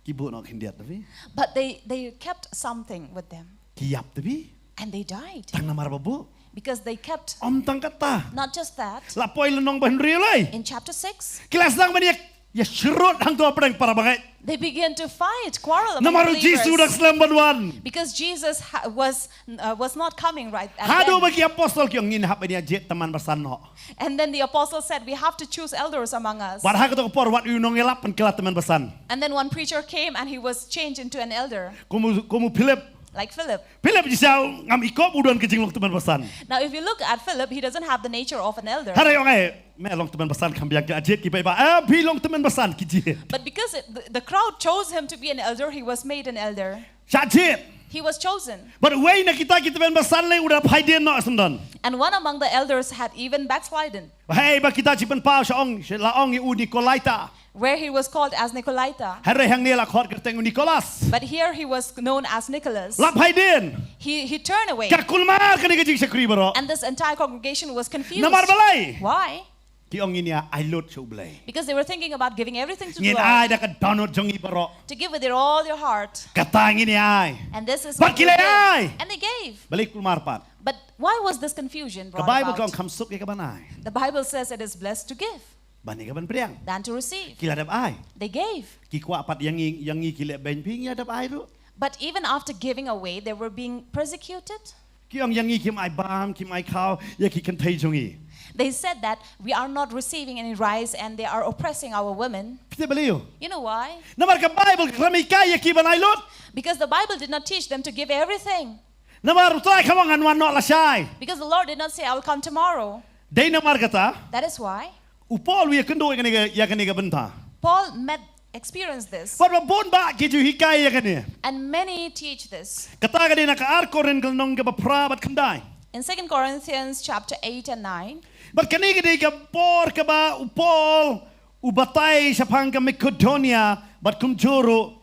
Ki buh noh khyndiat da phi. But they, they kept something with them. Ki ïap da phi. And they died. Tang namar ba buh. Because they kept, Ym tang kata. Not just that, La poi lynnong ba hynriew lei. In chapter six, Ki la sdang ban ïa, ïa syrut hangto hapdeng para bangeit. They began to fight, quarrel among Namar u believers. Jisu dang slem ban wan. Because Jesus ha- was, uh, was not coming right at Haduh then. Ba ki apostol ki ong ngin hap ban ïa jied tymmen basan noh. And then the apostles said, "We have to choose elders among us." Bad ha kato ka por wat u nongïalap pynkylla tymmen basan. And then one preacher came and he was changed into an elder. Kum u, kum u Philip. like Philip. Philip jingshisha ngam i kop u don ka jinglong tymmen basan. Now, if you look at Philip, he doesn't have the nature of an elder. Hynrei ong ai, me long tymmen basan kham biang ki jied ki paidbah. Em, phi long tymmen basan ki jied. But because it, the, the crowd chose him to be an elder, he was made an elder. Shah jied. He was chosen. Bad uwei na kita ki tymmen basan lei u da phai dien noh syndon. And one among the elders had even backslidden, Hei ba kita chi pynpaw sha ong, sha la ong i u Nikolaita. where he was called as Nicolaita. Hynrei hangne la khot kyrteng u Nikolas. But here he was known as Nicholas. La phai dien. He, he turned away. Ka kulmar kane ka jingshakri baroh. And this entire congregation was confused. Namar balei? Why? Ki ong ngin ïa ai lut sha u Blei. Because they were thinking about giving everything to the Ngin Lord, ai da ka dohnud jong ngi baroh. To give with their, all their heart. Kata ngin ïa ai. And this is Bad what ki they la ai. Gave. And they gave. Balei kulmar pat? But why was this confusion Ka brought Bible ka about? Ong kham suk ïa kaban ai. The Bible says it is blessed to give Ban ïa kaban pdiang. Than to receive. Ki la dep ai. They gave. Ki kwah pat ïa ngi, ïa ngi ki leh beiñ phi, ïa dep ai ruh. But even after giving away, they were being persecuted. Ki ong ïa ngi kim ai bam, kim ai khaw ïa ki kynthei jong ngi. They said that we are not receiving any rice and they are oppressing our women. Phi tip balei? You know why? Namar ka Bible kam hikai ïa ki ban ai lut. Because the Bible did not teach them to give everything. Namar u Trai kam ong ngan wan noh lashai. Because the Lord did not say, "I will come tomorrow." Dei namar kata. That is why U Paul u ïakynduh ïa kane ka, ïa kane ka bynta. Paul met experienced this. Bad ba bun bah ki ju hikai ïa kane. And many teach this. Kata ka dei na ka ar Korinth ka lynnong kaba phra bad khyndai. In Second Corinthians chapter eight and nine, Bad kane ka dei ka por kaba u Paul u batai shaphang ka Makedonia bad kumjuh ruh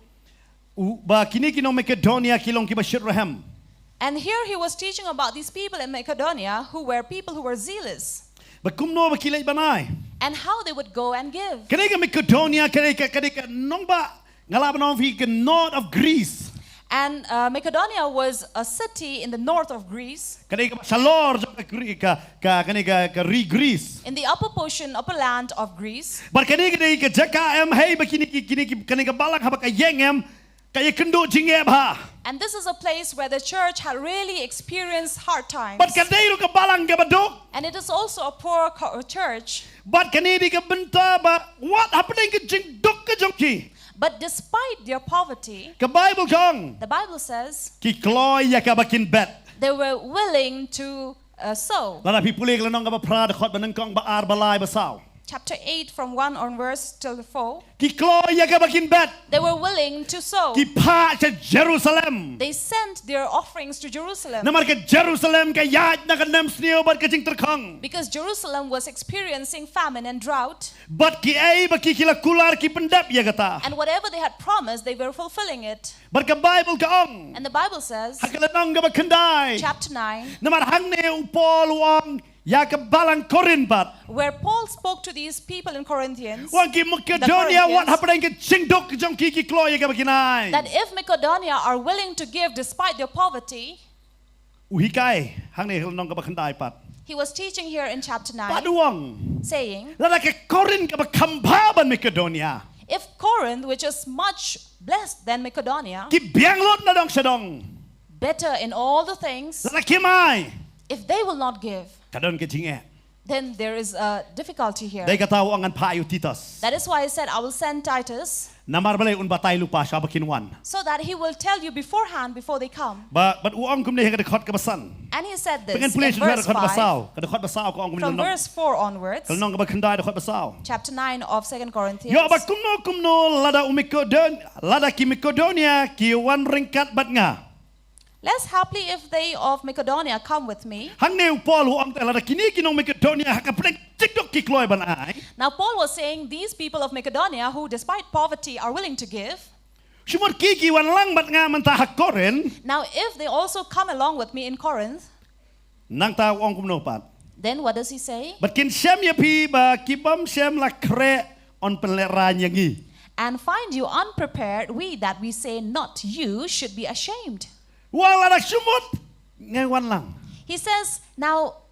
u ba kine ki nong Makedonia ki long kiba shit rhem. And here he was teaching about these people in Macedonia who were people who were zealous. Ba kumno ba ki leit ban ai. And how they would go and give. Kane ka Makedonia kane ka, kane ka nongbah, nga lah ban ong phi ka north of Greece. And uh, Macedonia was a city in the north of Greece, Kane ka shalor jong ka Gre-, ka, ka, kane ka, ka ri Greece. In the upper portion, upper land of Greece. Bad kane ka dei ka jaka em hei ba kine ki, kine ki, kane ka balang haba ka ïeng em ka ïakynduh jingeh bha. And this is a place where the church had really experienced hard times. Bad ka dei ruh ka balang kaba duk. And it is also a poor co- church. Bad kane dei ka bynta ba wat hapdeng ka jingduk ka jong ki. But despite their poverty, Ka Bible ka ong. The Bible says. Ki kloi ïa kaba kin bet. They were willing to uh, sow. Lada phi pule ka lynnong kaba phra dkhot ba nyngkong ba ar ba lai ba saw. Chapter eight from one onwards till four. Ki kloi ïa kaba kin bet. They were willing to sow. Ki phah sha Jerusalem. They sent their offerings to Jerusalem. Namar ka Jerusalem ka ïaid na ka nemsniew bad ka jingtyrkhong. Because Jerusalem was experiencing famine and drought. Bad kiei ba ki ki la kular ki pyndep ïa kata. And whatever they had promised, they were fulfilling it. Bad ka Bible ka ong. And the Bible says, Ha ka lynnong kaba khyndai. Chapter nine, Namar hangne u Paul u ong ïa ka balang Korinth bad. Where Paul spoke to these people in Corinthians, U ong ki Makedonia wat hapdeng ka jingduk jong ki ki kloi ïa kaba kin ai. That if Macedonia are willing to give despite their poverty, U hikai hangne ka lynnong kaba khyndai pat. He was teaching here in chapter nine, Bad u ong. Saying, Lada ka Korinth kaba kham bha ban Makedonia. If Corinth, which is much blessed than Macedonia, Ki biang lut na dong sha dong. Better in all the things, Lada kim ai. If they will not give, Ka don ka jingeh. Then there is a difficulty here. Dei kata u ong ngan phah ïa u Titus. That is why I said I will send Titus. Namar balei un batai lypa sha ba kin wan. So that he will tell you beforehand before they come. Ba, bad u ong kumne ha ka dkhot kaba san. And he said this Pyngen pule in shuwa verse dkhot ba five. saw. Ka dkhot ba saw ka ong kumne. From verse four onwards, Ka lynnong kaba khyndai dkhot ba saw. Chapter nine of Second Corinthians. Ïoh ba kumno kumno lada u Makedon, lada ki Makedonia ki wan ryngkat bad nga. Less happily if they of Macedonia come with me. Hangne u Paul u ong te lada kine ki nong Makedonia ha ka pdeng jingduk ki kloi ban ai. Now Paul was saying these people of Macedonia who despite poverty are willing to give. Shu mut ki ki wan lang bad nga mynta ha Korinth. Now if they also come along with me in Corinth. Nangta u ong kumno pat. Then what does he say? Bad kin shem ïa phi ba ki bym shem la khreh yn pynlehraiñ ïa ngi. And find you unprepared, we that we say not you should be ashamed. Wa lada shu mut ngi wan lang. He says, now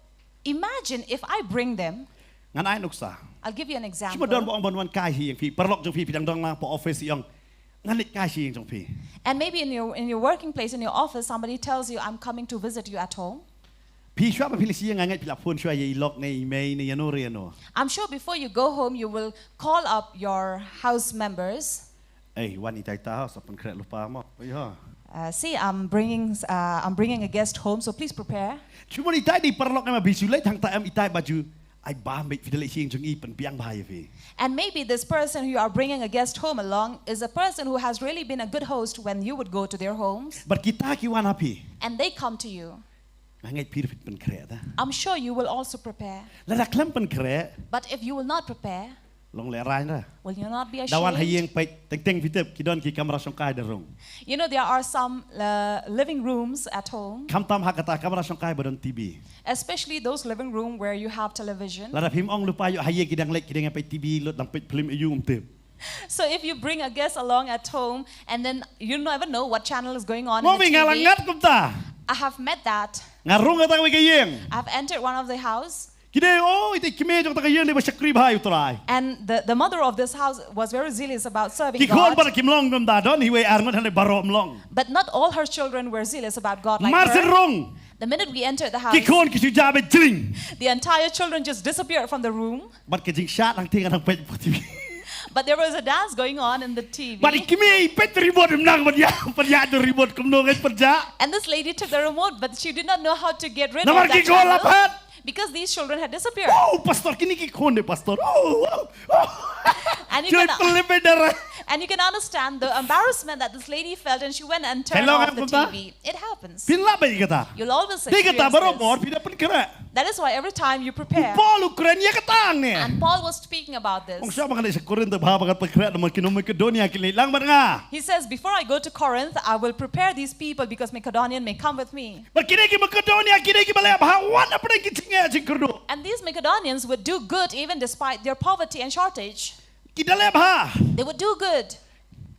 imagine if I bring them. Ngan ai nuksa. I'll give you an Shu mut don example. ba ong ban wan kai hi ïa phi. Paralok jong phi phi dang dang lang pa office ïong. Ngan leit kai hi ïa jong phi. And maybe in your in your working place, in your office, somebody tells you, I'm coming to visit you at home. Phi shuwa ba phi leit hi ïong nga ngeit phi la phone shuwa ïa i lok ne i mei ne ïano re ïano. I'm sure before you go home, you will call up your house members. Ei, wan itai ta sa pynkhreh lypa mo. Oi ha. Uh, see, I'm bringing, uh, I'm bringing a guest home, so please prepare. Shu mon itai di paralok em ba shu leit hangta em itai ba ju ai ba mbit phi da leit sha ïing jong i pynbiang bha ïa phi. And maybe this person who you are bringing a guest home along is a person who has really been a good host when you would go to their homes. Bad kita ki wan ha phi. And they come to you. Nga ngeit phi ruh phin pynkhreh ta. I'm sure you will also prepare. Lada khlem pynkhreh. But if you will not prepare, Long lehraiñ ra. Will you not be ashamed? Da wan ha ïing peit teng teng phi tip ki don ki kamra shongkai da rung. You know, there are some uh, living rooms at home. Khamtam ha kata kamra shongkai ba don T V. Especially those living room where you have television. Lada phim ong lypa ïoh ha ïing ki dang leit ki dang peit T V lut dang peit film ïa um tip. So if you bring a guest along at home and then you never know what channel is going on in the T V. Mo mi nga la ngat kumta. I have met that. Nga rung kata ka ïing. I've entered one of the house. Ki dei, oh, ite kmie jong ta ka ïing dei ba shakri bha ïa u Trai. And the, the mother of this house was very zealous about serving God. Ki khun ba kim long kumta don hi wei ar ngut hangne baroh ym long. But not all her children were zealous about God like her. Mar shen rung. The minute we entered the house, ki khun ki shu jia beit jling. The entire children just disappeared from the room. Bad ka jingshad hangta nga dang peit T V. But there was a dance going on in the T V. Bad i kmie i peit remote ym nang bad ïa, bad ïa da remote kumno ngan peit ïa. And this lady took the remote, but she did not know how to get rid of that channel. Namar ki khun la phet. Because these children had disappeared. Oh, pastor, kine ki khun de pastor. Oh, oh, oh. And you can, and you can understand the embarrassment that this lady felt, and she went and turned off the T V. It happens. Phin lah beit kata. You'll always experience this. Dei kata baroh por phi da pynkhreh. That is why every time you prepare. U Paul u kren ïa kata ne. And Paul was speaking about this. Ong sha ba ngan leit sha Korinth bha ba ngan pynkhreh namar ki nong Macedonia kin leit lang bad nga. He says, "Before I go to Corinth, I will prepare these people because Macedonian may come with me." Bad kine ki Macedonia, kine ki ba leh bha wat hapdeng ki jingeh jingkyrduh. And these Macedonians would do good even despite their poverty and shortage. Ki da leh bha. They would do good.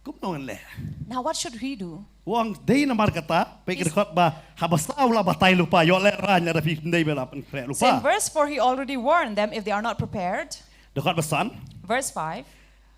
Kumno ngan leh? Now what should we do? U ong dei namar kata, peit ka dkhot ba, haba saw la batai lypa, ïoh lehraiñ lada phi ym dei ba la pynkhreh lypa. So in verse four, he already warned them if they are not prepared. Dkhot ba san. Verse five.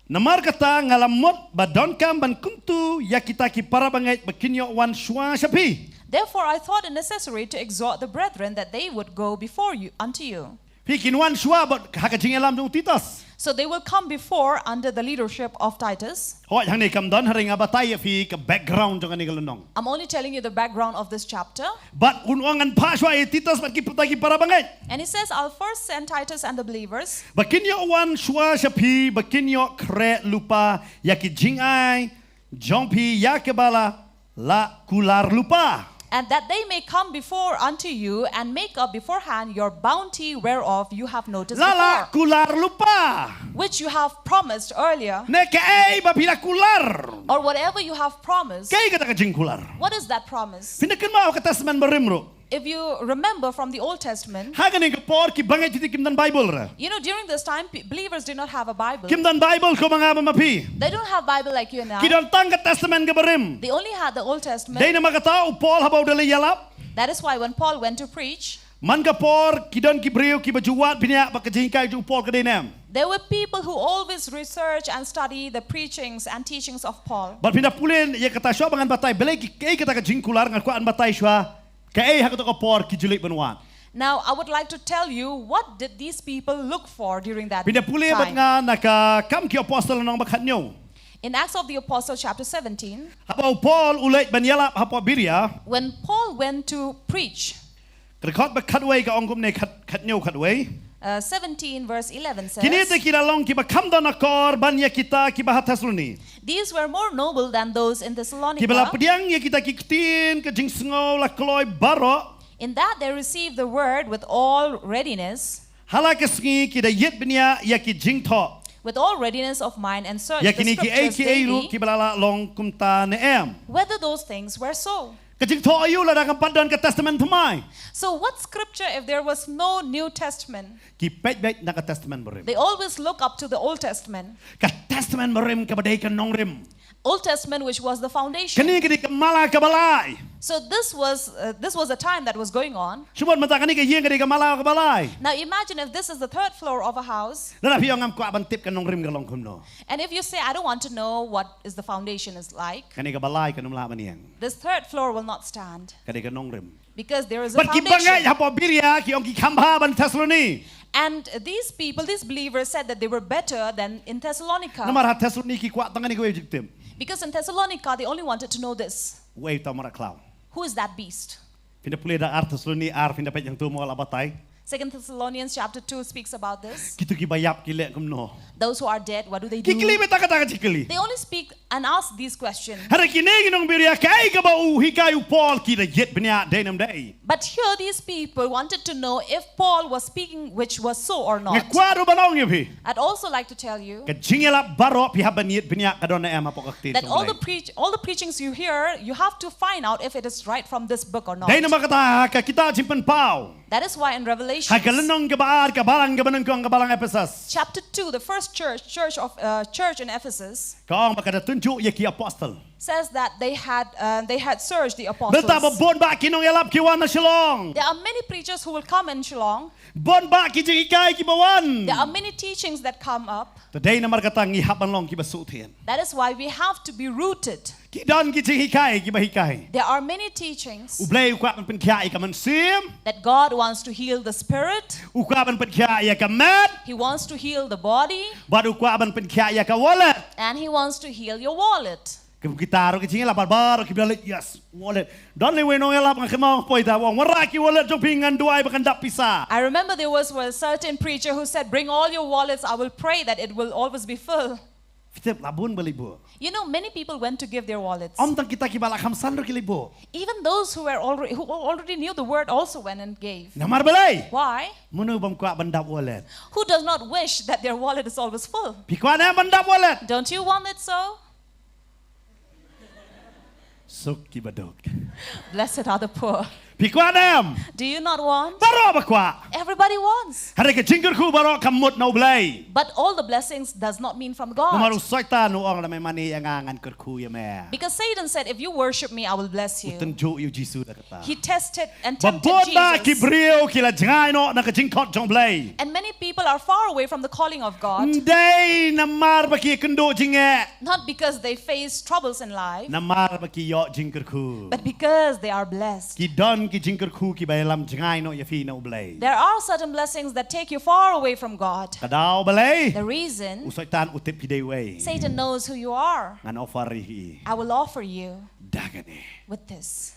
Namar kata nga la mut ba donkam ban kyntu ïa kita ki para bangeit ba kin ïoh wan shuwa sha phi. Therefore I thought it necessary to exhort the brethren that they would go before you unto you. Phi kin wan shuwa bad ha ka jingïalam jong u Titus. So they will come before under the leadership of Titus. Hooid, hangne kam don, hynrei nga batai ïa phi ka background jong kane ka lynnong. I'm only telling you the background of this chapter. Bad un ong ngan phah shuwa ïa Titus bad kita ki para bangeit. And he says, "I'll first send Titus and the believers." Ba kin ïoh wan shuwa sha phi, ba kin ïoh khreh lypa ïa ki jingai jong phi ïa kiba la lah kular lypa. And that they may come before unto you and make up beforehand your bounty whereof you have noticed before. La lah kular lypa. Which you have promised earlier. Ne kaei ba phi la kular. Or whatever you have promised. Kaei kata ka jingkular? What is that promise? Phin da kynmaw ha ka Testament Barim ruh. If you remember from the Old Testament, ha kane ka por ki bangeit ki kim don Bible re. You know, during this time, pe-, believers did not have a Bible. Kim don Bible kum nga bad ma phi. They don't have Bible like you and I. Ki don tang ka Testament ka Barim. They only had the Old Testament. Dei namar kata u Paul haba u da leit ïalap. That is why when Paul went to preach, man ka por ki don ki briew kiba ju wad bniah ba ka jinghikai jong u Paul ka dei ne em. There were people who always research and study the preachings and teachings of Paul. Bad phin da pule ïa kata shuwa ba ngan batai balei ki, kaei kata ka jingkular, ngan kwah ban batai shuwa. Kaei ha kato ka por ki ju leit ban wad. Now, I would like to tell you what did these people look for during that time. Phin da pule bad nga na ka Kam ki Apostol lynnong ba khathynñiew. In Acts of the Apostles chapter seventeen, haba u Paul u leit ban ïalap hapoh Berea. When Paul went to preach, ka dkhot ba khatwei ka ong kumne, khat, khathynñiew khatwei. Uh, seventeen verse eleven says, kine te ki la long kiba kham don akor ban ïa kita kiba ha Thessaloni. These were more noble than those in Thessalonica. Kiba la pdiang ïa kita ki ktien ka jingsngew la kloi baroh. In that they received the word with all readiness. Ha la ka sngi ki da ïit bniah ïa ki jingthoh. With all readiness of mind and searched the scriptures daily. Ïa kine kiei kiei ruh kiba la lah long kumta ne em. Whether those things were so. Ka jingthoh aïu lada kam pat don ka Testament Thymmai? So what scripture if there was no New Testament? Ki peit beit na ka Testament Barim. They always look up to the Old Testament. Ka Testament Barim kaba dei ka nongrim. Old Testament, which was the foundation. Kane ka dei ka mala kaba lai. So this was, uh, this was a time that was going on. Shu mon mynta kane ka ïing ka dei ka mala kaba lai. Now imagine if this is the third floor of a house. Lada phi ong ngam kwah ban tip ka nongrim ka long kumno. And if you say, "I don't want to know what is the foundation is like," kane kaba lai kan ym lah ban ïeng. This third floor will not stand. Ka dei ka nongrim. Because there is a foundation. Bad ki bangeit hapoh Berea ki ong ki kham bha ban Thessaloni. And these people, these believers said that they were better than in Thessalonica. Namar ha Thessaloni ki kwah tang kane kawei jingtip. Because in Thessalonica, they only wanted to know this. Uei uta u mrad khlaw? Who is that beast? Phin da pule da ar Thessaloni ar, phin da peit hangto mo la batai. Second Thessalonians chapter two speaks about this. Kito kiba ïap ki leh kumno? Those who are dead, what do they Ki kylli do? beit ïa kata ka jingkylli. They only speak and ask these questions. Hynrei kine ki nongbiria, kaei kaba u hikai u Paul, ki da jied bniah, dei ne ym dei? But here, these people wanted to know if Paul was speaking which was so or Nga not. kwah ruh ban ong ïa phi, I'd also like to tell you ka jingïalap baroh phi hap ban jied bniah ka don ne em hapoh ka ktien that all the jong U Blei. preach, all the preachings you hear, you have to find out if it is right from this book or not. Dei namar kata ha ka kitab Jingpynpaw, That is why in Revelation ha ka lynnong kaba ar, ka balang kaba nyngkong, ka balang Ephesus, chapter two, the first church, church of uh, church in Ephesus, ka ong ba ka da tynjuh ïa ki apostol. Says that they had uh, they had searched the Mynta ba apostles. bun bah ki nongïalap ki wan na Shillong. There are many preachers who will come in Shillong. Bun bah ki jinghikai kiba wan. There are many teachings that come up. Te dei namar kata ngi hap ban long kiba suhthied. That is why we have to be rooted. Ki don ki jinghikai kiba hikai. There are many teachings U Blei u kwah ban pynkhiah ïa ka mynsiem. That God wants to heal the spirit. U kwah ban pynkhiah ïa ka met. He wants to heal the body. Bad u kwah ban pynkhiah ïa ka wallet. And He wants to heal your wallet. Ki kita ruh ki jingïalap baroh ki ba leh, yes, wallet. Don lei wei nongïalap nga kynmaw poi ta, u ong, wanrah ki wallet jong phi, ngan duwai ba kan dap pisa. I remember there was a certain preacher who said, "Bring all your wallets, I will pray that it will always be full." Phi tip la bun ba leit buh. You know, many people went to give their wallets. Ym tang kita kiba la kham san ruh ki leit buh. Even those who were already who already knew the word also went and gave. Namar balei? Why? Mano bym kwah ban dap wallet? Who does not wish that their wallet is always full? Phi kwah ne em ban dap wallet? Don't you want it so? Suk kiba duk. Blessed are the poor. Phi kwah ne em? Do you not want? Baroh ba kwah. Everybody wants. Hynrei ka jingkyrkhu baroh kam mut na U Blei. But all the blessings does not mean from Namar u God. Soitan u ong, lada me mane ïa nga, ngan kyrkhu ïa me. Because Satan said, "If you worship me, I will bless U you." tynjuh ïa u Jisu da kata. He tested and Ba tempted bun bah ki Jesus. briew ki la jngai noh na ka jingkhot jong U Blei. And many people are far away from the calling of God. Ym dei namar ba ki kynduh jingeh. Not because they face troubles in life, Namar ba ki ïoh jingkyrkhu. But because they are blessed. Ki don ki jingkyrkhu kiba ïalam jngai noh ïa phi na U Blei. There are certain blessings that take you far away from God. Ka daw balei? The reason, U Soitan u tip phi dei uei. Satan knows who you are. Ngan offer ïa phi. I will offer you Da kane. With this.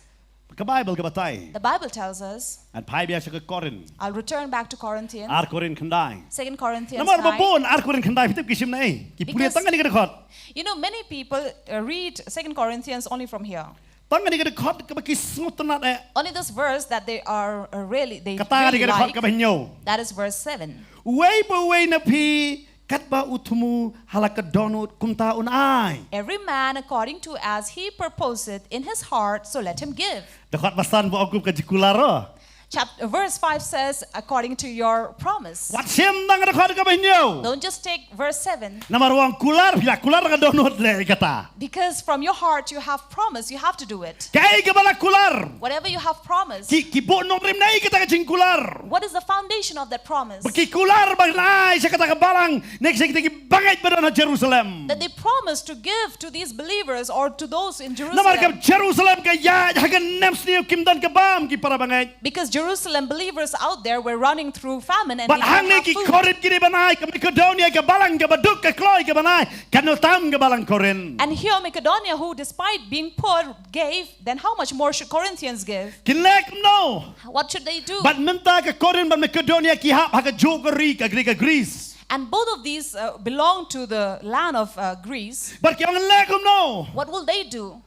Ka Baibl ka batai. The Bible tells us, Ngan phai biang sha ka Korinth. I'll return back to Corinthians. Ar Korinth khyndai. Second Corinthians Namar ba nine. bun, Ar Korinth khyndai, phi tip ki shim na ei? Ki pule Because- tang kane ka dkhot. You know, many people uh, read Second Corinthians only from here. Tang kane ka dkhot kaba ki sngewtynnad eh. Only this verse that they are uh, really, they Kata kane really ka dkhot like. Kaba hynñiew. That is verse seven. Uwei pa uwei na phi, katba u thmu ha la ka dohnud, kumta un ai. Every man according to as he purposeth in his heart, so let him give. Dkhot ba san ba ong kum ka jingkular ruh. Chapter, verse five says, "According to your promise." Wat shim tang dkhot kaba hynñiew. Don't just take verse seven. Namar u ong kular, phi la kular ka dohnud, leh kata. Because from your heart you have promise, you have to do it. Kaei kaba la kular. Whatever you have promised, Ki, ki buh nongrim na ei kata ka jingkular. What is the foundation of that promise? Ba ki kular ban ai sha kata ka balang, ne sha kita ki bangeit ba don ha Jerusalem. That they promise to give to these believers or to those in Namar ka Jerusalem. Jerusalem ka ïaid ha ka nemsniew, kim don ka bam ki para bangeit. Because Jerusalem believers out there were running through famine and Bad they didn't hangne have ki food. Korinth ki dei ban ai, ka Macedonia ka balang kaba duk, ka kloi kaba nai, katno tam ka balang Korinth. And here Macedonia, who despite being poor gave, then how much more should Corinthians give? Kin leh kumno? What should they do? Bad mynta ka Korinth bad Macedonia ki hap ha kajuh ka ri, ka ri ka Greece. And both of these uh, belong to the land of uh, Greece. Bad ki ong leh kumno? What will they do?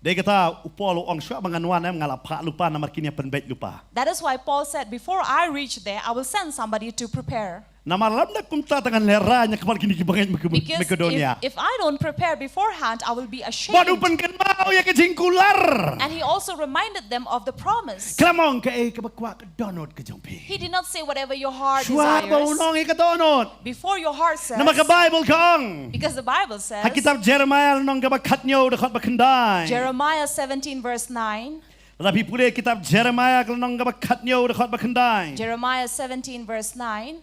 Dei kata u Paul u ong, shuwa ba ngan wan em, nga la phah lypa, namar kin ïa pynbeit lypa. That is why Paul said, "Before I reach there, I will send somebody to prepare." Namar lada kumta te ngan lehrain ha khmat kine ki bangeit Make-, Because Macedonia. If, if I don't prepare beforehand, I will be ashamed. Bad u pynkynmaw ïa ka jingkular. And he also reminded them of the promise. Khlem ong kaei kaba kwah ka dohnud ka jong phi. He did not say whatever your heart Shuwa ba u desires. Ong ïa ka dohnud. Before your heart says. Namar ka Baibl ka ong. Because the Bible says. Ha kitab Jeremiah lynnong kaba khathynñiew dkhot ba khyndai. Jeremiah seventeen verse nine. Lada phi pule kitab Jeremiah lynnong kaba khathynñiew dkhot ba khyndai. Jeremiah seventeen verse nine.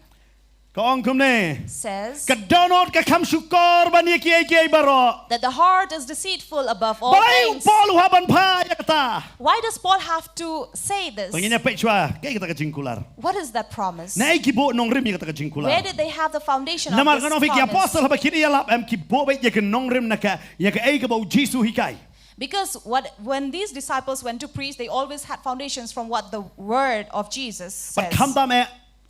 Ka ong kumne. Says. Ka dohnud ka kham shukor ban ïa kiei kiei baroh. That the heart is deceitful above all Balei u things. Paul u hap ban phah ïa kata? Why does Paul have to say this? Te ngin ïa peit shuwa, kaei kata ka jingkular? What is that promise? Naei ki buh nongrim ïa kata ka jingkular? Where did they have the foundation of Namar this ngan ong phi ki promise? Apostol haba ki ïalap em ki buh beit ïa ka nongrim na ka, ïa kaei kaba u Jisu hikai. Because what, when these disciples went to preach, they always had foundations from what the word of Jesus Bad says. Khamtam eh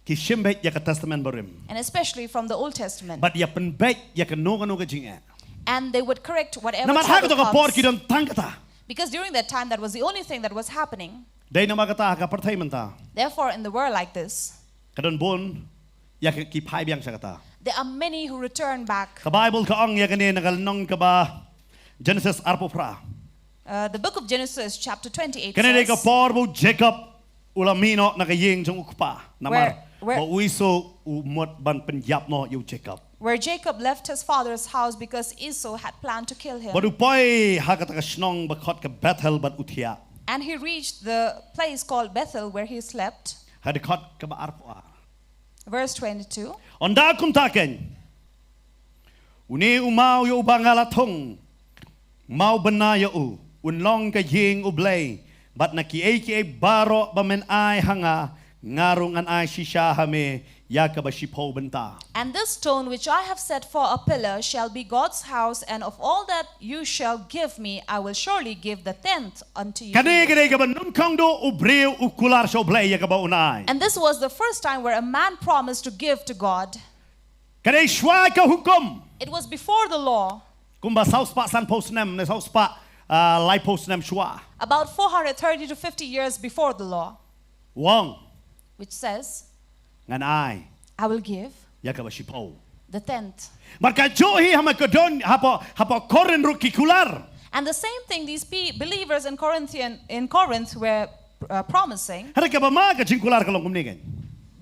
ki shim beit ïa ka Testament Barim. And especially from the Old Testament. Bad ïa pynbeit ïa kano kano ka jingeh. And they would correct whatever Namar ha trouble kato ka por comes. Ki don tang kata. Because during that time, that was the only thing that was happening. Dei namar kata ha ka pyrthei mynta. Therefore, in the world like this, Ka don bun ïa ki phai biang sha kata. There are many who return back. Ka Baibl ka ong ïa kane na ka lynnong kaba Genesis arphew phra. Uh, the book of Genesis, chapter twenty-eight, Kane dei ka says, por ba u Jacob u la mih noh na ka ïing jong u kpa. Namar Where- where- ba u Esau u mut ban pynïap noh ïa u Jacob. Where Jacob left his father's house because Esau had planned to kill him. Bad u poi ha kata ka shnong ba khot ka Bethel bad u thiah. And he reached the place called Bethel where he slept. Ha dkhot kaba arphew ar. Verse twenty-two. Ynda kumta keiñ, une u maw ïa uba nga la thung, maw bynna ïa u, un long ka ïing U Blei, bad na kiei kiei baroh ba men ai ha nga, nga ruh ngan ai shisha ha me ïa kaba shiphew bynta. And this stone which I have set for a pillar shall be God's house, and of all that you shall give me, I will surely give the tenth unto you. Kane ka dei kaba nyngkong duh u briew u kular sha U Blei ïa kaba un ai. And this was the first time where a man promised to give to God. Ka dei shuwa ka hukum. It was before the law, Kumba saw spah sanphew snem ne saw spah ah, laiphew snem shuwa. about four hundred thirty to fifty years before the law, U ong, which says, ngan ai I will give ïa kaba shiphew. The tenth. Bad kajuh hi ha Makedon, hapoh, hapoh Korinth ruh ki kular. And the same thing these pe- believers in Corinthian in Corinth were uh, promising. Hynrei kaba ma ka jingkular ka long kumne keiñ.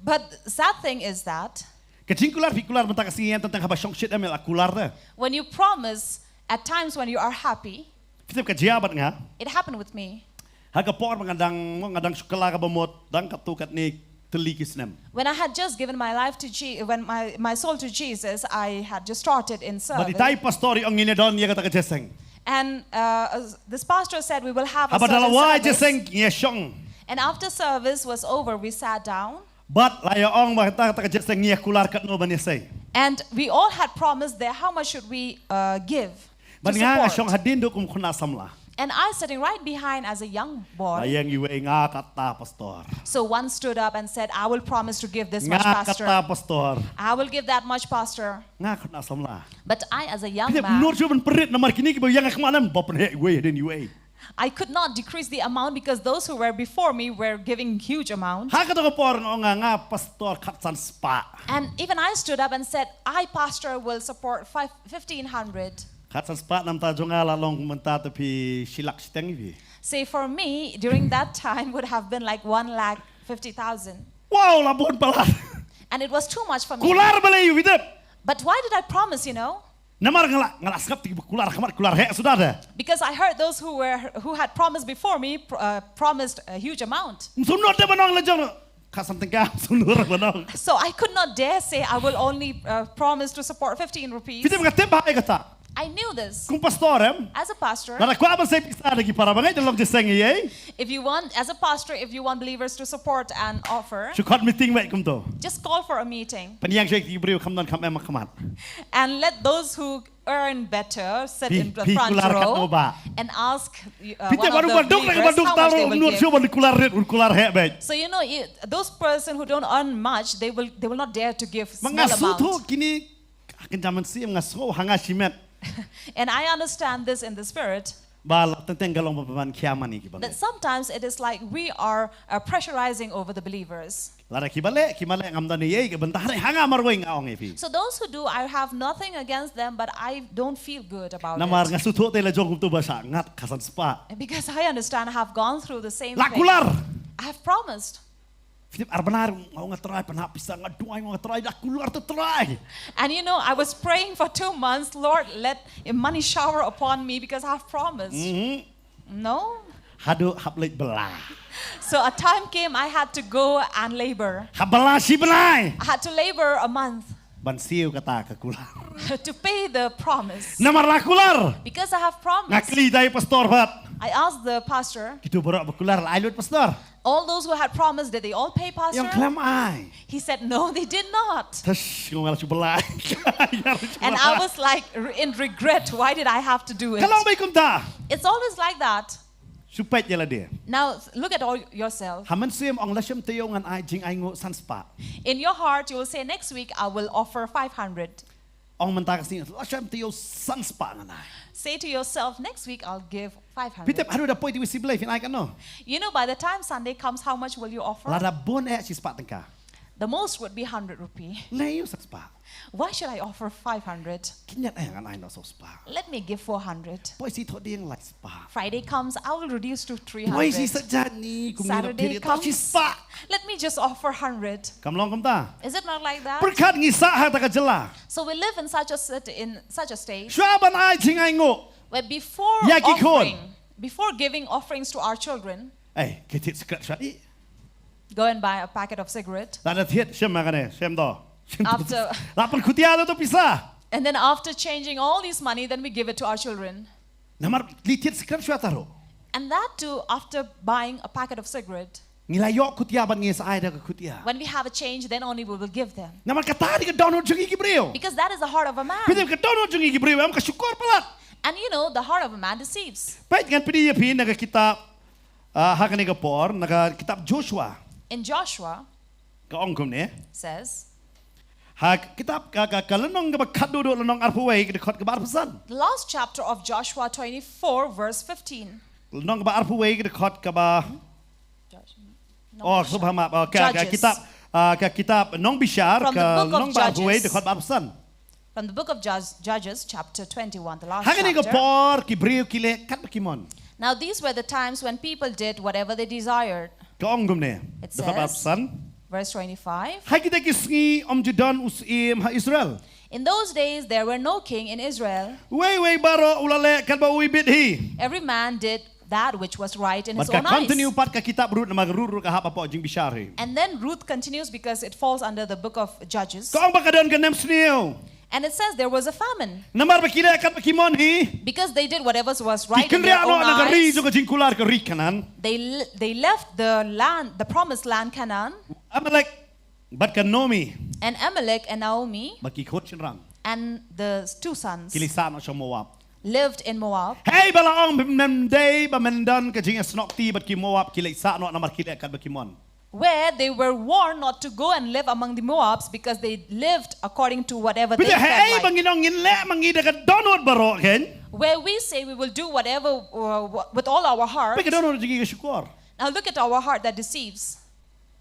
But the sad thing is that Ka jingkular phi kular mynta ka sngi, tang tang haba shong shit em la kular te. When you promise, at times when you are happy, Phi tip ka jia bad nga. It happened with me. Ha ka por ba nga dang, nga dang shu kylla kaba mut, dang katto katne tylli ki snem. When I had just given my life to Je- when my, my soul to Jesus, I had just started in Bad service. itai pastor i ong ngin ïa don ïa kata ka jeseng. And uh, as- this pastor said, "We will have a Haba da la certain wai service." Jeseng ngi ïa shong. And after service was over, we sat down. Bad la ïa ong ba kata, kata ka jeseng ngi ïa kular katno ban ïa sei. And we all had promised there, how much should we uh, give to Bad nga nga support? shong hadien duh kum khynnah samla. And I sitting right behind as a young La boy. ïeng iwei, nga kata pastor. So one stood up and said, "I will promise to give this much, Nga Pastor. Kata pastor. I will give that much, Pastor." Nga khynnah samla. But I, as a young Phi tip man, nur shu ban pynrit namar kine kiba ïeng ha khmat ne ba pynheh iwei hadien iwei. I could not decrease the amount because those who were before me were giving huge amount. Ha kata ka por nga ong nga, nga pastor khatsan spah. And even I stood up and said, "I, Pastor, will support five, fifteen hundred." Khatsan spah na bynta jong nga la long mynta te phi shi lak shiteng phi. Say, for me, during that time, would have been like one lakh fifty thousand. Wow, la bun palat. And it was too much for me. Kular balei ïa u, phi tip. But why did I promise, you know? Namar nga la, nga la sngap te kiba kular ha khmat, kular heh suda te. Because I heard those who were who had promised before me pr- uh, promised a huge amount. Ym sngewthuh te ban ong la jong khatsan tyngka, ym sngewthuh ban ong. So I could not dare say, "I will only uh, promise to support fifteen rupees." Phi tip, nga tip bha ïa kata. I knew this. Kum pastor em. As a pastor, Lada kwah ban sei pisa da ki para bangeit, da long jeseng ïa i. if you want, as a pastor, if you want believers to support an offer, Shu khot meeting beit kumto. Just call for a meeting. Pynïeng sha ki briew kham don kham em ha khmat. And let those who earn better sit Phi, in the phi front kular katno row ba. And ask uh, Phi one tip, ba of duk, the ba duk, ba believers duk how much taro they um will nur give. Shu ban kular rit, un kular heh beit. So you know, i- those person who don't earn much, they will they will not dare to give Ma small nga sngewthuh amount. Kine, ka jaman siem nga sngew ha nga shimet. And I understand this in the spirit. Ba la teng teng ka long ba pynban khia mane ki bangeit. That sometimes it is like we are uh, pressurizing over the believers. Lada kiba leh, kiba leh ngam don ei ei ka bynta, hynrei ha nga marwei nga ong ïa phi. So those who do, I have nothing against them, but I don't feel good about Namar it. Nga sngewthuh te la jong kumto ba sah ngat khatsan spah. Because I understand I have gone through the same La thing. Kular. I have promised. Phi tip, ar bnai nga ong, Trai, pynhap pisa, nga duwai, nga ong, Trai, la kular te, Trai. And you know, I was praying for two months, "Lord, let a money shower upon me because I have promised." Mhm. No. Haduh hap leit bylla. So a time came I had to go and labor. Hap bylla shi bnai. I had to labor a month Ban siew kata ka kular. to pay the promise. Namar la kular. Because I have Nga promised. kylli da i pastor pat. I asked the pastor, Kito baroh ba kular la ai lut pastor. All those who had promised, did they all pay, Pastor? Ïong khlem ai. He said, no, they did not. Tash, ngong la chuba lai. And I was like, re- in regret, why did I have to do it? Ka long beit kumta. It's always like that. Shu peit ïa lade. Now, look at all yourself. Ha mynsiem ong la shim taïew ngan ai jingainguh san spah. In your heart, you will say, next week, I will offer five hundred. Ong mynta ka sngi la shim taïew san spah ngan ai. Say to yourself, next week, I'll give five hundred. Phi tip haduh da poi Tuesday phi ai katno? You know, by the time Sunday comes, how much will you offer? Lada bun eh shi spah tyngka. The most would be one hundred rupee. Ngan ai ïa u san spah. Why should I offer five hundred? Kynjat eh ngan ai noh saw spah. Let me give four hundred. Poi shi thohdieng lai spah. Friday comes, I will reduce to Poi shi three hundred. Saitjaiñ ni kum ngi Saturday dok shi comes, spah. Let me just offer one hundred. Kam long kumta. Is it not like that? Pyrkhat ngi sah ha kata ka jylla. So we live in such a city, in such a state, Shuwa ban ai jingainguh. Where before Ïa ki khun. offering, before giving offerings to our children, Eh, ki thied sikret shuwa ïa. Go and buy a packet of cigarette. Lada thied shim ma kane, shim to. Shim to. After- La pynkhutia to pisa. And then after changing all this money, then we give it to our children. Namar li thied sikret shuwa taro. And that too, after buying a packet of cigarette. Ngi la ïoh khutia ban ngi sa ai da ka khutia. When we have a change, then only we will give them. Namar kata dei ka dohnud jong ngi ki briew. Because that is the heart of a man. Phi tip ka dohnud jong ngi ki briew em ka shukor palat. And you know, the heart of a man deceives. Peit ngan pyni ïa phi na ka kitab, ah, ha kane ka por, na ka kitab Joshua. In Joshua, Ka ong kumne. Says, Ha kitab ka, ka, ka lynnong kaba khatduh, lynnong arphew wei, ka dkhot kaba arphew san. The last chapter of Joshua twenty-four, verse fifteen. Lynnong kaba arphew wei, ka dkhot kaba. Josh- Oh, no, sngewbha map. Oh, ka, ka Judges. kitab, ah, ka kitab Nongbishar, From the ka book of lynnong ba arphew wei, Judges. dkhot ba arphew san. From the book of Judges, Judges, chapter twenty-one, the last Ha kane ka chapter. Por ki briew ki leh kat ba ki mon. Now these were the times when people did whatever they desired. Ka ong kumne. It Dkhot ba arphew says, san. Verse twenty-five. Ha kita ki sngi ym ju don u syiem ha Israel. In those days there were no king in Israel. Uwei uwei baroh u la leh kat ba u ibit hi. Every man did that which was right in his Bad ka own eyes. Continue pat ka kitab Ruth, namar Ruth ruh ka hap hapoh Jingbishar hi. And then Ruth continues because it falls under the book of Judges. Ka ong ba ka don ka nemsniew. And it says there was a famine. Namar ba ki leh kat ba ki mon hi. Because they did whatever was Ki right in their kynriah noh own na ka ri eyes. jong ka jingkular, ka ri Kanaan. They, l- they left the land, the promised land Canaan, Amalek bad ka Naomi. And Amalek and Naomi Bad ki khun shynrang. And the two sons Ki leit sah noh sha Moab. Lived in Moab. Hei ba la ong, ym dei ba men don ka jingïasnoh kti bad ki Moab, ki leit sah noh namar ki leh kat ba ki mon. Where they were warned not to go and live among the Moabs because they lived according to whatever they Phi tip, hei ba felt like. ngin ong ngin leh ma ngi da ka dohnud baroh, kan? Where we say we will do whatever uh, wh- with all our heart. Peit ka dohnud jong ngi ka shukor. Now look at our heart that deceives.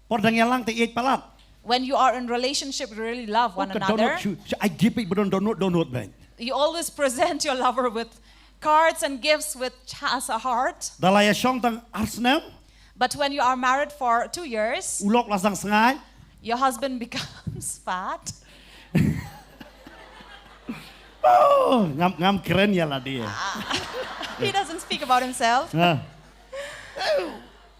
Por dang ïalang te ïeit palat. When you are in relationship, you really love one Oh, ka another. dohnud shu, shu ai gift ba don dohnud, dohnud bad. You always present your lover with cards and gifts which has a heart. Da la ïashong tang ar snem. But when you are married for two years, U lok la sdang sngaid. Your husband becomes fat. Oh, ngam, ngam kren ïa lade. He doesn't speak about himself. Ha.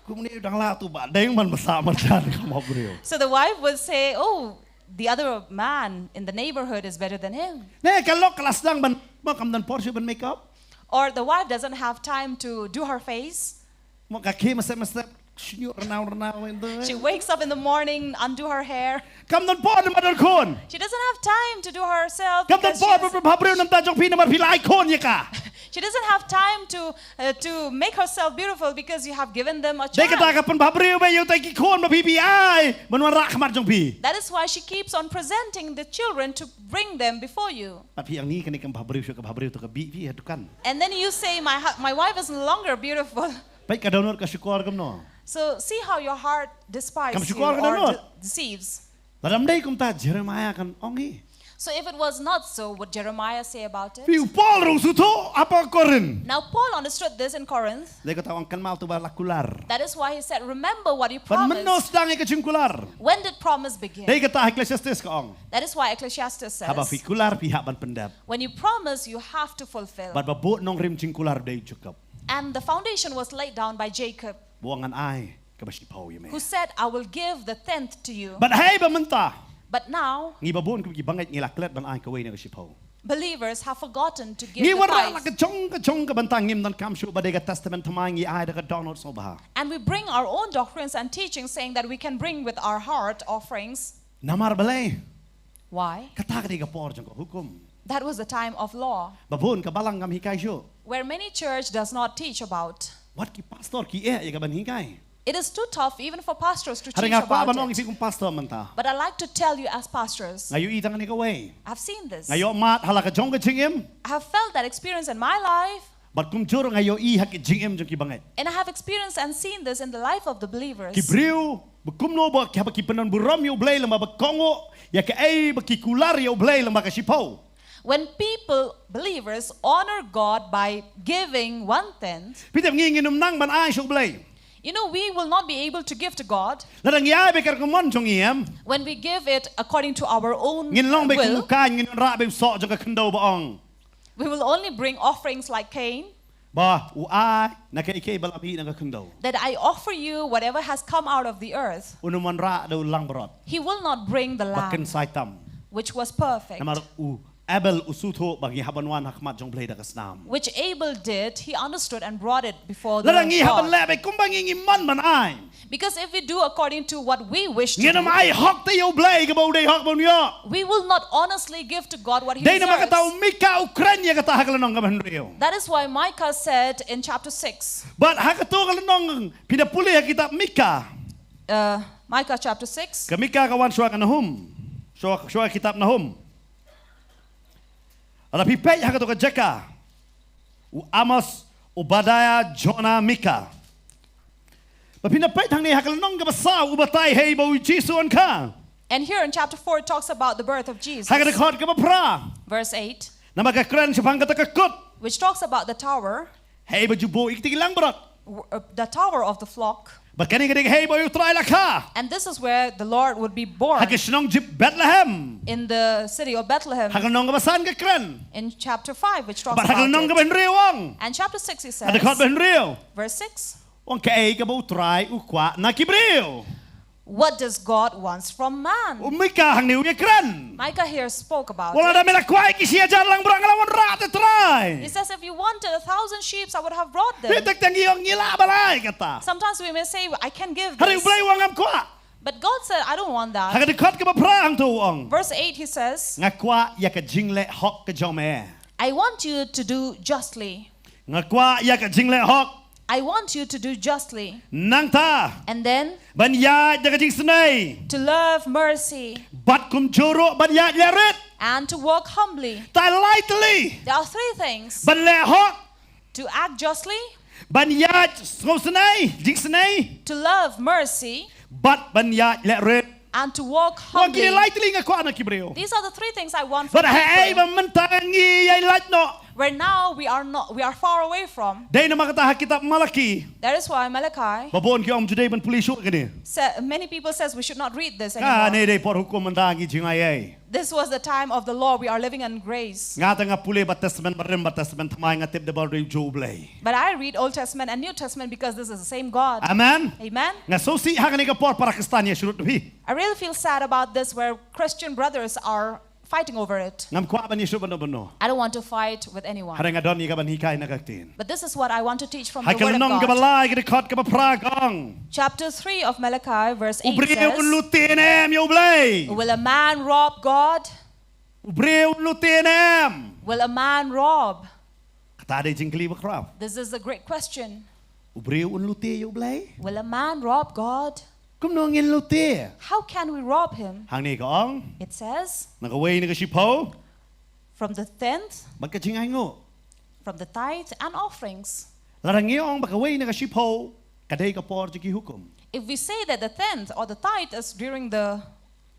Kumne dang la tu ba deng ban basa marjan ka mo briew. So the wife will say, oh, the other man in the neighborhood is better than him. Ne ka lok ka la sdang ban, mo kam don por shu ban make up. Or the wife doesn't have time to do her face. Mo ka khe masa masa shu rnau rnau endo. She wakes up in the morning, undo her hair. Kam don por namar don khun. She doesn't have time to do herself. Kam don Because she, por has- ba bha briew namar jong phi namar phi la ai khun ïa ka. She doesn't have time to uh, to make herself beautiful because you have given them a Dei kata child. Ka pynbha briew ba ïa utai ki khun ba phi phi ai ban wanrah khmat jong phi. That is why she keeps on presenting the children to bring them before you. Pat phi ang ni kane kam bha briew shu ka bha briew to ka bi phi ha dukan. And then you say, my, hu- my wife is no longer beautiful. Peit ka dohnud ka shukor kumno. So see how your heart despises Kam you shukor ka or dohnud. de- deceives. Lada ym dei kumta Jeremiah kan ong hi. So if it was not so, would Jeremiah say about it? Phi u Paul ruh u sngewthuh hapoh Korinth. Now Paul understood this in Corinth. Dei kata ong kynmaw to ba la kular. That is why he said, remember what you Ban mynno promised. Sdang ïa ka jingkular. When did promise begin? Dei kata Ecclesiastes ka ong. That is why Ecclesiastes says, Haba phi kular phi hap ban pyndep. When you promise, you have to fulfill. Bad ba buh nongrim jingkular dei Jakob. And the foundation was laid down by Jacob, Ba ong ngan ai kaba shiphew ïa me. Who said, I will give the tenth to you. Bad hei ba mynta. But now, Ngi ba bun kum ki bangeit ngi la klet ban ai kawei na ka shiphew. believers have forgotten to give Ngi the wan rah la tithes. Ka jong ka jong ka bynta, ngim donkam shuh ba dei ka Testament Thymmai ngi ai da ka dohnud sngewbha. And we bring our own doctrines and teachings saying that we can bring with our heart offerings. Namar balei? Why? Kata ka dei ka por jong ka hukum. That was the time of law, ba bun ka balang kam hikai shuh, where many church does not teach about. Wat ki pastor ki eh ïa ka ban hikai. It is too tough even for pastors to teach about it. Hynrei nga kwah ban ong ïa phi kum pastor mynta. But I like to tell you as pastors, nga ïohi tang kane kawei. I've seen this. Nga ïohmad ha la ka jong ka jingim. I have felt that experience in my life. Bad kumjuh nga ïohi ha ki jingim jong ki bangeit. And I have experienced and seen this in the life of the believers. Ki briew ba kumno ba ki haba ki pynburom ïa U Blei lyngba ba kohnguh ïa kaei ba ki kular ïa U Blei lyngba ka shiphew. When people, believers, honor God by giving one tenth, phi tip ngi ngin ym nang ban ai sha U Blei. You know, we will not be able to give to God. Lada ngi ai beit kat ka mon jong ngi, em, when we give it according to our own will. Ngin long beit kum u Kain, ngin rah beit u soh jong ka khyndew ba ong, we will only bring offerings like Cain. Ba u ai na kaei kaei ba la mih na ka khyndew. That I offer you whatever has come out of the earth. Un ym wanrah da u langbrot. He will not bring the lamb, ba kynsai tam, which was perfect. Namar u Abel u sngewthuh ba ngi hap ban wan ha khmat jong U Blei da ka snam. Which Abel did, he understood and brought it before the Lord. Lada ngi hap ban leh beit kumba ngi ngi mon ban ai. Because if we do according to what we wish to do, ngin ym ai hok te ïa U Blei kaba u dei hok ban ïoh. We will not honestly give to God what he deserves. Dei namar kata u Mika u kren ïa kata ha ka lynnong kaba hynriew. That is why Micah said in chapter six. Bad ha kato ka lynnong phi da pule ha kitab Mika. Uh, Micah chapter six. Ka Mika ka wan shuwa ka Nahum. Shuwa, shuwa kitab Nahum. Lada phi peit ha kato ka jaka, u Amos, Obadiah, Jonah, Mika. Ba phin da peit hangne ha ka lynnong kaba saw u batai hei ba u Jisu un kha. And here in chapter four, it talks about the birth of Jesus. Ha ka dkhot kaba phra. Verse eight. Namar ka kren shaphang kata ka kut. Which talks about the tower. Hei ba ju buh ïa kita ki langbrot. W-, uh, the tower of the flock. Bad kane ka dei ka hei ba U Trai u la kha. And this is where the Lord would be born. Ha ka shnong Jip-, Bethlehem. In the city of Bethlehem. Ha ka lynnong kaba san ka kren. In chapter five, which talks about it. Bad ha ka lynnong kaba hynriew u ong. And chapter six, he says, ha ka dkhot ba hynriew. Verse six. U ong kaei kaba U Trai u kwah na ki briew. What does God wants from man? U Mika hangne u ïakren. Micah here spoke about it. Wat lada me la kwah ïa ki shi hajar langbrot nga la wanrah te Trai. He says, "If you wanted a thousand sheep, I would have brought them." Phi tip, tang ngi ong ngi lah ban ai kata. Sometimes we may say, "I can give this." Hynrei U Blei u ong ngam kwah. But God said, "I don't want that." Ha ka dkhot kaba phra hangto u ong. Verse eight, he says, "Nga kwah ïa ka jingleh hok ka jong me." "I want you to do justly." Nga kwah ïa ka jingleh hok. "I want you to do justly." Nangta. And then, ban ïaid da ka jingsnei. To love mercy. Bad kumjuh ruh ban ïaid leh rit. And to walk humbly. Te lai tylli. There are three things. Ban leh hok. To act justly. Ban ïaid sngewsnei, jingsnei. To love mercy. Bad ban ïaid leh rit. And to walk humbly. Wan kine lai tylli nga kwah na ki briew. These are the three things I want from people. Bad haei ba mynta ngi ïai lait noh. Where now we are not, we are far away from. Dei namar kata ha kitab Malaki. That is why Malachi. Ba bun ki ong ym ju dei ban pule shuh kane. Sa-, many people says we should not read this anymore. Kane dei por hukum, mynta ngi jingai ei. This was the time of the law. We are living in grace. Nga te nga pule bad Testament barim bad Testament thymmai, nga tip da ba dei u juh U Blei. But I read Old Testament and New Testament because this is the same God. Amen. Amen. Nga sngewsih ha kane ka por para Khristan ïa shu lut da phi. I really feel sad about this, where Christian brothers are fighting over it. Ngam kwah ban ïa shu bynno bynno. I don't want to fight with anyone. Hynrei nga don ïa ka ban hikai na ka ktien. But this is what I want to teach from the Word of God. Ha ka lynnong kaba lai, ka dkhot kaba phra ka ong. Chapter three of Malachi, verse eight says, U briew un lute ne em ïa U Blei? Will a man rob God? U briew un lute ne em? Will a man rob? Kata dei jingkylli ba khraw. This is a great question. U briew un lute ïa U Blei? Will a man rob God? Kumno ngin lute? How can we rob him? Hangne ka ong. It says, na kawei na ka shiphew. From the tenth. Bad ka jingainguh. From the tithe and offerings. Lada ngi ong ba kawei na ka shiphew ka dei ka por jong ki hukum. If we say that the tenth or the tithe is during the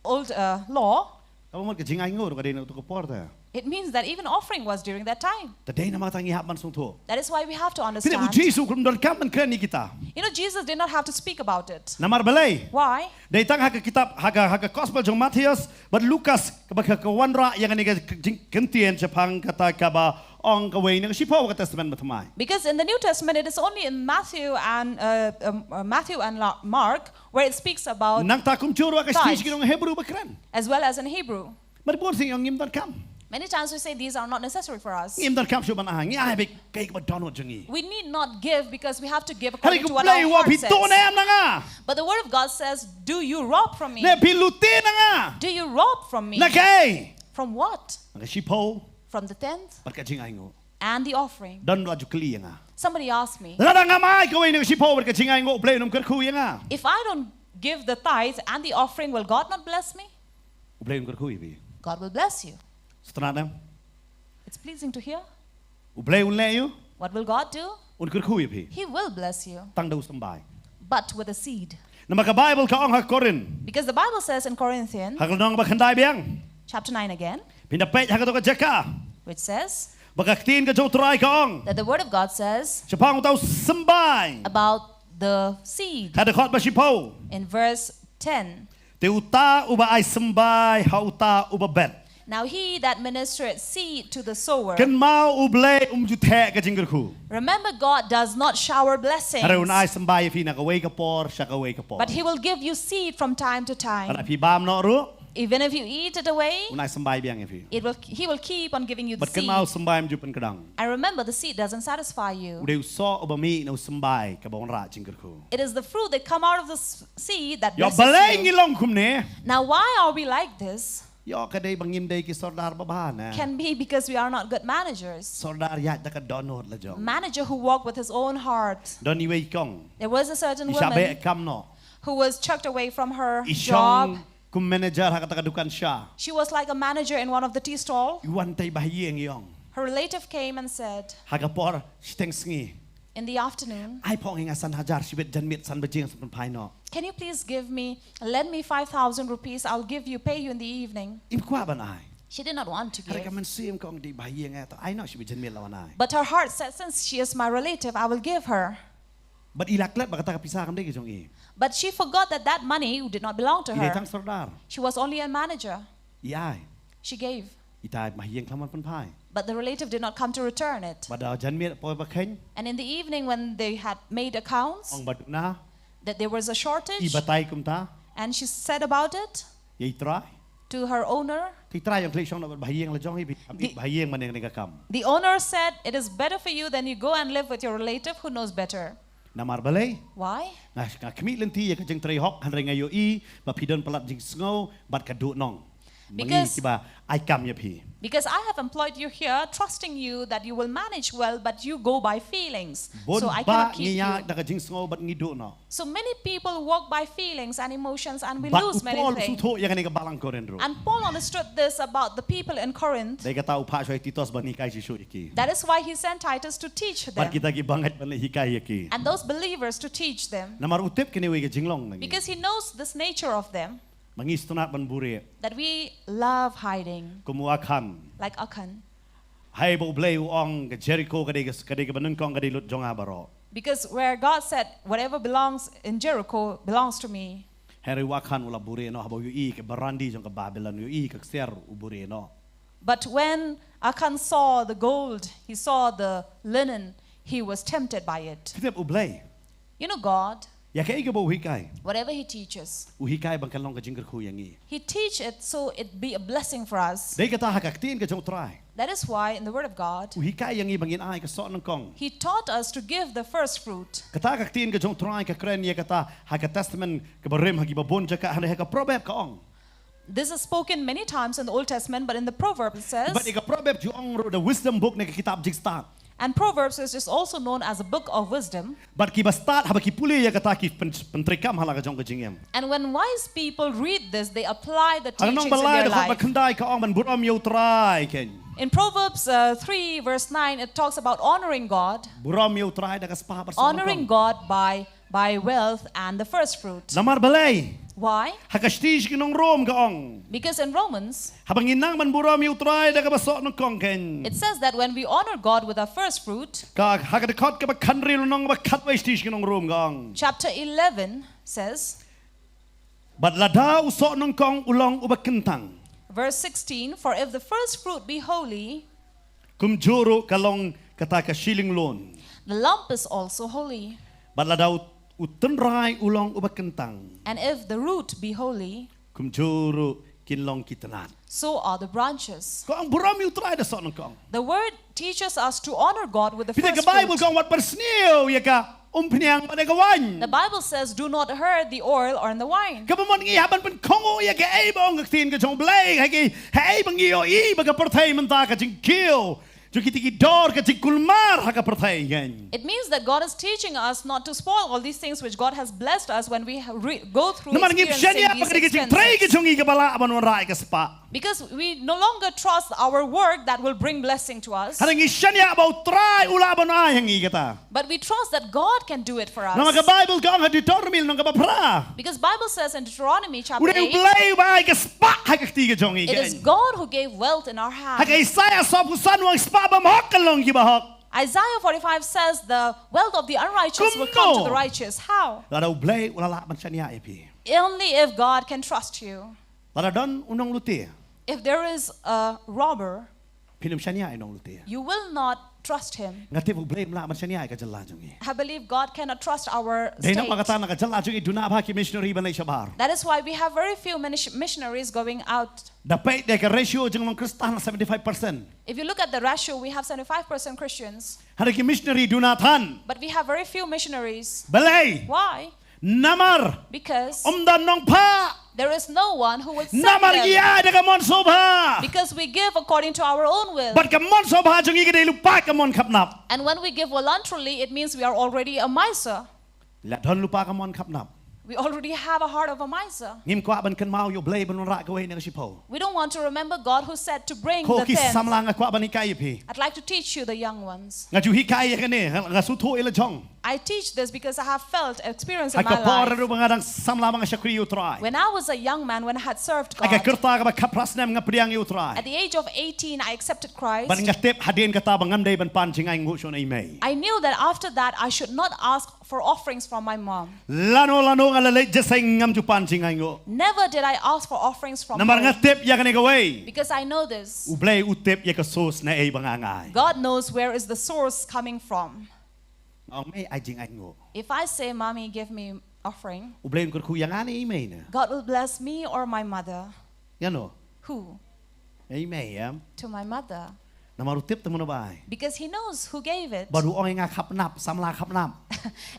old, uh, law, kaba mut ka jingainguh ruh ka dei na kato ka por te. It means that even offering was during that time. Te dei namar kata ngi hap ban sngewthuh. That is why we have to understand. Phi tip, u Jisu um donkam ban kren ïa kita. You know, Jesus did not have to speak about it. Namar balei? Why? Dei tang ha ka kitab, ha ka, ha ka Gospel jong Mathaios bad Lukas kaba ka, ka wanrah ïa kane ka jing-, kyntien shaphang kata kaba ong kawei na ka shiphew ka Testament Bathymmai. Because in the New Testament, it is only in Matthew and, uh, um, uh, Matthew and La-, Mark where it speaks about tithes. Nangta kumjuh ruh ha ka shithi sha ki nong Hebru ba kren. As well as in Hebrew. Mar bun sien ong ngim donkam. Many times we say these are not necessary for us. Ngim donkam shuh ban ai, ngi ai beit kaei kaba dohnud jong ngi. We need not give because we have to give Hynrei according to U what Blei our u ong heart phi to ne says. em na nga. But the word of God says, "Do you rob from me? Ne phi lute na nga. Do you rob from me?" Na kaei? From what? Na ka shiphew From the tenth bad ka jingainguh. And the offering. Don la ju kylli ïa nga. Somebody asked me, Lada ngam ai kawei na ka shiphew bad ka jingainguh, U Blei un ym kyrkhu ïa nga. "If I don't give the tithe and the offering, will God not bless me?" U Blei un kyrkhu ïa phi. God will bless you. Sngewtynnad em. It's pleasing to hear. U Blei un leh ïa u. What will God do? Un kyrkhu ïa phi. He will bless you, Tang da u symbai. but with a seed. Namar ka Baibl ka ong ha Korinth, Because the Bible says in Corinthians, ha ka lynnong ba khyndai biang, chapter nine again, phin da peit ha kato ka jaka, which says ba ka ktien ka jong U Trai ka ong, that the word of God says shaphang uta u symbai, about the seed ha dkhot ba shiphew, in verse ten. te uta uba ai symbai ha uta uba bet. Now he that ministereth seed to the sower. Kynmaw, U Blei um ju theh ka jingkyrkhu. Remember, God does not shower blessings, Hynrei un ai symbai ïa phi na kawei ka por sha kawei ka por. But he will give you seed from time to time. Lada phi bam noh ruh, Even if you eat it away, un ai symbai biang ïa phi. It will, he will keep on giving you the Bad seed. Kynmaw, symbai um ju pynkdang. And remember, the seed doesn't satisfy you. U dei u soh uba mih na u symbai kaba wanrah jingkyrkhu. It is the fruit that come out of the s- seed that Ïoh blesses balei you. Ngi long kumne? Now, why are we like this? Ïoh ka dei ba ngim dei ki sordar babha ne. Can be because we are not good managers. Sordar ïaid da ka dohnud la jong. Manager who walked with his own heart. Don iwei i kong. There was a certain I shah woman beh kam noh. Who was chucked away from her I job. shong kum manager ha kata ka dukan sha. She was like a manager in one of the tea stall. I wan tei ba ha ïing, i ong. Her relative came and said, Ha ka por shiteng sngi, in the afternoon, ai phong ïa nga san hajar, shibit janmiet san baje ngan sa pynphai noh. "Can you please give me, lend me five thousand rupees? I'll give you, pay you in the evening." Im kwah ban ai. She did not want to Hynrei ka give. mynsiem ka ong, dei ba ha ïing, eh, to ai noh shibit janmiet, la wan ai. But her heart said, "Since she is my relative, I will give her." Bad i la klet ba kata ka pisa kam dei ka jong i. But she forgot that that money did not belong to I dei her. tang sordar. She was only a manager. I ai. She gave. I tai ba ha ïing khlem wan pynphai. But the relative did not come to return it. Bad da janmiet poi ba kheiñ. And in the evening, when they had made accounts, Ong ba duna. that there was a I shortage, batai kumta. And she said about it Ïa i trai. To her owner. Te i trai i ong, khlei shong noh bad ba ha ïing la jong i, ba ha ïing man ïa kane ka kam. The owner said, "It is better for you, then you go and live with your relative who knows better." Namar balei? Why? Nga, nga khmih lynti ïa ka jingtrei hok, hynrei nga ïohi ba phi don palat jingsngew bad ka duhnong. Ma ngi, because, kiba ai kam ïa phi. Because I have employed you here, trusting you that you will manage well, but you go by feelings. So I cannot keep you. Bun bah ngi ïaid da ka jingsngew bad ngi duh noh. So many people walk by feelings and emotions, and we lose many things. Bad u Paul u sngewthuh ïa kane ha ka balang Korinth ruh. And Paul understood this about the people in Corinth. Dei kata u phah shuwa ïa u Titus ban hikai shuh shuh ïa ki. That is why he sent Titus to teach them. Bad kita kiba ngeit ban leit hikai ïa ki. And those believers to teach them. Namar u tip kane kawei ka jinglong na ngi. Because he knows this nature of them. Ma ngi sngewtynnat ban buhrieh. That we love hiding. Kum u Akhan. Like Achan. Haba U Blei u ong, ka Jeriko ka dei ka, ka dei kaba nyngkong, ka dei lut jong nga baroh. Because where God said, "Whatever belongs in Jericho belongs to me." Hynrei u Akhan u la buhrieh noh haba u ïohi ka barandi jong ka Babilon, u ïohi ka ksiar, u buhrieh noh. But when Achan saw the gold, he saw the linen, he was tempted by it. Phi tip U Blei. You know God. Ïa kaei kaba u hikai. Whatever he teaches. U hikai ba kan long ka jingkyrkhu ïa ngi. He teach it so it be a blessing for us. Dei kata ha ka ktien ka jong U Trai. That is why in the word of God, u hikai ïa ngi ba ngin ai ka soh nyngkong. He taught us to give the first fruit. Kata ka ktien ka jong U Trai ka kren ïa kata ha ka Testament kaba rim ha kiba bun jaka, hynrei ha ka Proverb ka ong. This is spoken many times in the Old Testament, but in the Proverbs it says, bad ïa ka Proverb ju ong ruh the wisdom book ne ka kitab jingstad. And Proverbs is, is also known as a book of wisdom. Bad kiba stad haba ki pule ïa kata ki pyn-, pyntreikam ha la ka jong ka jingim. And when wise people read this, they apply the teachings in their life. Ha ka lynnong ba lai dkhot ba khyndai ka ong ban burom ïa U Trai, keiñ. In Proverbs, uh, three verse nine, it talks about honoring God. Burom ïa U Trai da ka spah bad soh nyngkong. Honoring God by by wealth and the first fruit. Namar balei? Why? Ha ka shithi sha ki nong Rom ka ong. Because in Romans, haba ngi nang ban burom ïa U Trai da kaba soh nyngkong, keiñ. It says that when we honor God with our first fruit, ka, ha ka dkhot kaba khathynriew lynnong ba khatwei shithi sha ki nong Rom ka ong. Chapter eleven says, bad lada u soh nyngkong u long uba kyntang. Verse sixteen, "For if the first fruit be holy," Kumjuh ruh ka long kata ka shilynglun. The lump is also holy. Bad lada u, u tynrai u long uba kyntang. And if the root be holy, kumjuh ruh kin long ki tnat. So are the branches. Ka ong burom ïa U Trai da soh nyngkong. The word teaches us to honor God with the Phi te first ka Bible fruit. Ka ong wat pynsniew ïa ka umphniang bad ïa ka waiñ. The Bible says, "Do not hurt the oil or in the wine." Kaba mon ngi hap ban pynkhynñiuh ïa kaei ba ong ka ktien ka jong U Blei, ha kaei ba ngi ïohi ba ka pyrthei mynta ka jingkiew jong kiti ki dor ka jingkulmar ha ka pyrthei ngan. It means that God is teaching us not to spoil all these things which God has blessed us when we ha- re- go through Namar ngi experiencing shaniah ba these ka dei ka jingtrei ka expenses. jong ngi kaba lah ban wanrah ïa ka spah. Because we no longer trust our work that will bring blessing to us, Hynrei ngi shaniah ba U Trai u lah ban ai ha ngi kata. But we trust that God can do it for us. Namar ka Bible ka ong ha Deuteronomy lynnong kaba phra. Because Bible says in Deuteronomy U chapter dei U eight, Blei uba ai ka spah ha ka kti ka jong ngi. it is God who gave wealth in our Ha ka hand. Isaiah sawphew san u ong spah bymhok kan long kiba hok. Isaiah forty-five says the wealth of the unrighteous will come to the righteous. How? Lada U Blei u la lah ban shaniah ïa phi. Only if God can trust you. Lada don u nonglute. If there is a robber, Phin ym shaniah ïa u nonglute. You will not trust him. Nga tip U Blei um lah ban shaniah ïa ka jylla jong ngi. I believe God cannot trust our Dei na kata state. Na ka jylla jong ngi duna bha ki missionary ban leit shabar. That is why we have very few minis- missionaries going out. Da peit da ka ratio jinglong Khristan na seventy-five percent. If you look at the ratio, we have seventy-five percent Christians, Hynrei ki missionary duna than. But we have very few missionaries. Balei? Why? Namar. Because Um don nongphah. There is no one who will send Namar ngi them. Ai da ka mon sngewbha. Because we give according to our own will. Bad ka mon sngewbha jong ngi ka dei lypa ka mon khapnap. And when we give voluntarily, it means we are already a miser. La don lypa ka mon khapnap. We already have a heart of a miser. Ngim kwah ban kynmaw ïa U Blei ban wanrah kawei na ka shiphew. We don't want to remember God who said to bring Ko the ki tenth. Samla nga kwah ban hikai ïa phi. I'd like to teach you, the young ones. Nga ju hikai ïa kane, nga sngewthuh ïa la jong. I teach this because I have felt, experienced in Ha ka my por life. Ruh ba nga dang samla ba nga shakri ïa U Trai. When I was a young man, when I had served God, Ha ka rta kaba khatphra snem nga pdiang ïa U Trai. At the age of eighteen, I accepted Christ. Bad nga tip hadien kata ba ngam dei ban pan jingainguh sha u Nei Mei. I knew that after that, I should not ask for offerings from my mom. Lano lano nga la leit jingïaseng ngam ju pan jingainguh. Never did I ask for offerings from Namar nga home. Tip ïa kane kawei. Because I know this. U Blei u tip ïa ka source na ei ba nga ngai. God knows where is the source coming from. Nga ong mei ai jingainguh. If I say, "Mommy, give me offering," U Blei un kyrkhu ïa nga ne i mei ne. God will bless me or my mother. Ïa no. Who? Ei mei em. To my mother. Namar u tip te mano ba ai. Because he knows who gave it. Bad u ong ïa nga khapnap, samla khapnap.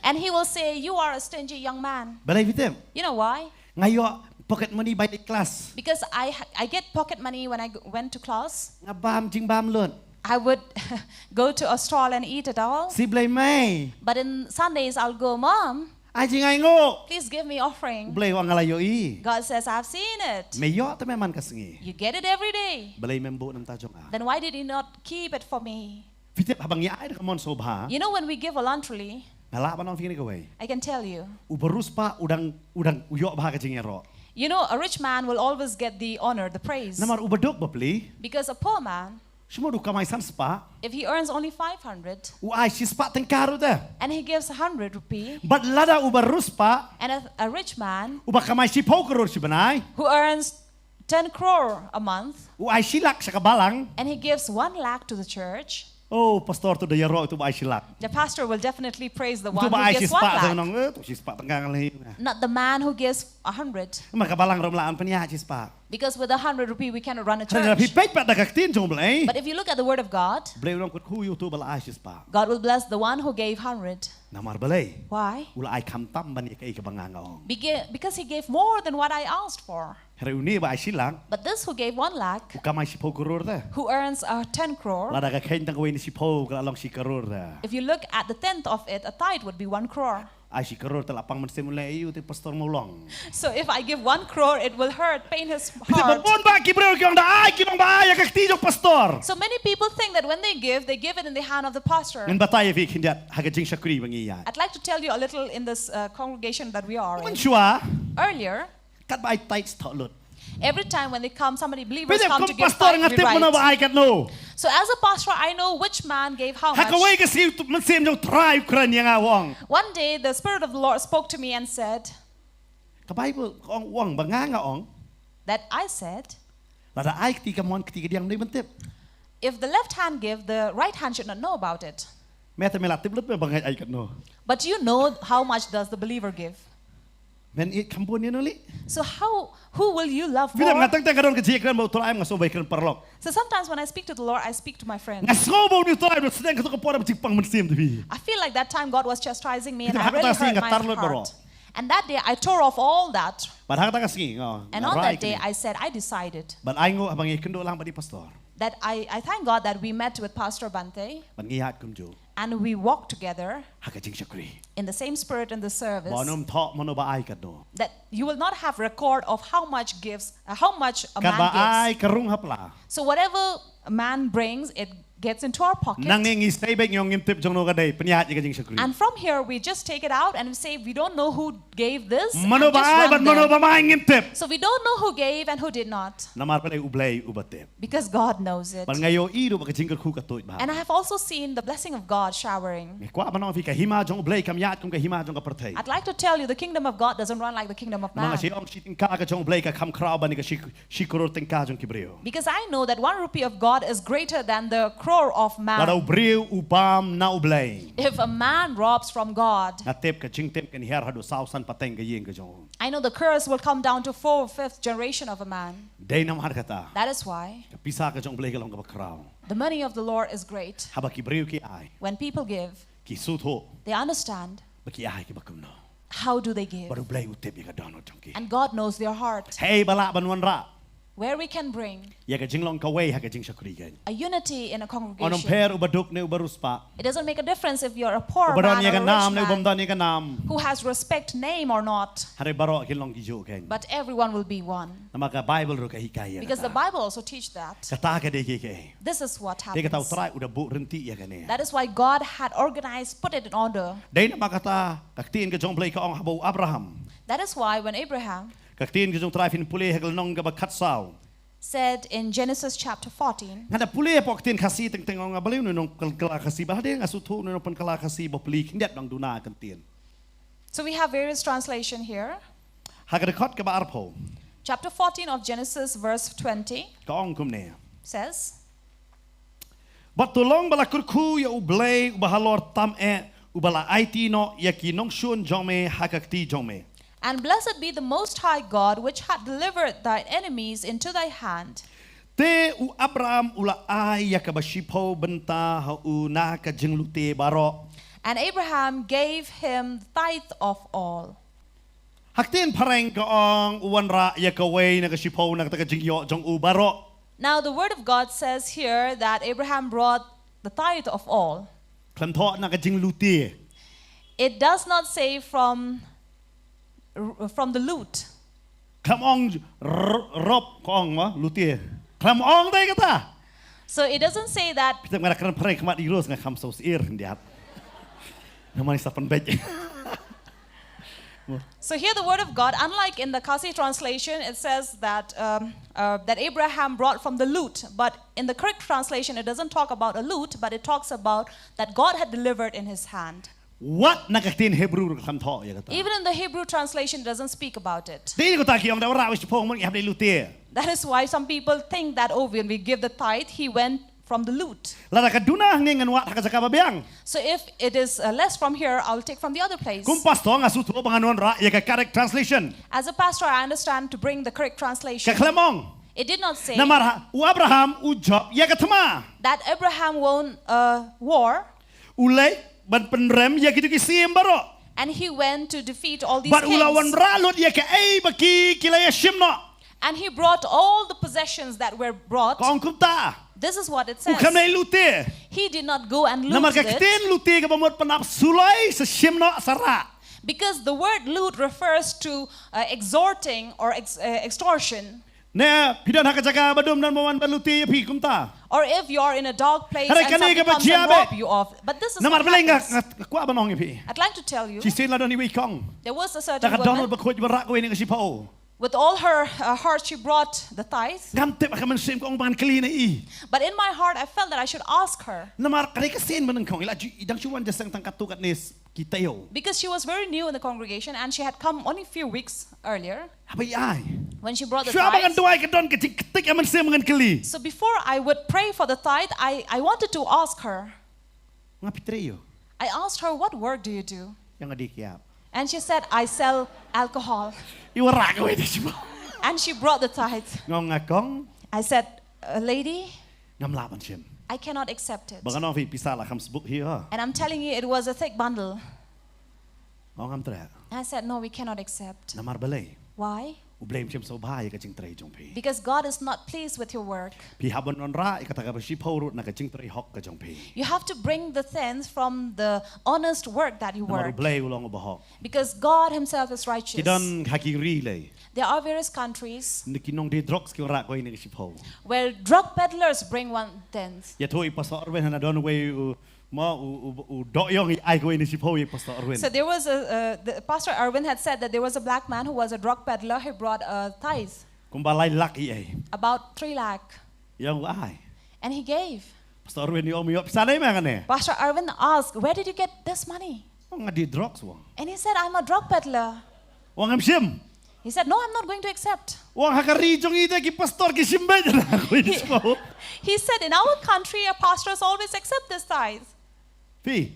And he will say, "You are a stingy young man." Balei phi tip? You know why? Nga ïoh pocket money bai leit klas. Because I ha- I get pocket money when I g- went to class. Nga bam jingbam lut. I would go to a stall and eat it all. Shu blei mei. But in Sundays, I'll go, "Mom, Ai jingainguh. Please give me offering." Blei u ong nga la ïohi. God says, "I've seen it." Me ïoh te me man ka sngi. You get it every day. Balei mem buh na bynta jong nga. Then why did you not keep it for me? Phi tip haba ngi ai da ka mon sngewbha. You know, when we give voluntarily, Nga lah ban ong phi kane kawei. I can tell you. U bariewspah u dang u dang u ïoh bha ka jingïaroh. You know, a rich man will always get the honor, the praise. Namar u baduk bapli. Because a poor man, Shu mut u kamai san spah. If he earns only five hundred, U ai shispah tyngka ruh te. And he gives a hundred rupee, Bad lada u bariewspah. And a, a rich man, Uba kamai shiphew klur shi bnai. Who earns ten crore a month, U ai shilak sha ka balang. And he gives one lakh to the church. Oh, pastor tu da ïaroh tu ba ai shilak. The pastor will definitely praise the Tu one ba who ai gives shispah one tu lakh. nong eh, tu shispah tyngka ngalai. Not the man who gives a hundred. Namar ka balang ruh ym lah ban pynïaid shispah. Because with a hundred rupee, we cannot run a Hynrei lada phi church. Peit pat da ka ktien jong u Blei. But if you look at the word of God, Blei u ong kyrkhu ïa utu ba la ai shispah. God will bless the one who gave hundred. Namar balei. Why? U la ai khamtam ban ïa kaei kaba nga nga ong. Beca- Because he gave more than what I asked for. Hynrei une ba ai shilak. But this who gave one lakh, U kamai shiphew klur te. Who earns a ten crore, Lada ka kheiñ tang kawei na shiphew ka la long shi klur te. If you look at the tenth of it, a tithe would be one crore. Ai shi klur te la pang mynsiem u leh ïa u te pastor mo long. So if I give one crore, it will hurt, pain his Phi tip ba heart. bun bah ki briew ki ong da ai ki long ba ai ïa ka kti jong pastor. So many people think that when they give, they give it in the hand of the pastor. Ngan batai ïa phi khyndiat ha ka jingshakri ba ngi ïaid. I'd like to tell you a little in this uh, congregation that we are in. Mynshuwa. Earlier, Katba ai tithe thoh lut. Every time when they come, somebody believers Phi tip come kum to give pastor tithe, nga we tip mano ba write. Ai katno. So as a pastor, I know which man gave how Ha much. Kawei ka sngi u Mynsiem jong u Trai u kren ïa nga u ong. One day, the Spirit of the Lord spoke to me and said, Ka Bible ka ong u ong ba nga nga ong. That I said, Lada ai kti ka mon kti ka diang ym dei ban tip. If the left hand give, the right hand should not know about it. Me te me la tip lut me ba nga ai katno. But you know how much does the believer give. Men ïeit kham bun ïa u li. So how, who will you love Phi dang nga more? tang tang ka don ka jingkren ba u Trai, nga sngew ba ïakren paralok. So sometimes when I speak to the Lord, I speak to my friend. Nga sngew ba u Trai u sdang ka tu ka por ba jingpang mynsiem te phi. I feel like that time God was chastising me and Kita I hak really ta sngi hurt nga my tar lut baroh. heart. And that day I tore off all that. Bad hak ta ka sngi nga. And Nga on rai that day kane. I said, I decided Bad ai nguh haba ngi kynduh lang bad i pastor. that I, I thank God that we met with Pastor Bhante Bad ngi ïaid kumjuh. And we walked together Ha ka jingshakri. In the same spirit in the service. Ba un ym thoh mano ba ai katno. That you will not have record of how much gives, uh, how much a man Katba gives. Ai ka rung ha pla. So whatever a man brings, it gets into our pocket. Nangne ngi sei beit ngi ong ngim tip jong no ka dei, pynïaid ïa ka jingshakri. And from here we just take it out and we say we don't know who gave this. Mano And ba just ai run bad mano there. Ba mai ngim tip. So we don't know who gave and who did not. Namar ba dei U Blei uba tip. Because God knows it. Bad nga ïohi ruh ba ka jingkyrkhu ka tuid bha. And I have also seen the blessing of God showering. Nga kwah ban ong ïa phi ka hima jong U Blei kam ïaid kum ka hima jong ka pyrthei. I'd like to tell you the kingdom of God doesn't run like the kingdom of Namar man. nga shu ong shi tyngka ka jong U Blei ka kham khraw ban ïa ka shi, shi klur tyngka jong ki briew. Because I know that one rupee of God is greater than the crore of man. Lada u briew u bam na U Blei. If a man robs from God, Nga tip ka jingtim kan hiar haduh saw san pateng ka ïing ka jong u. I know the curse will come down to four fifth generation of a man. Dei namar kata. That is why Ka pisa ka jong U Blei ka long kaba khraw. The money of the Lord is great. Haba ki briew ki ai. When people give, Ki sngewthuh. They understand. Ba ki ai kiba kumno. How do they give? Bad U Blei u tip ïa ka dohnud jong ki. And God knows their heart. Hei ba lah ban wanrah. Where we can bring Ïa ka jinglong kawei ha ka jingshakri kan. A unity in a Ngam ong congregation. pher uba duk ne uba riewspah. It doesn't make a difference if you're a poor Uba don man ïa or ka a nam rich ne uba ym man. Don ïa ka nam. Who has respect name or not. Hynrei baroh kin long ki juh kan. But everyone will be one. Namar ka Bible ruh ka hikai ïa kata. Because the Bible also teach that. Kata ka dei kiei kiei. This is what Dei kata U happens. Trai u da buh rynti ïa kane. That is why God had organized, put it in order. Dei namar kata ka ktien ka jong U Blei ka ong haba u Abraham. That is why when Abraham Ka ktien ka jong U Trai phin pule ha ka lynnong kaba khatsaw. Said in Genesis chapter fourteen. Nga da pule hapoh ktien Khasi teng teng ong nga balei u nong kylla Khasi ba hadien nga sngewthuh u nong pynkylla Khasi ba pli khyndiat dang duna ka ktien. So we have various translation here. Ha ka dkhot kaba arphew. Chapter fourteen of Genesis, verse twenty Ka ong kumne. Says, Bad to long ba la kyrkhu ïa U Blei uba halor tam eh uba la aiti noh ïa ki nongshun jong me ha ka kti jong me. And blessed be the Most High God, which hath delivered thine enemies into thy hand. Te u Abraham u la ai ïa kaba shiphew bynta ha u na ka jinglute baroh. And Abraham gave him the tithe of all. Ha ktien phareng ka ong u wanrah ïa kawei na ka shiphew na kata ka jingïoh jong u baroh. Now the word of God says here that Abraham brought the tithe of all. Khlem thoh na ka jinglute. It does not say from r- from the loot. Khlem ong r- rop ka ong ma lute. Khlem ong dei kata. So it doesn't say that. Phi tip nga da kren phareng khmat i ros nga kham sngewsih khyndiat. Namar sa pynbeit. So here the word of God, unlike in the Khasi translation, it says that um, uh, that Abraham brought from the loot, but in the correct translation, it doesn't talk about a loot, but it talks about that God had delivered in his hand. Wat na ka ktien Hebrew ruh khlem thoh ïa kata. Even in the Hebrew translation, it doesn't speak about it. Dei kata ki ong da wanrah wei shiphew mon ngi hap dei lute. That is why some people think that, oh, when we give the tithe, he went from the loot. Lada ka duna hangne ngan wad ha ka jaka ba biang. So if it is uh, less from here, I'll take from the other place. Kum pastor nga sngewthuh ba ngan wanrah ïa ka correct translation. As a pastor, I understand to bring the correct translation. Ka khlem ong. It did not say. Namar ha u Abraham u jop ïa ka thma. That Abraham won a war. U leit ban pynrem ïa kito ki siem baroh. And he went to defeat all these kings. Bad u la wanrah lut ïa kaei ba ki ki la ïashim noh. And he brought all the possessions that were brought. Ka ong kumta. This is what it says. U khlem leit lute. He did not go and loot it. Namar ka ktien lute kaba mut pynap suloi sa shim noh sa rah. Because the word loot refers to uh, extorting or ex- uh, extortion. Ne phi don ha ka jaka ba dum don ba wan ban lute ïa phi kumta. Or if you are in a dark place and somebody comes and rob you of. Hynrei kane kaba jia bha. But this is what happens. Namar balei nga nga kwah ban ong ïa phi. I'd like to tell you. Shisien la don iwei i kong. There was a certain woman. Da ka dohnud ba khuid ba rah kawei na ka shiphew. With all her uh, heart, she brought the tithe. Ngam tip ha ka mynsiem ka ong ba ngan kylli na i. But in my heart, I felt that I should ask her. Namar ka dei ka sien ba nyngkong i la ju i dang shu wan jingïaseng tang katto katne ki taïew. Because she was very new in the congregation and she had come only few weeks earlier. Haba i ai. When she brought the tithes. Shuwa ba ngan duwai ka don ka jingktik ha mynsiem ngan kylli. So before I would pray for the tithe, I, I wanted to ask her. Nga phi trei ïa u. I asked her, what work do you do? Ïa nga die kiad. And she said, "I sell alcohol." I wanrah kawei na ka shiphew. And she brought the tithe. Nga ong, nga kong, I said, "A lady, ngam lah ban shim. I cannot accept it." Ba nga ong ïa phi, pisa la kham sbuk hi ha. And I'm telling you, it was a thick bundle. Nga ong, ngam treh. I said, "No, we cannot accept." Namar balei? Why? U Blei um shim sngewbha ïa ka jingtrei jong phi. Because God is not pleased with your work. Phi hap ban wanrah ïa kata kaba shiphew ruh na ka jingtrei hok ka jong phi. You have to bring the tenth from the honest work that you Namar U work. Blei u long uba hok. Because God Himself is righteous. Ki don ha ki ri lei. There are various countries Ki nongdie drugs ki wanrah kawei na ka shiphew. where drug peddlers bring one tenth. Ïathuh ïa i Pastor Erwin, hana don uwei u, ma u, u, u dohïong, i ai kawei na ka shiphew ïa i Pastor Erwin. So there was a, uh, the, Pastor Erwin had said that there was a black man who was a drug peddler. He brought a tithe, Kumba lai lak i ai. About three lakh. Ïong u ai. And he gave. Pastor Erwin i ong, "Me ïoh pisa na ei ma kane?" Pastor Erwin asked, "Where did you get this money?" Nga dih drugs, u ong. And he said, "I'm a drug peddler." U ong, "Ngam shim." He said, "No, I'm not going to accept." U ong, "Ha ka ri jong ngi te ki pastor ki shim beit na kawei na ka shiphew." He said, "In our country, our pastors always accept this tithe." Phi,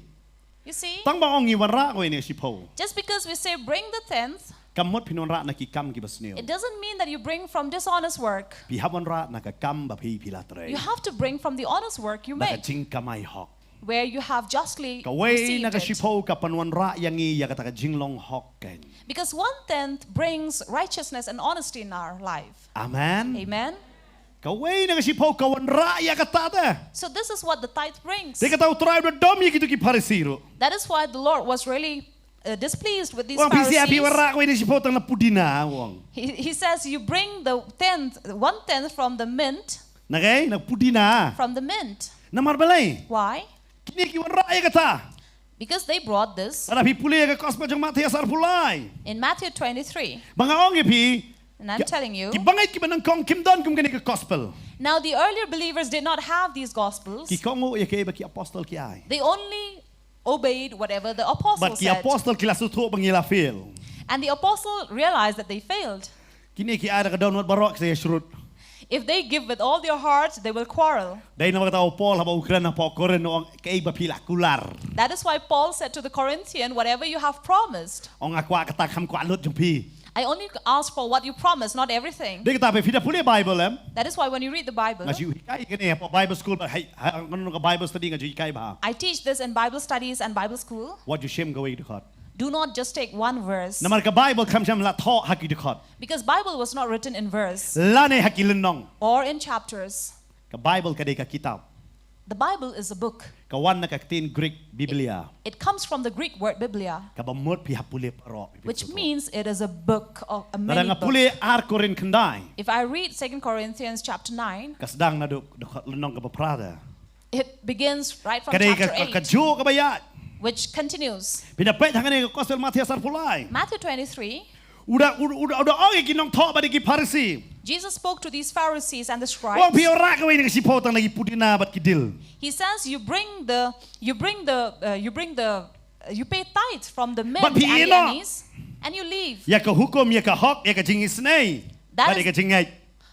You see, tang ba ong ngi wanrah kawei na ka shiphew, just because we say, "Bring the tenth," kam mut phin wanrah na ki kam kiba sniew. It doesn't mean that you bring from dishonest work. Phi hap wanrah na ka kam ba phi, phi la trei. You have to bring from the honest work you Na ka make, jingkamai hok. where you have justly Kawei received na ka it. shiphew ka pynwanrah ïa ngi ïa kata ka jinglong hok keiñ. Because one tenth brings righteousness and honesty in our life. Amen. Amen. Kawei na ka shiphew ka wanrah ïa kata te. So this is what the tithe brings. Te kata U Trai u da dom ïa kito ki Pharisi ruh. That is why the Lord was really uh, displeased with these U ong, "Phi sngewbha phi Pharisees. Wanrah kawei na ka shiphew tang na pudina," u ong. He, he says, "You bring the tenth, one tenth from the mint, Na kawei, na pudina. From the mint." Namar balei? Why? Kine ki wanrah ïa kata. Because they brought this. Lada phi pule ïa ka gospel jong Mathaios arphew lai. In Matthew twenty-three. Ba nga ong ïa phi. And I'm telling you. Ki bangeit kiba nyngkong kim don kum kane ka gospel. Now the earlier believers did not have these gospels. Ki kohnguh ïa kaei ba ki apostol ki ai. They only obeyed whatever the But apostles ki said. Apostol ki la sngewthuh ba ngi la fail. And the apostle realized that they failed. Kine ki ai da ka dohnud baroh ki sa ïashrut. If they give with all their heart, they will quarrel. Dei namar kata u Paul haba u kren hapoh Korinth u ong, "Kaei ba phi la kular." That is why Paul said to the Corinthian, "Whatever you have promised." Ong, "Nga kwah kata, kam kwah lut jong phi." I only ask for what you promised, not everything. Dei kata ba phi da pule Bible em. That is why when you read the Bible, Nga ju hikai kane hapoh Bible school ba, hei, ha, ngan ka Bible study nga ju hikai ba. I teach this in Bible studies and Bible school. Wat ju shim kawei ka dkhot. Do not just take one verse. Namar ka Bible kam shym la thoh ha ki dkhot. Because Bible was not written in verse Lane ha ki lynnong. Or in chapters. Ka Bible ka dei ka kitab. The Bible is a book. Ka wan na ka ktien Greek Biblia. It comes from the Greek word biblia, Kaba mut phi hap pule baroh. Which means it is a book of a Lada many nga books. Pule ar Korinth khyndai. If I read Second Corinthians chapter nine, Ka sdang naduh dkhot lynnong kaba phra te. It begins right from Ka dei chapter ka, ka, eight, ka juh kaba ïaid. Which continues. Phin da peit hangne ka gospel Mathaios arphew lai. Matthew twenty-three, U da, u da, u da, u da ong ïa ki nongthoh bad ïa ki Pharisi. Jesus spoke to these Pharisees and the U ong, "Phi scribes. wanrah kawei na ka shiphew tang na ki pudina bad ki dill. He says, "You bring the, you bring the, uh, you bring the, uh, you pay tithe from the mint Bad phi and the ïehnoh. Anise, and you leave." Ïa ka hukum, ïa ka hok, ïa ka jingisynei. That Bad is ïa ka jingngeit.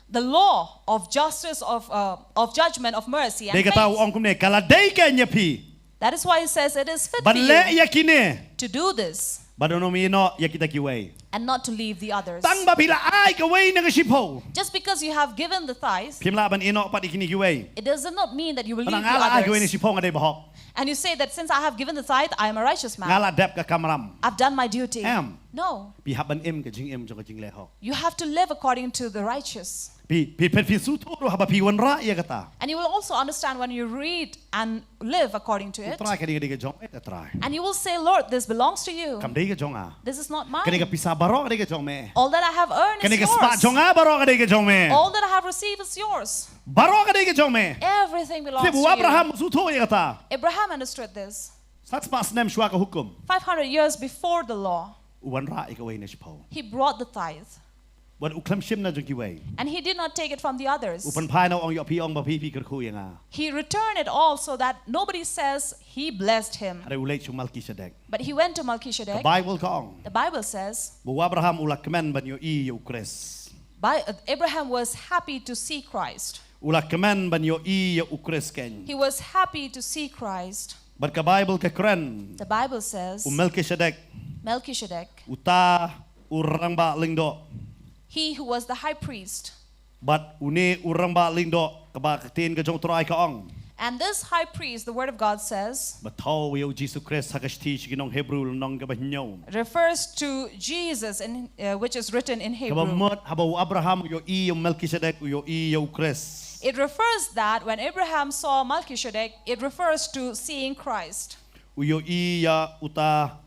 The law of justice, of, uh, of judgment, of mercy and Dei kata u faith. Ong kumne, ka la dei keiñ ïa phi. That is why he says it is fit for Ban leh you ïa kine. To do this Bad ym ïehnoh ïa kita kiwei. And not to leave the others. Tang ba phi la ai kawei na ka shiphew. Just because you have given the tithe, Phim lah ban ïehnoh pat ïa kine kiwei. It does not mean that you will leave Nga the la ai kawei na others. Shiphew, nga dei bahok. And you say that since I have given the tithe, I am a righteous man. Nga la dep ka kamram. I've done my duty. Em. No. Phi hap ban im ka jingim jong ka jingleh hok. You have to live according to the righteous. Phi, phi, phi, phi sngewthuh ruh haba phi wanrah ïa kata. And you will also understand when you read and live according to U it. Trai, kane ka dei ka jong me, te Trai. And you will say, Lord, this belongs to you. Kam dei ka jong nga. This is not mine. Kane ka pisa baroh ka dei ka jong me. All that I have earned Kane is ka spah yours. jong nga baroh ka dei ka jong me. All that I have received is yours. Baroh ka dei ka jong me. Everything belongs Te to u Abraham you. U sngewthuh ïa kata. Abraham understood this. San spah snem shuwa ka hukum. Five hundred years before the law, U wanrah ïa kawei na Shiphew. He brought the tithe. Wat u khlem shim na jong kiwei. And he did not take it from the others. U pynphai noh, u ong, ïoh phi ong ba phi, phi kyrkhu ïa nga. He returned it all so that nobody says he blessed him. Hynrei u leit sha u Melchizedek. But he went to Ka Melchizedek. Baibl ka ong. The Bible says, Ba u Abraham u la kmen ban ïohi ïa u Khrist. Bi- uh, Abraham was happy to see Christ. U la kmen ban ïohi ïa u Khrist keiñ. He was happy to see Christ. Bad ka Baibl ka kren, The Bible says u Melchizedek, Melchizedek, uta u rangbah lyngdoh, he who was the high priest. bad une u rangbah lyngdoh, kaba ka ktien ka jong u Trai ka ong, And this high priest, the word of God says, ba thew ïa u Jisu Khrist ha ka shithi sha ki nong Hebru lynnong kaba hynñiew. refers to Jesus, in, uh, which is written in Kaba Hebrew. mut haba u Abraham u ïohi ïa u Melchizedek, u ïohi ïa u Khrist. It refers that when Abraham saw Melchizedek, it refers to seeing Christ. U ïohi ïa uta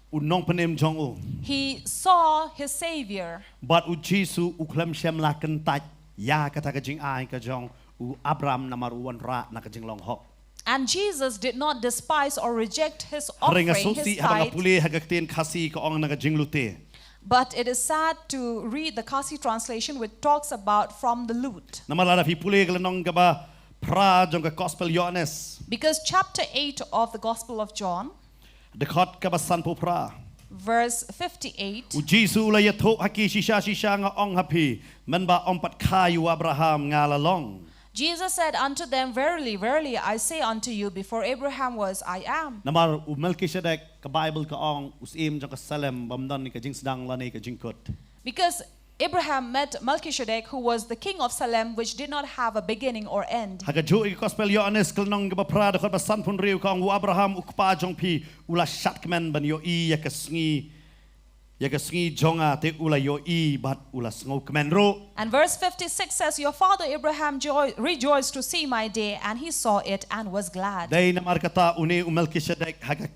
u nongpynim jong u. He saw his Savior. Bad u Jisu u khlem shym la kyntait ïa kata ka jingai ka jong u Abraham namar u wanrah na ka jinglong hok. And Jesus did not despise or reject his Hynrei nga offering, his sngewsih haba nga tithe. pule ha ka ktien Khasi ka ong na ka jinglute. But it is sad to read the Khasi translation, which talks about from the lute. Namar lada phi pule ka lynnong kaba phra jong ka Gospel Ïoannis. Because chapter eight of the Gospel of John, Dkhot kaba sanphew phra. verse fifty-eight, U Jisu u la ïathuh ha ki, shisha shisha nga ong ha phi, mynba ym pat kha ïa u Abraham nga la long. Jesus said unto them, "Verily, verily, I say unto you, before Abraham was, I am." Namar u Melchizedek, ka Baibl ka ong, u syiem jong ka Salem, bym don ka jingsdang lane ka jingkut. Because Abraham met Melchizedek, who was the king of Salem, which did not have a beginning or end. Ha kajuh ka Gospel Ïoannis ka lynnong kaba phra, dkhot ba sanphew hynriew ka ong, u Abraham u kpa jong phi u la shad kmen ban ïohi ïa ka sngi, ïa ka sngi jong nga, te u la ïohi bad u la sngewkmen ruh. And verse fifty-six says, "Your father Abraham joy, rejoiced to see my day, and he saw it and was glad." Dei namar kata une u Melchizedek ha ka,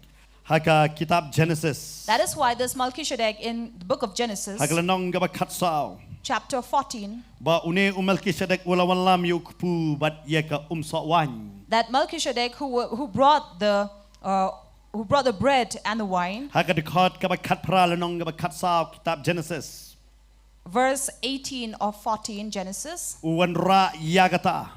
ha ka kitab Genesis. That is why this Melchizedek in the book of Genesis, Ha ka lynnong kaba khatsaw. chapter fourteen, Ba une u Melchizedek u la wanlam ïa u kpu bad ïa ka umsoh waiñ. that Melchizedek who, wa- who brought the uh, who brought the bread and the wine, Ha ka dkhot kaba khatphra lynnong kaba khatsaw kitab Genesis. verse eighteen of fourteen Genesis, U wanrah ïa kata.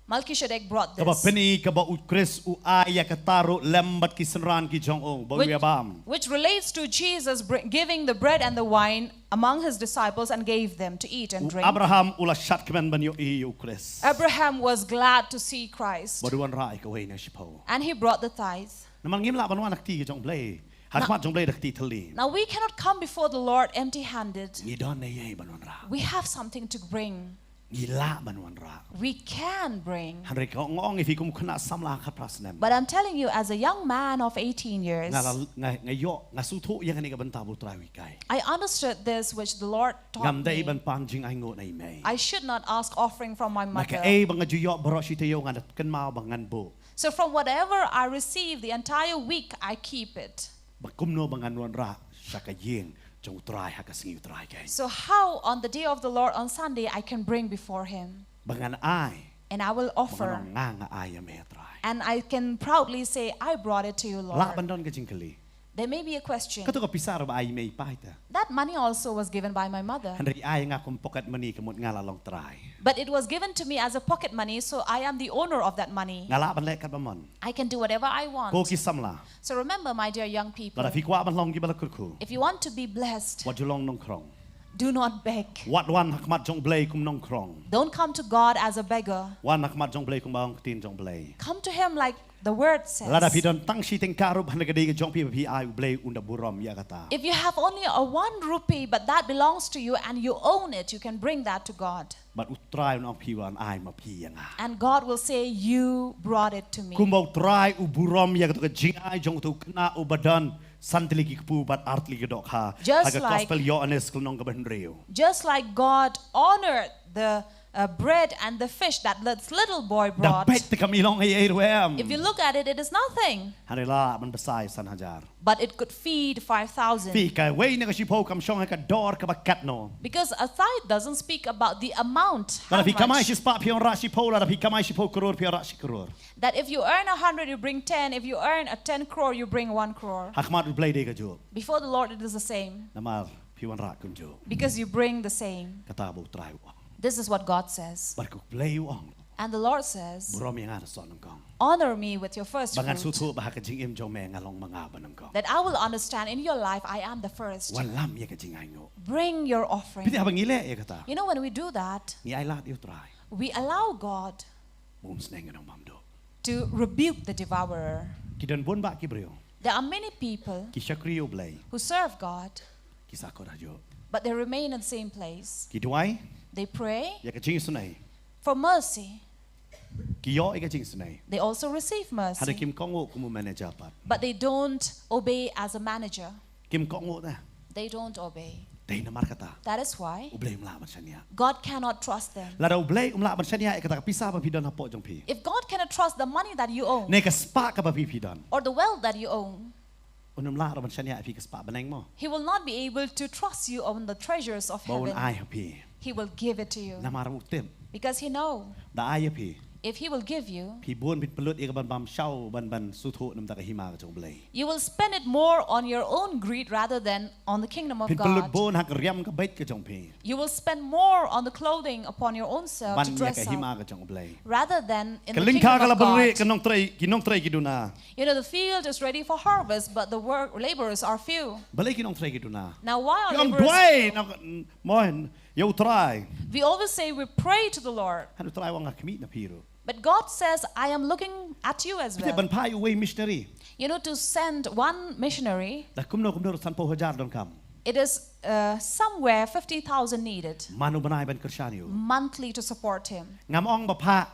Melchizedek brought Kaba this, pyni kaba u Khrist u ai ïa kata ruh lem bad ki synran ki jong u, ba u which, ïabam. which relates to Jesus br- giving the bread and the wine among his disciples and gave them to eat and U drink. Abraham u la shad kmen ban ïohi ïa u Khrist. Abraham was glad to see Christ, Bad u wanrah ïa kawei na shiphew. And he brought the tithe. Namar ngim lah ban wan ha kti ka jong u Blei, ha khmat jong u Blei da ka kti thylli. Now we cannot come before the Lord empty-handed. Ngi don ei ei ban wanrah. We have something to bring. Ngi lah ban wanrah. We can bring. Hynrei nga ong ïa phi kum u khynnah samla khatphra snem, But I'm telling you, as a young man of eighteen years, nga la, nga, nga ïoh, nga sngewthuh ïa kane ka bynta ba u Trai u hikai. I understood this which the Lord taught Ngam dei me. ban pan jingainguh na i mei. I should not ask offering from my Na mother. kaei ba nga ju ïoh baroh shi taïew nga da kynmaw ba ngan buh. So from whatever I receive the entire week, I keep it. Ba kumno ba ngan wanrah sha ka ïing jong u Trai ha ka sngi u Trai keiñ. So how on the day of the Lord, on Sunday, I can bring before him? Ba ngan ai. And I will Ba ngan offer. ong nga, nga ai ïa me Trai. And I can proudly say, "I brought it to you, Lah Lord." ban don ka jingkylli. There may be a question. Kato ka pisa ruh ba ai i mei i pa ita. That money also was given by my mother. Hynrei ai nga kum pocket money ka mut nga la long trai. But it was given to me as a pocket money, so I am the owner of that money. Nga lah ban leh katba mon. I can do whatever I want. Ko ki samla. So remember, my dear young people, Lada phi kwah ban long kiba la kyrkhu, if you want to be blessed, wat ju long nongkhrong. do not beg. Wat wan ha khmat jong u Blei kum nongkhrong. Don't come to God as a beggar. Wan ha khmat jong u Blei kumba ong ka ktien jong u Blei. Come to him like the word says. Lada phi don tang shi tyngka ruh ha kane ka dei ka jong phi ba phi ai, u Blei un da burom ïa kata. If you have only a one rupee, but that belongs to you and you own it, you can bring that to God. Bad u Trai un ong, phi wan ai ma phi ïa nga. And God will say, "You brought it to me." Kumba u Trai u burom ïa kato ka jingai jong uto u khynnah uba don san tylli ki kpu bad ar tylli ki dohkha. Just Ha ka like Gospel Ïoannis ka lynnong kaba hynriew. Just like God honored the uh, bread and the fish that this little boy Da brought. beit te kam i long ei ei ruh em. If you look at it, it is nothing. Hynrei lah ban bsa ïa san hajar. But it could feed five thousand. Phi, kawei na ka shiphew kam shong ha ka dor kaba katno. Because a tithe doesn't speak about the amount. How Lada phi kamai much. shispah phi wanrah shiphew, lada phi kamai shiphew klur phi wanrah shi klur. That if you earn a hundred, you bring ten. If you earn a ten crore, you bring one crore. Ha khmat u Blei dei kajuh. Before the Lord, it is the same. Namar phi wanrah kumjuh. Because you bring the same. Kata ba u Trai u ong. This is what God says. Bad u Blei u ong, And the Lord says, burom ïa nga da soh nyngkong. "Honor me with your first Ba ngan fruit, sngewthuh ba ha ka jingim jong me nga long ma nga ba nyngkong. that I will understand in your life I am the first." Wanlam ïa ka jingainguh. Bring your offering. Phi te, haba ngi leh ïa kata, You know, when we do that, ngi ai lad ïa u Trai. We allow God Bym sneng ngan ong bam duh. to rebuke the devourer. Ki don bun bah ki briew. There are many people Ki shakri ïa U Blei. who serve God, Ki sa kot hajuh. but they remain in the same place. Ki duwai They pray ïa ka jingisynei. for mercy. Ki ïoh ïa ka jingisynei. They also receive mercy. Hynrei kim kohnguh kum u manager pat. But they don't obey as a manager. Kim kohnguh te. They don't obey. Dei namar kata. That is why U Blei um lah ban shaniah. God cannot trust them. Lada U Blei um lah ban shaniah ïa kata ka pisa ba phi don hapoh jong phi. If God cannot trust the money that you own Ne ka spah kaba phi phi don. or the wealth that you own, Un um lah ruh ban shaniah ïa phi ka spah bneng mo. He will not be able to trust you on the treasures of Ba un heaven. ai ha phi. He will give it to you. Namar u tip. Because He know Da ai ïa phi. if He will give you, Phi bun phin pynlut ïa ka ban bam shaw ban ban sngewthuh na ka bynta ka hima ka jong U Blei. You will spend it more on your own greed rather than on the kingdom of Phin pynlut God. bun ha ka riam ka beit ka jong phi. You will spend more on the clothing upon your own self Ban to ïa dress ka hima up ka jong U Blei. rather than in Ka the lyngkha kingdom ka la of bang ri God. ka nongtrei ki nongtrei ki duna. You know, the field is ready for harvest, but the work laborers are few. Balei ki nongtrei ki duna. Now, why are Ki ong laborers duwai few? na mohin ïa U Trai. We always say we pray to the Lord, Han U Trai u ong nga khmih na phi ruh. But God says, I am looking at you as Phi tip well. Ban phah uwei missionary. You know, to send one missionary, Da kumno kumno ruh sanphew hajar donkam. it is uh, somewhere fifty thousand needed Man u bnai ban kyrshan ïa u. Monthly to support him. Ngam ong ba phah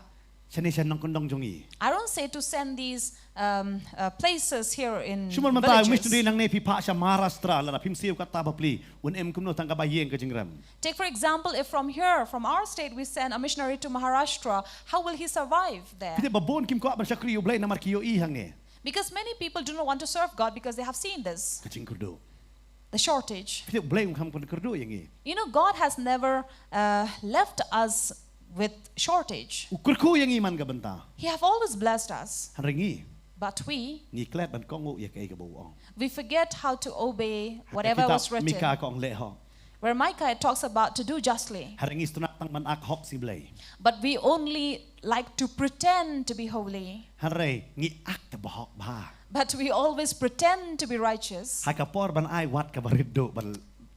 shane sha nongkyndong jong ngi. I don't say to send these um, uh, places here in Shu mon mynta u villages. Missionary nangne phi phah sha Maharashtra lada phim siew katta bapli. Un im kumno tang kaba ïeng ka jingrem. Take, for example, if from here, from our state, we send a missionary to Maharashtra, how will he survive there? Phi tip ba bun kim kwah ban shakri ïa U Blei namar ki ïohi hangne. Because many people do not want to serve God because they have seen this, Ka jingkyrduh. The shortage. Phi tip U Blei um kham pynkyrdit ïa ngi. You know, God has never uh, left us with shortage. U kyrkhu ïa ngi man ka bynta. He have always blessed us. Hynrei ngi. But we, Ngi klet ban kohnguh ïa kaei kaba u ong. We forget how to obey Ha ka whatever kitab was written. Mika ka ong leh hok. Where Micah talks about to do justly. Hynrei ngi sngewtynnat tang ban ak hok si Blei. But we only like to pretend to be holy. Hynrei ngi ak te ba hok bha. But we always pretend to be righteous. Ha ka por ban ai wat kaba rit duh ban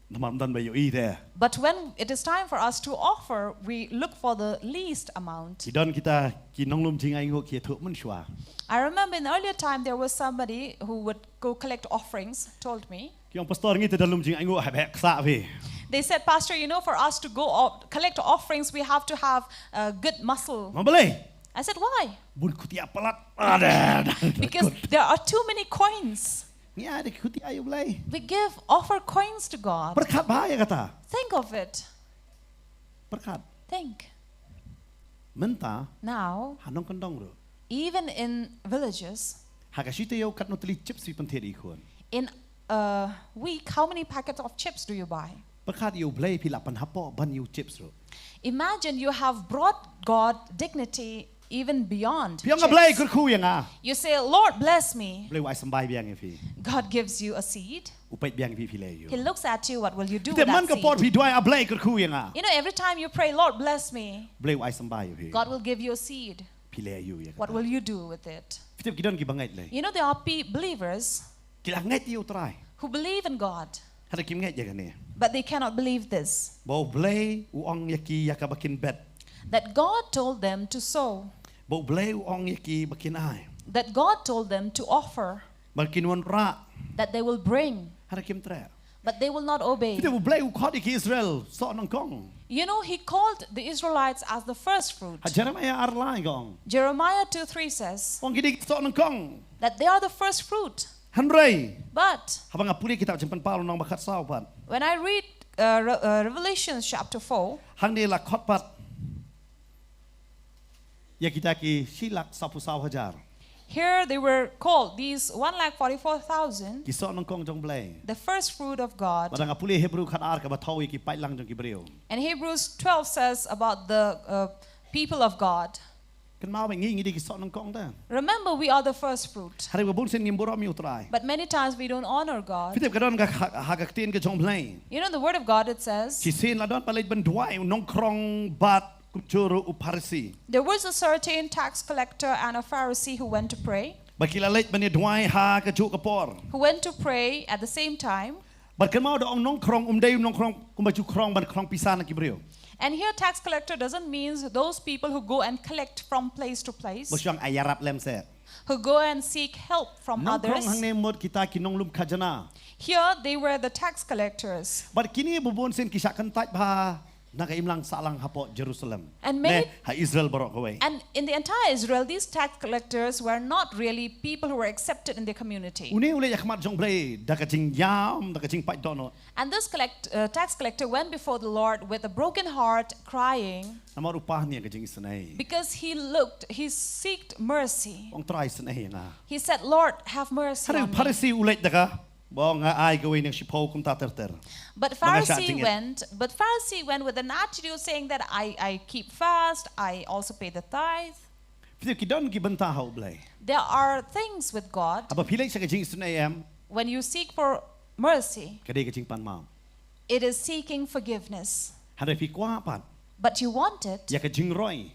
namar don ba ïohi te. But when it is time for us to offer, we look for the least amount. Ki don kita ki nonglum jingainguh ki ïathuh mynshuwa. I remember in the earlier time there was somebody who would go collect offerings, told me. Ki ong pastor ngi te da lum jingainguh ha beh ksa phi. They said, Pastor, you know, for us to go o- collect offerings, we have to have a good muscle. Ma balei? I said, why? Bun khutia palat. Ada. Because there are too many coins. Ngi ai da khutia ïa U Blei. We give offer coins to God. Pyrkhat bha ïa kata. Think of it. Pyrkhat. Think. Mynta Now, ha nongkyndong ruh. Even in villages, Ha ka shi taïew katno tylli chips phi pynthied ïa ki khun. In a week, how many packets of chips do you buy? Pyrkhat ïa U Blei phi lah pynhapoh ban ïa u chips ruh. Imagine you have brought God dignity even beyond Phi ong nga Blei chips. Kyrkhu ïa nga. You say, Lord, bless me. Blei u ai symbai biang ïa phi. God gives you a seed. U peit biang ïa phi phi leh ïa u. He looks at you, what will you do Phi with te man that ka por seed? Phi duwai, a Blei Kyrkhu ïa nga. You know, every time you pray, Lord, bless me, Blei u ai symbai ïa phi. God will give you a seed. Phi leh ïa u ïa What kata. Will you do with it? Phi tip ki don kiba ngeit lei. You know, there are pe- believers Ki la ngeit ïa U Trai. Who believe in God, Hynrei kim ngeit ïa kane. But they cannot believe this. Ba U Blei u ong ïa ki ïa kaba kin bet. That God told them to sow, Ba U Blei u ong ïa ki ba kin ai. That God told them to offer, Ba kin wanrah. That they will bring, Hynrei kim treh. But they will not obey. Phi tip U Blei u khot ïa ki Israel soh nyngkong. You know, He called the Israelites as the first fruit. Ha Jeremiah ar lai ka ong. Jeremiah two three says Ong ki dei ki soh nyngkong. That they are the first fruit. Hynrei. But Haba nga pule kitab Jingpynpaw lynnong ba khatsaw pat. When I read uh, Re- uh, Revelation chapter four, Hangne la khot pat ïa kita ki shi lak sawphew saw hajar. Here they were called, these one lakh forty-four thousand, Ki soh nyngkong jong Blei. The first fruit of God. Lada nga pule Hebru khatar kaba thew ïa ki paidlang jong ki briew. And Hebrews twelve says about the uh, people of God. Kynmaw ba ngi ngi dei ki soh nyngkong te. Remember, we are the first fruit. Hynrei ba bun sien ngim burom ïa U Trai. But many times we don't honor God. Phi tip ka don ka ha ha ka ktien ka jong Blei. You know, the word of God, it says, Shisien la don pat leit ban duwai u nongkhrong bad kumjuh ruh u Pharisi. There was a certain tax collector and a Pharisee who went to pray, Ba ki la leit ban ïa duwai ha kajuh ka por. Who went to pray at the same time. Bad kynmaw da ong nongkhrong um dei u nongkhrong kumba ju khrong ban khrong pisa na ki briew. And here, tax collector doesn't mean those people who go and collect from place to place, Ba shong ai ïarap lem se. who go and seek help from Nongkrong others. hangne mut kita ki nonglum khajana. Here, they were the tax collectors. Bad kine ba bun sien ki shah kyntait bha na ka imlang sahlang hapoh Jerusalem. And many- Ne, ha Israel baroh kawei. And in the entire Israel, these tax collectors were not really people who were accepted in their community. Une u leit ïa khmat jong Blei da ka jingïam, da ka jingpait dohnud. And this collect, uh, tax collector went before the Lord with a broken heart, crying, Namar u pan ïa ka jingisynei. because he looked, he seeked mercy. Ong Trai, isynei ïa nga. He said, "Lord, have mercy Hynrei on u me." Pharisi u leit da ka ba ong, nga ai kawei na ka shiphew kumta ter ter. But Ba nga shah Pharisee jingit. went, but Pharisee went with an attitude saying that I, I keep fast, I also pay the tithe. Phi tip ki don ki bynta ha u Blei. There are things with God. Haba phi leit sha ka jingisynei em, When you seek for mercy, ka dei ka jingpan map. it is seeking forgiveness. Hynrei phi kwah pat But you want it ïa ka jingroi,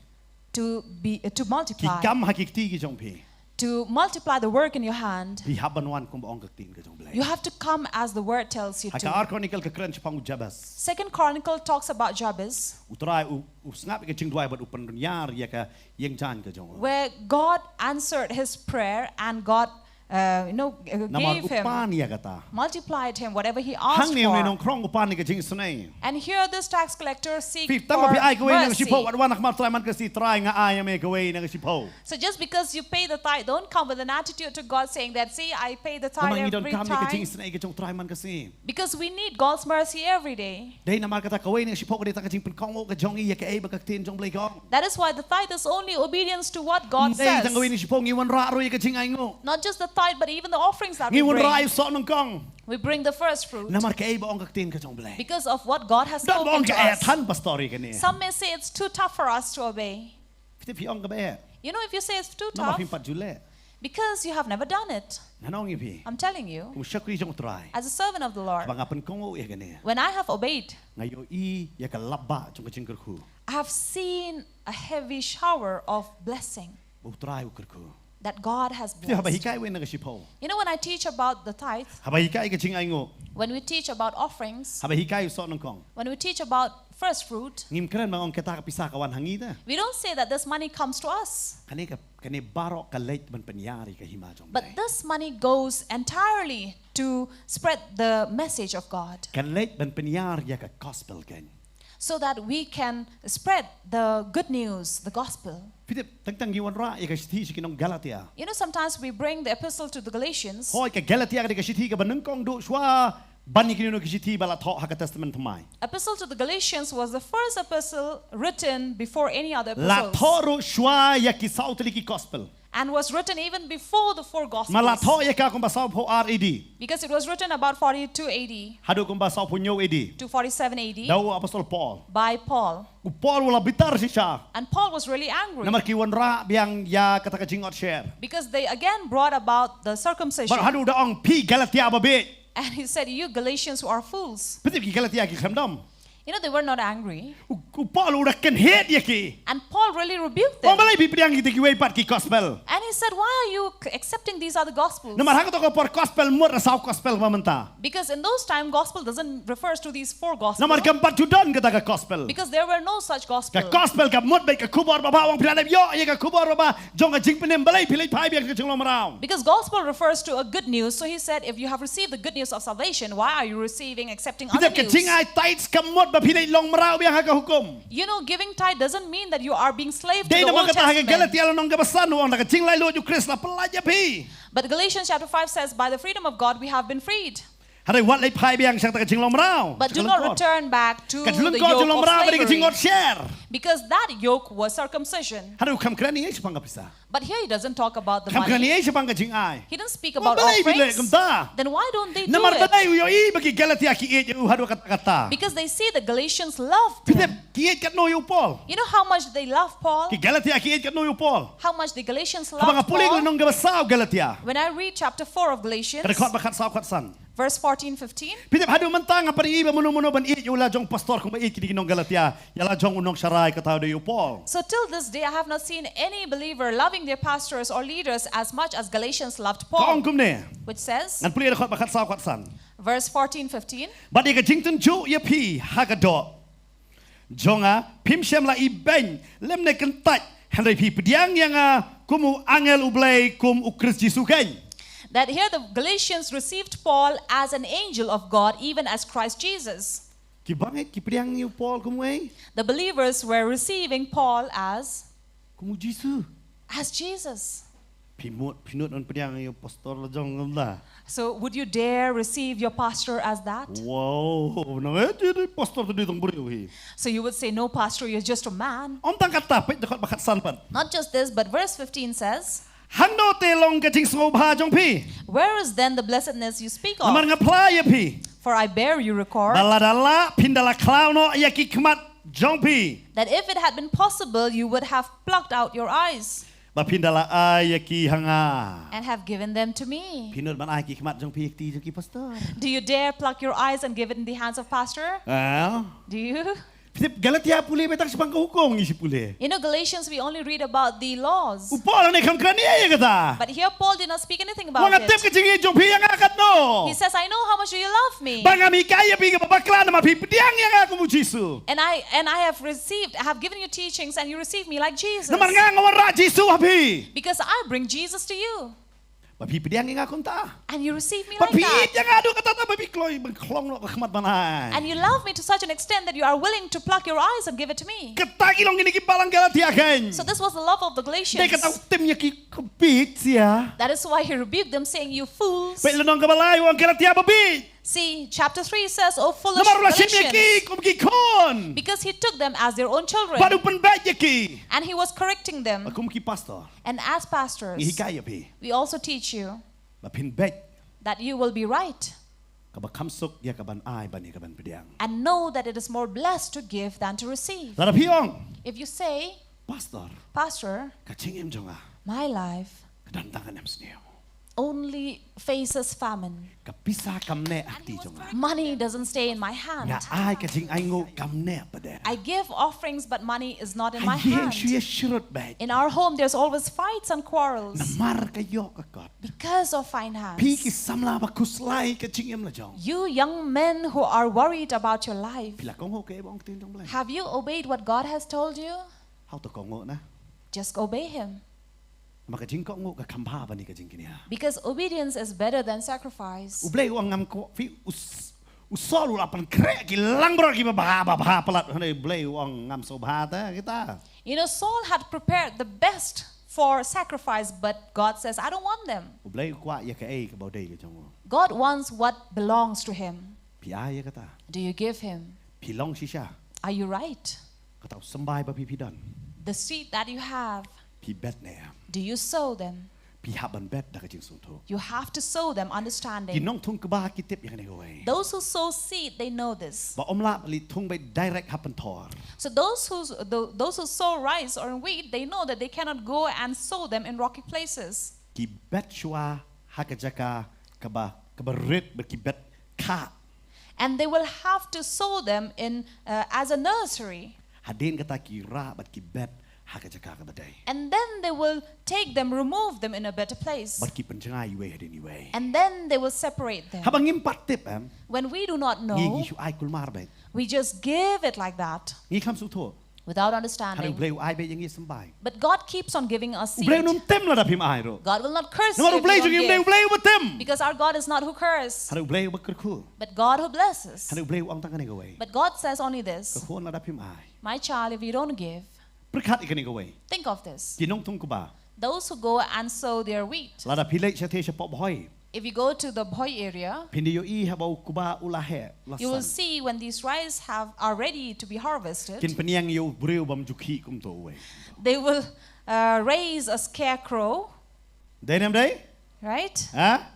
to be, to ki multiply, kam ha ki kti ki jong phi, to multiply the work in your hand. phi hap ban wan kumba ong ka ktien ka jong Blei. You have to come as the word tells you Ha to. ka Ar Chronicle ka kren shaphang u Jabez. Second Chronicle talks about Jabez, U Trai u, u sngap ïa ka jingduwai bad u pynrynïar ïa ka ïingjain ka jong u. where God answered his prayer and God, uh, you know, uh, Namar gave u him, pan ïa kata. multiplied him whatever he asked Hangne une for. nongkrong u pan ïa ka jingisynei. And here this tax collector Phi seek tang ba for phi ai kawei na ka mercy. Shiphew, wat wan ha khmat Trai man ka sngi, Trai nga ai ïa me kawei na ka Shiphew. So just because you pay the tithe, don't come with an attitude to God saying that, "See, I pay the Namar tithe ngi don every kam ïa ka time." jingisynei ka jong Trai man ka sngi. Because we need God's mercy every day. Dei namar kata kawei na ka Shiphew ka dei tang ka jingpynkohnguh ka jong ngi ïa kaei ba ka ktien jong Blei ka ong. That is why the tithe is only obedience to what God Dei says. tang kawei na ka Shiphew, ngi wanrah ruh ïa ka jingainguh. Not just the tithe, but even the offerings that Ngi we wanrah bring. ïa u soh nyngkong. We bring the first fruit. Namar kaei ba ong ka ktien ka jong Blei. Because of what God has Don ba spoken ong to ka eh us. than pastor ïa kane. Some may say it's too tough for us to obey. Phi tip phi ong ka ba eh. You know, if you say it's too Namar tough, phim pat ju leh. because you have never done it. Ngan ong ïa phi. I'm telling you, Kum u shakri jong u Trai. as a servant of the Lord, Ba nga pynkohnguh ïa kane. when I have obeyed, Nga ïohi ïa ka lapbah jong ka jingkyrkhu. I have seen a heavy shower of blessing. Ba u Trai u kyrkhu. That God has Phi tip haba blessed. hikai wei na ka Shiphew. You know, when I teach about the tithe, Haba hikai ka jingainguh. when we teach about offerings, Haba hikai u soh nyngkong. when we teach about first fruit, Ngim kren ba ong kata ka pisa ka wan ha ngi te. we don't say that this money comes to us. Kane ka, kane baroh ka leit ban pynïar ïa ka hima jong But Blei. This money goes entirely to spread the message of God, Ka leit ban pynïar ïa ka gospel kein. so that we can spread the good news, the gospel. Phi tip, tang tang ngi wanrah ïa ka shithi sha ki nong Galatia. You know, sometimes we bring the epistle to the Galatians. Hooid, ka Galatia ka dei ka shithi kaba nyngkong duh shuwa ban ïa kino kino ki shithi ba la thoh ha ka Testament Thymmai. Epistle to the Galatians was the first epistle written before any other La epistles, thoh ruh shuwa ïa ki saw tylli ki gospel. and was written even before the four Ma la Gospels, thoh ïa ka kumba sawphew ar A D. because it was written about forty-two A D Haduh kumba sawphew hynñiew A D. to forty-seven A D Da u Apostol Paul. by Paul. U Paul u la bitar shisha. And Paul was really angry Namar ki wanrah biang ïa kata ka jingotsher. because they again brought about the circumcision. Bad haduh da ong, phi Galatia babieit. And he said, "You Galatians who are fools." Phi tip ki Galatia ki khlem dom. You know, they were not angry. U, u Paul u da kynhied ïa ki. And Paul really rebuked Ong, them. balei phi pdiang kita kiwei pat ki gospel. And he said, "Why are you c- accepting these other gospels?" Namar ha kato ka por gospel mut da saw gospel ba mynta. Because in those time, gospel doesn't refers to these four gospels. Namar kam pat ju don kata ka gospel. Because there were no such Ka gospel. gospel ka mut bad ka khubor babha, ong phi la dep ïoh ïa ka khubor babha jong ka jingpynim, balei phi leit phai biang ka jinglong mraw. Because gospel refers to a good news. So he said, "If you have received the good news of salvation, why are you receiving, accepting Phi other tip, ka news?" jingai tithes ka mut ba phi leit long mraw biang ha ka hukum. You know, giving tithe doesn't mean that you are being slave to Dei the namar Old kata ha ka Testament. Galatia lynnong kaba san u ong, da ka jinglait luid u Khrist la pyllait ïa phi. But Galatians chapter five says, "By the freedom of God, we have been freed." Hynrei wat leit phai biang sha kata ka jinglong mraw. But Sha do ka not lyngkor. Return back to Ka the lyngkor yoke jinglong of mraw ka dei ka slavery, jingotsher. Because that yoke was circumcision. Haduh kam kren ïa shaphang ka pisa. But here he doesn't talk about the Kam kren money. ïa shaphang ka jingai. He didn't speak Ong, about balei phi leh offerings. kumta. Then why don't they do Namar it? balei u ïohi ba ki Galatia ki ïeit ïa u haduh katta katta. Because they see the Galatians loved Phi tip, him. ki ïeit katno ïa u Paul. You know how much they love Paul? Ki Galatia ki ïeit katno ïa u Paul. How much the Galatians Haba nga loved pule ka Paul? lynnong kaba saw Galatia. When I read chapter four of Galatians, Ka dkhot ba khatsaw khatsan. Verse fourteen, fifteen. Phi tip, haduh mynta ngam pat ïohi ba mano mano ban ïeit ïa u la jong pastor kumba ïeit kine ki nong Galatia. Ïa la jong u nongsharai kata u dei u Paul. So till this day, I have not seen any believer loving their pastors or leaders as much as Galatians loved Ka ong Paul, kumne. Which says, Ngan pule ka dkhot ba khatsaw khatsan. Verse fourteen, fifteen. Bad ïa ka jingtynjuh ïa phi ha ka doh. jong nga, phim shym la ibeiñ lymne kyntait, hynrei phi pdiang ïa nga kum u angel U Blei, kum U Khrist Jisu keiñ. That here the Galatians received Paul as an angel of God, even as Christ Jesus. Ki bangeit ki pdiang ïa u Paul kum uei? The believers were receiving Paul as, kum U Jisu. As Jesus. Phi mut, phi mut ban pdiang ïa u pastor la jong kumta? So would you dare receive your pastor as that? Wow, nang eh, ïa u pastor te dei tang briew hi. So you would say, "No, pastor, you're just a man." Ym tang kata, peit dkhot ba khatsan pat. Not just this, but verse fifteen says, Hangno te long ka jingsngewbha jong phi? Where is then the blessedness you speak of? Namar nga phla ïa phi, for I bear you record, ba lada lah phin da la khlaw noh ïa ki khmat jong phi, that if it had been possible, you would have plucked out your eyes, ba phin da la ai ïa ki ha nga. And have given them to me. Phi nud ban ai ki khmat jong phi ha ki kti jong ki pastor? Do you dare pluck your eyes and give it in the hands of pastor? Eh? Do you? Phi tip Galatia pule, beit tang shaphang ka hukum ngi shu pule. You know, Galatians, we only read about the laws. U Paul hangne kam kren ïa kata. But here Paul did not speak anything about it. Wat tip ka jingïeit jong phi ïa nga katno. He says, "I know how much you love me." Ba ngam hikai ïa phi kaba bakla namar phi pdiang ïa nga kum U Jisu. And I, and I have received, I have given you teachings and you receive me like Jesus. Namar nga nga wanrah Jisu ha phi. Because I bring Jesus to you. Ba phi pdiang ïa nga kumta. And you receive me like that. Ba phi ïeit ïa nga haduh katta ba phi kloi ban khlong noh ka khmat ban ai. And you love me to such an extent that you are willing to pluck your eyes and give it to me. Kata ki long kine ki balang Galatia keiñ. So this was the love of the Galatians. Dei kata u tim ïa ki, ka bit sia. That is why he rebuked them, saying, "You fools." Peit lynnong kaba lai, u ong Galatia ba bit. See, chapter three says, "O foolish Galatians." Namar u la shim ïa ki kum ki khun. Because he took them as their own children. Bad u pynbeit ïa ki. And he was correcting them. Ba kum ki pastor. And as pastors, ngi hikai ïa phi, we also teach you, ba phin beit, that you will be right, kaba kham suk ïa kaban ai ban ïa kaban pdiang. And know that it is more blessed to give than to receive. Lada phi ong, if you say, "Pastor, Pastor, ka jingim jong nga, my life, ka don tang ka nemsniew, only faces famine." Ka pisa kam neh ha kti jong nga. Money doesn't stay in my hand. Nga ai ka jingainguh kam neh pat de. I give offerings, but money is not in my hand. Ha ïing shu ïa syrut beit. In our home, there's always fights and quarrels. Namar ka ïoh ka kot. Because of fine hands. Phi ki samla ba khuslai ka jingim la jong. You young men who are worried about your life. Phi la kohnguh kaei ba ong ka ktien jong U Blei? Have you obeyed what God has told you? Hato kohnguh na. Just obey him. Namar ka jingkohnguh ka kham bha ban ïa ka jingkñia. Because obedience is better than sacrifice. U Blei u ong ngam kwah phi, u s-, u Saul u la pynkhreh ki langbrot kiba bha, ba bha palat, hynrei U Blei u ong ngam sngewbha te kita. You know, Saul had prepared the best for sacrifice, but God says, "I don't want them." U Blei u kwah ïa kaei kaba dei ka jong u. God wants what belongs to him. Phi ai ïa kata? Do you give him? Phi long shisha? Are you right? Kata u symbai ba phi phi don. The seed that you have, phi bet ne em? Do you sow them? Phi hap ban bet da ka jingsngewthuh. You have to sow them understanding. Ki nongthung kba ki tip ïa kane kawei. Those who sow seed, they know this. Ba ym lah ban leit thung beit direct ha pynthor. So those who, tho-, those who sow rice or wheat, they know that they cannot go and sow them in rocky places. Ki bet shuwa ha ka jaka kaba, kaba rit bad ki bet kha. And they will have to sow them in, uh, as a nursery. Hadien kata ki rah bad ki bet ha ka jaka kaba dei. And then they will take them, remove them in a better place. Bad ki pynjngai iwei hadien iwei. And then they will separate them. Haba ngim pat tip em. When we do not know, ngi, ngi shu ai kulmar beit. We just give it like that. Ngi kham sngewthuh. Without understanding. Hynrei U Blei u ai beit ïa ngi symbai. But God keeps on giving us seed. U Blei um tim lada phim ai ruh. God will not curse you if you don't give. Namar U Blei jong ngi U Blei, U Blei uba tim. Because our God is not who curse. Hynrei U Blei uba kyrkhu. But God who blesses. Hynrei U Blei u ong tang kane kawei. But God says only this. Ka khun lada phim ai. My child, if you don't give, pyrkhat ïa kane kawei. Think of this. Ki nongthung kba. Those who go and sow their wheat. Lada phi leit shatei shapoh Bhoi. If you go to the Bhoi area, phin da ïohi haba u kba u la heh, u la san, you will see when these rice have, are ready to be harvested, kin pynïeng ïa u briew bym ju khih kumto uwei. They will, uh, raise a scarecrow. Dei ne ym dei? Right? Ha?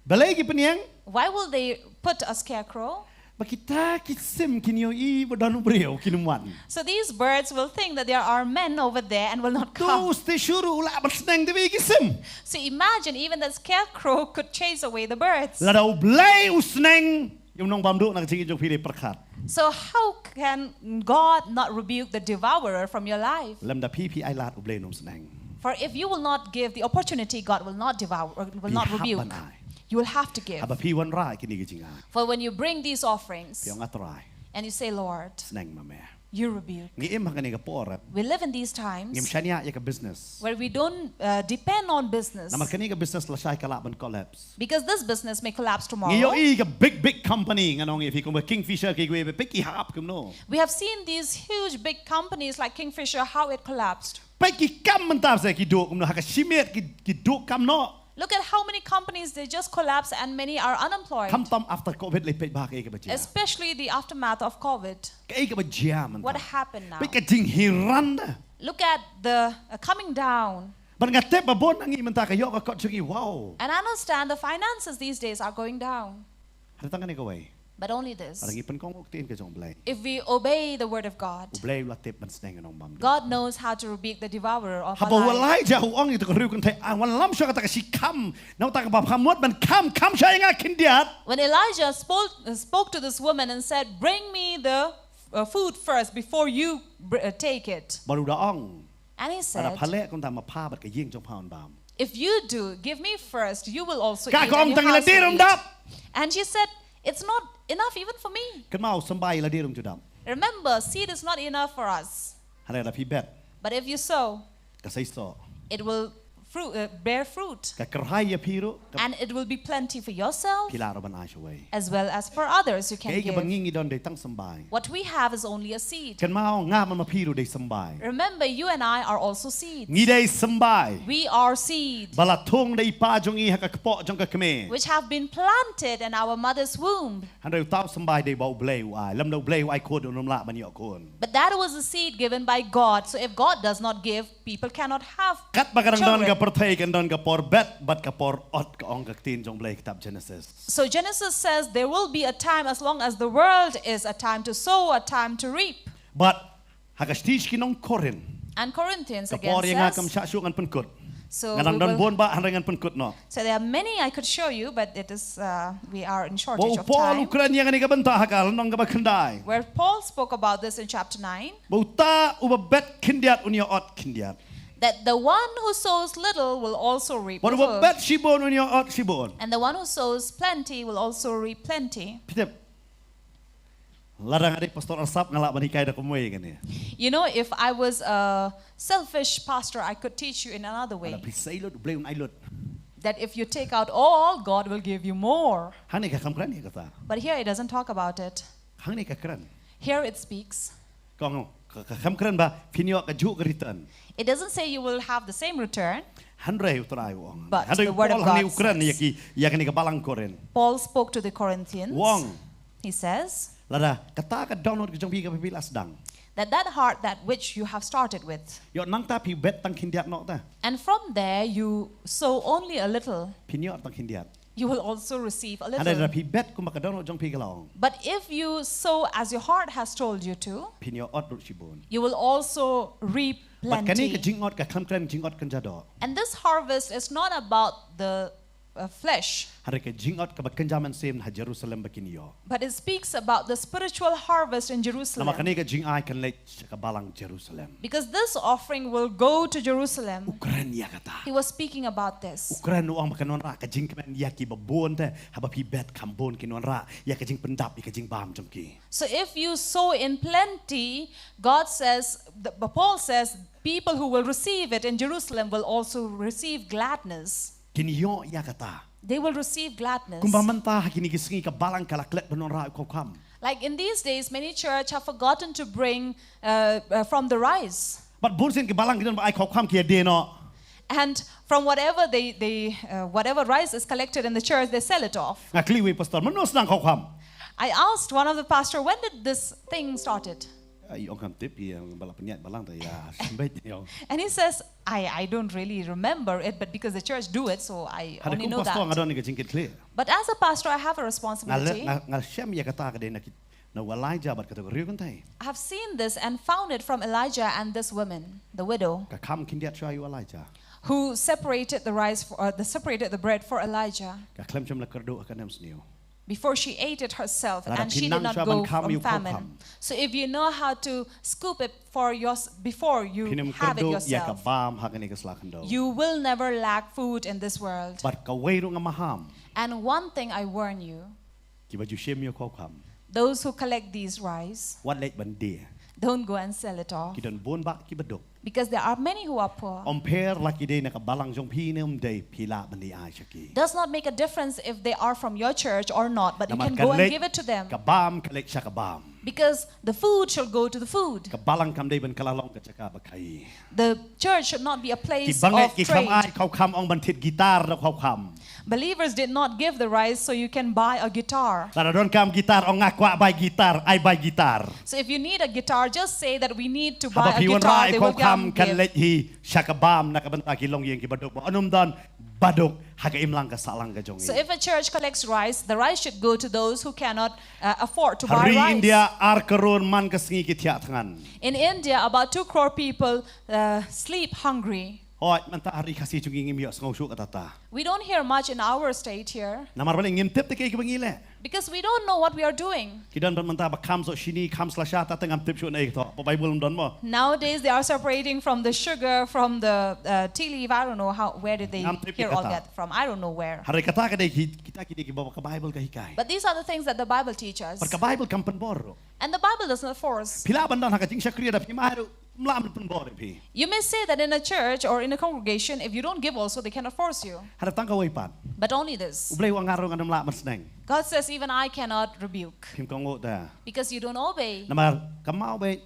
Balei ki pynïeng? Why will they put a scarecrow? Ba kita ki sim kin ïohi ba don u briew kin ym wan. So these birds will think that there are men over there and will not come. To u stay sure u lah ban sneng te bad ki sim. So imagine, even the scarecrow could chase away the birds. Lada U Blei u sneng ïa u nongbamduh na ka jingim jong phi, pyrkhat. So how can God not rebuke the devourer from your life? Lymda phi phi ai lad, U Blei un ym sneng. For if you will not give the opportunity, God will not devour, will not rebuke. Phi hap ban ai. You will have to give. Haba phi wanrah kine ki jingai. For when you bring these offerings, phi ong, A Trai, and you say, Lord, sneng ma me. You rebuke. Ngi im ha kane ka por. We live in these times Ngim shaniah ïa ka business. Where we don't uh, depend on business. Namar kane ka business lashai ka lah ban collapse. Because this business may collapse tomorrow. Ngi ïohi ka big big company ngan ong ïa phi kum Kingfisher ki wei peit ki hap kumno. We have seen these huge big companies like Kingfisher, how it collapsed. Peit ki kam mynta se ki duh kumno ha ka shimet ki ki duh kam noh. Look at how many companies they just collapse and many are unemployed. Khamtam after covid lei peit ba kaei kaba jia. Especially the aftermath of COVID. Kaei kaba jia mynta. What happened now? Peit ka jinghiran da. Look at the uh, coming down. Ban nga tip ba bun na ngi mynta ka ïoh ka kot jong ngi wow. And I understand the finances these days are going down. Hynrei tang kane kawei. But only this. Hynrei ngi pynkong ïa ka ktien ka jong U Blei. If we obey the word of God, U Blei u la tip ban sneng ngan ong bam. God knows how to rebuke the devourer of Haba our u life. Elijah u ong ïa ka riew kynthei, ah, wanlam shuwa kata ka shikham. Na kata kaba phamut ban kham, kham sha ïa nga khyndiat. When Elijah spoke, spoke to this woman and said, "Bring me the uh, food first before you br- uh, take it." Bad u da ong. And he Lada said, pha leh kumta ma pha bad ka ïing jong pha un bam. "If you do, give me first, you will also Ka eat kong and your tang ïa la house will dei rum eat." dap. And she said, "It's not enough even for me." Kynmaw, symbai la dei rum ju dap. Remember, seed is not enough for us. Hynrei lada phi bet. But if you sow, Ka sei soh. It will fruit, uh, bear fruit. Ka kyrhai ïa phi ruh. Ka And it will be plenty for yourself phi lah ruh ban ai shawei. As well as for others you can Kaei kaba give. Ngi ngi don dei tang symbai. What we have is only a seed. Kynmaw, nga bad ma phi ruh dei symbai. Remember, you and I are also seeds. Ngi dei symbai. We are seed. Ba la thung da i pa jong ngi ha ka kpoh jong ka kmie. Which have been planted in our mother's womb. Hynrei uta u symbai dei ba U Blei u ai. Lymda U Blei u ai khun, un ym lah ban ïoh khun. But that was a seed given by God. So if God does not give, people cannot have Katba ka dang don children. Ka pyrthei kan don ka por bet bad ka por ot, ka ong ka ktien jong U Blei kitab Genesis. So Genesis says there will be a time, as long as the world is, a time to sow, a time to reap. Bad ha ka stage ki nong Korin. And Corinthians Ka again por ïa nga kam says. Shah shuh ngan pynkut. So Nga dang we don will- bun bha, hynrei ngan pynkut noh. So there are many I could show you, but it is uh, we are in Ba shortage u of Paul u time. kren ïa kane ka bynta ha ka lynnong kaba khyndai. Where Paul spoke about this in chapter nine, Ba uta uba bet khyndiat un ïoh ot khyndiat. that the one who sows little will also reap Ba uba little, bet shibun un ïoh ot shibun. And the one who sows plenty will also reap plenty. Phi tip. Lada nga dei pastor arsap nga lah ban hikai da kumwei kane. You know, if I was a selfish pastor, I could teach you in another way. Lada phi sei lut, U Blei un ai lut. That if you take out all, God will give you more. Hangne ka kam kren ïa kata. But here it doesn't talk about it. Hangne ka kren. Here it speaks. Ka ong ka, ka kam kren ba phin ïoh kajuh ka return. It doesn't say you will have the same return. Hynrei u Trai u ong. But Hynrei the u word Paul of hangne God u kren ïa says. Ki ïa kane ka balang Korin. Paul spoke to the Corinthians. U ong. He says, Lada kata ka download ka jong phi kaba phi la sdang. That that heart that which you have started with. Ïoh nangta phi bet tang khyndiat noh ta. And from there you sow only a little. Phin ïoh tang khyndiat. You will also receive a Hynrei lada little. Phi bet kumba ka download jong phi ka la ong. But if you sow as your heart has told you to, Phin ïoh ot ruh shibun. You will also reap Bad kane ka plenty. Jingot ka kam kren jingot kan jadok. And this harvest is not about the uh, flesh, Hynrei ka jingot kaba kynja mynsiem ha Jerusalem ba kin ïoh. But it speaks about the spiritual harvest in Namar Jerusalem. Kane ka jingai kan leit sha ka balang Jerusalem. Because this offering will go to Jerusalem. U kren ïa kata. He was speaking about this. U kren u ong ba kan wanrah ka jingkmen ïa kiba bun te haba phi bet kham bun kin wanrah ïa ka jingpyndap ïa ka jingbam jong ki. So if you sow in plenty, God says, the, Paul says, people who will receive it in Jerusalem will also receive gladness. Kin ïoh ïa kata. They will receive gladness. Kumba mynta ha kine ki sngi ka balang ka la klet ban wanrah u khawkham. Like in these days, many church have forgotten to bring uh, uh, from the rice. Bad bun sien ki balang ki don ba ai khawkham ki ïa die noh. And from whatever they, they uh, whatever rice is collected in the church, they sell it off. Nga kylli wei pastor, mynno sdang khawkham? I asked one of the pastor, "When did this thing started?" Ai ong kam tip ïa ba la pynïaid balang ta ïa symbai ïa. And he says, "I, I don't really remember it, but because the church do it, so I Hynrei only kum know pastor nga that." Don ïa ka jingkit khlieh. But as a pastor, I have a Nga le responsibility. nga, nga shem ïa kata ka dei na ki na u Elijah bad kata ka riew kynthei. I have seen this and found it from Elijah and this woman, the widow, Ka kham khyndiat shuwa ïa u Elijah. Who separated the rice for, uh, the separated the bread for Elijah. Ka khlem shym la kyrduh ha ka nemsniew. Before she ate it herself, Lada and phi she did nang not shuwa go ban kham from ïa u famine. Khawkham. So if you know how to scoop it for your, before you Phin ym have it kyrduh ïa ka yourself, bam ha kane ka sla khyndew. You will never lack food in this world. Bad kawei ruh nga maham. And one thing I warn you, Kiba ju shem ïa u khawkham. Those who collect these rice, Wat leit ban die. Don't go and sell it off. Ki don bun bah kiba duk. Because there are many who are poor. Ym pher la ki dei na ka balang jong phi ne ym dei, phi lah ban leit ai sha ki. Does not make a difference if they are from your church or not, but you can go and give it to them. Namar ka leit, ka bam ka leit sha ka bam. Because the food shall go to the food. Ka balang kam dei ban kylla long ka jaka ba khaii. The church should not be a place of trade. Ki bangeit ki kham ai khaukham, ong ban thied guitar da khaukham. Believers did not give the rice so you can buy a guitar. Lada donkam guitar, ong nga kwah bai guitar, ai bai guitar. So if you need a guitar, just say that we need to buy a guitar, they will give. Haba phi wanrah khaukham, kan leit hi sha ka bam na ka bynta ki longïing kiba duk, ba yn ym don ba duk ha ka imlang ka sahlang ka jong ngi. So if a church collects rice, the rice should go to those who cannot uh, afford to buy rice. Ha ri India ar klur man ka sngi ki thiah thngan. In India, about two crore people uh, sleep hungry. Hooid, mynta ha ri Khasi jong ngi ngim ïohsngew shuh kata kata. We don't hear much in our state here. Namar balei? Ngim tip te kaei kaba ngi leh. Because we don't know what we are doing. Ki don pat mynta ba kham soh shini, kham slasha, ta te ngam tip shuh naei kato. Ba Bible ym don mo. Nowadays they are separating from the sugar, from the uh, tea leaf. I don't know how, where did they hear all that from. I don't know where. Hynrei kata ka dei ki, kita ki dei kiba ka Bible ka hikai. But these are the things that the Bible teaches. Bad ka Bible kam pynbor ruh. And the Bible does not force. Phi lah ban don ha ka jingshakri, da phim ai ruh ym lah ban pynbor ïa phi. You may say that in a church or in a congregation, if you don't give also, they cannot force you. Hynrei tang kawei pat. But only this. U Blei u ong nga ruh ngan ym lah ban sneng. God says, even I cannot rebuke. Phim kohnguh te. Because you don't obey. Namar kynmaw beit,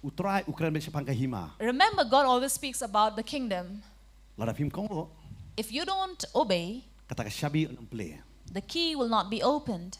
U Trai u kren beit shaphang ka hima. Remember, God always speaks about the kingdom. Lada phim kohnguh, if you don't obey, kata ka shabi yn ym plie. The key will not be opened.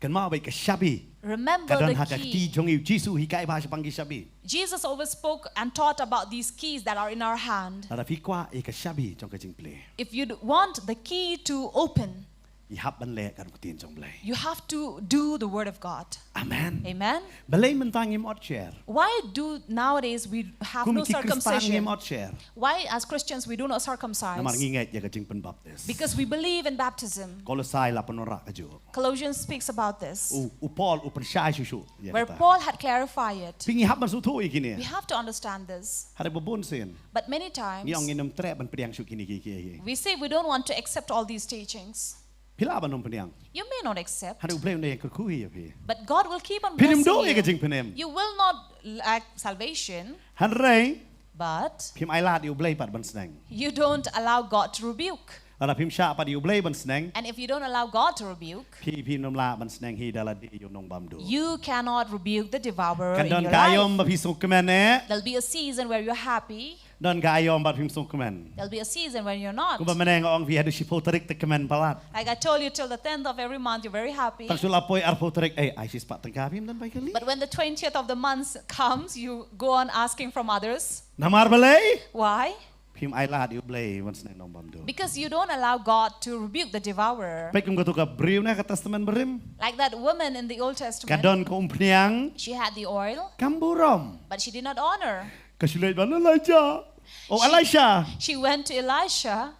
Kynmaw beit, ka shabi ka don ha ka kti jong ngi. Remember the key. Jisu u hikai bha shaphang ki shabi. Jesus always spoke and taught about these keys that are in our hand. Lada phi kwah ïa ka shabi jong ka jingplie, if you want the key to open, ngi hap ban leh ka ktien jong U Blei. You have to do the word of God. Amen. Amen. Balei mynta ngim ot sher? Why do nowadays we have no circumcision? Kum ki Khristan ngim ot sher? Why as Christians we do not circumcise? Namar ngi ngeit ïa ka jingpynbaptis. Because we believe in baptism. Kolosai la pynwanrah kajuh. Colossians speaks about this. U, u Paul u pynshai shuh shuh ïa kata. Where Paul had clarified it. Phi, ngi hap ban sngewthuh ïa kine. We have to understand this. Hynrei ba bun sien, but many times, ngi ong ngin ym treh ban pdiang shuh kine kiei kiei. We say we don't want to accept all these teachings. Phi lah ban ym pdiang. You may not accept. Hynrei U Blei un da ïeng kyrkhu hi ïa phi. But God will keep on blessing you. Phin ym duh ïa ka jingpynim. You will not lack salvation. Hynrei, but, phim ai lad ïa U Blei pat ban sneng. You don't allow God to rebuke. Lada phim shah pat ïa U Blei ban sneng, and if you don't allow God to rebuke, phi, phin ym lah ban sneng hi da lade ïa u nongbamduk. You cannot rebuke the devourer in your life. Kan don ka aïom ba phi sngewkmen eh. There'll be a season where you're happy. Don ka aïom ba phim sngewkmen. There'll be a season when you're not. Kumba mynne nga ong phi, haduh shiphew tarik te kmen palat. Like I told you, till the tenth of every month, you're very happy. Tang shu la poi arphew tarik, eh, ai shispah tyngka phim don bai kali. But when the twentieth of the month comes, you go on asking from others. Namar balei? Why? Phim ai lad ïa U Blei ban sneng nongbamduk. Because you don't allow God to rebuke the devourer. Peit kum kato ka briew na ka Testament Barim. Like that woman in the Old Testament. Ka don ka umphniang. She had the oil. Kam burom. But she did not honor. Ka shu leit ban Elijah. Oh, Elisha. She went to Elisha.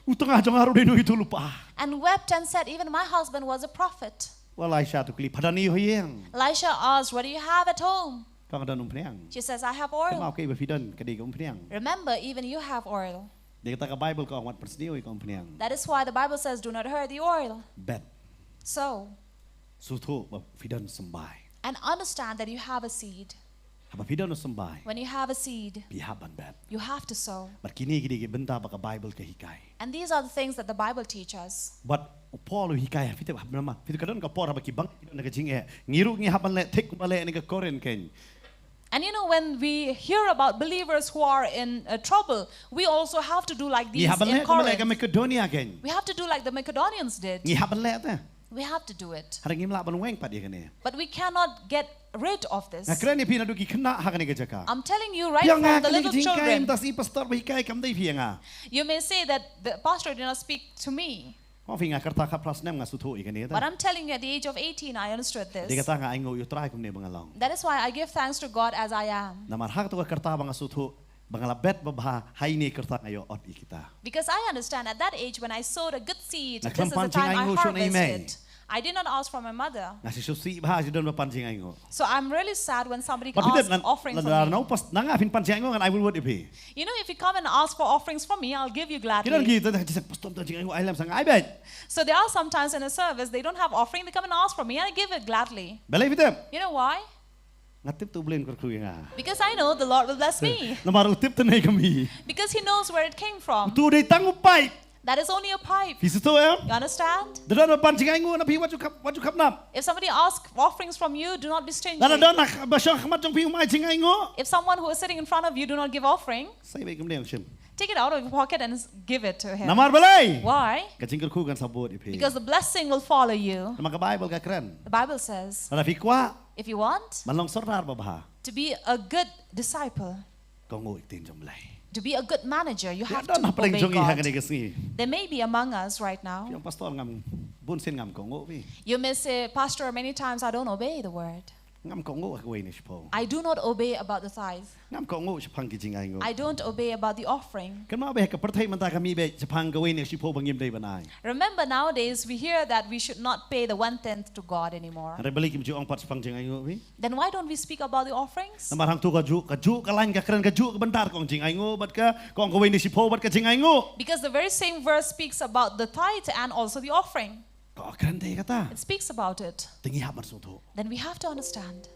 U tnga jong nga ruh dei uno utu lypa. And wept and said, even my husband was a prophet. U Elisha u kylli, pha don ei ha ïing? Elisha asked, what do you have at home? Ka ong nga don umphniang. She says, I have oil. Kynmaw, kaei ba phi don ka dei ka umphniang. Remember, even you have oil. Dei kata ka Bible ka ong wat pynsniew ïa ka umphniang. That is why the Bible says, do not hurt the oil. Bad. Sow. Sngewthuh ba phi don symbai. And understand that you have a seed. Haba phi don u symbai, when you have a seed, phi hap ban bad. You have to sow. Bad kine ki dei ki bynta ba ka Bible ka hikai. And these are the things that the Bible teaches. Bad u Paul u hikai, phi tip, haba, phi tip, ka don ka por haba ki bang ki don ka jingeh. Ngi ruh ngi hap ban leh thik kumba leh na ka Korinth kein. And you know, when we hear about believers who are in uh, trouble, we also have to do like these in Corinth. Ngi hap ban leh kumba leh ka Macedonia kein. We have to do like the Macedonians did. Ngi hap ban leh te. We have to do it. Hynrei ngim lah ban weng pat ïa kane. But we cannot get rid of this. Nga kren ïa phi naduh ki khynnah ha kane ka jaka. I'm telling you right from the little children. Phi ong nga kane ka jinghikai mynta sngi pastor ba hikai, kam dei phi ïa nga. You may say that the pastor did not speak to me. Ong phi nga, ka rta khatphra snem nga sngewthuh ïa kane te. But I'm telling you, at the age of eighteen, I understood this. Dei kata nga ainguh ïa U Trai kumne ba nga long. That is why I give thanks to God as I am. Namar ha kato ka rta ba nga sngewthuh ba nga la bet babha, ha ine i rta nga ïoh ot ïa kita. Because I understand at that age when I sowed a good seed, this is the time I harvest it. Nga khlem pan jingainguh shuh na i mei. I did not ask from my mother. Nga shu sngewsih bha shu don ba pan jingainguh. So I'm really sad when somebody asks offering from me. Bad phi tip, lada nga pyn-, lada nga pyn-, phin pan jingainguh ngan ai wut wut ïa phi. You know, if you come and ask for offerings from me, I'll give you gladly. Ki don ki, ta, ta, ta, pastor, ta jingainguh, ai lem sa nga ai beit. So there are sometimes in a service, they don't have offering, they come and ask from me, and I give it gladly. Balei phi tip? You know why? Nga tip tu U Blei un kyrkhu ïa nga. Because I know the Lord will bless me. Namar u tip te ne ka mi. Because He knows where it came from. Tu dei tang u pipe. That is only a pipe. Phi sngewthuh em? You understand? Da don ban jingainguh na phi, wat ju khap, wat ju khap nap. If somebody asks offerings from you, do not be stingy. Lada don na ba shong khmat jong phi um ai jingainguh. If someone who is sitting in front of you do not give offering, Sa ïa beit kumne ong shim. take it out of your pocket and s- give it to him. Namar balei? Why? Ka jingkyrkhu kan sa bud ïa phi. Because the blessing will follow you. Namar ka Bible ka kren. The Bible says, Lada phi kwah if you want ban long sordar babha, to be a good disciple, kohnguh ïa ka ktien jong U Blei. to be a good manager, you Ïa have don to hapdeng obey jong ngi ha God. kane ka sngi. There may be among us right now. Ïa ong pastor ngam, bun sien ngam kohnguh phi. You may say, Pastor, many times I don't obey the word. Ngam kohnguh ha kawei ne shiphew. I do not obey about the tithe. Ngam kohnguh shaphang ki jingainguh. I don't obey about the offering. Kynmaw beit ha ka pyrthei mynta ka mih beit shaphang kawei ne shiphew ba ngim dei ban ai. Remember, nowadays we hear that we should not pay the one tenth to God anymore. Hynrei balei kim ju ong pat shaphang jingainguh phi? Then why don't we speak about the offerings? Namar hangtu kajuh, kajuh ka lain ka kren, kajuh ka bynta ka ong jingainguh bad ka, ka ong kawei ne shiphew bad ka jingainguh. Because the very same verse speaks about the tithe and also the offering. Ka kren te kata. It speaks about it. Te ngi hap ban sngewthuh. Then we have to understand.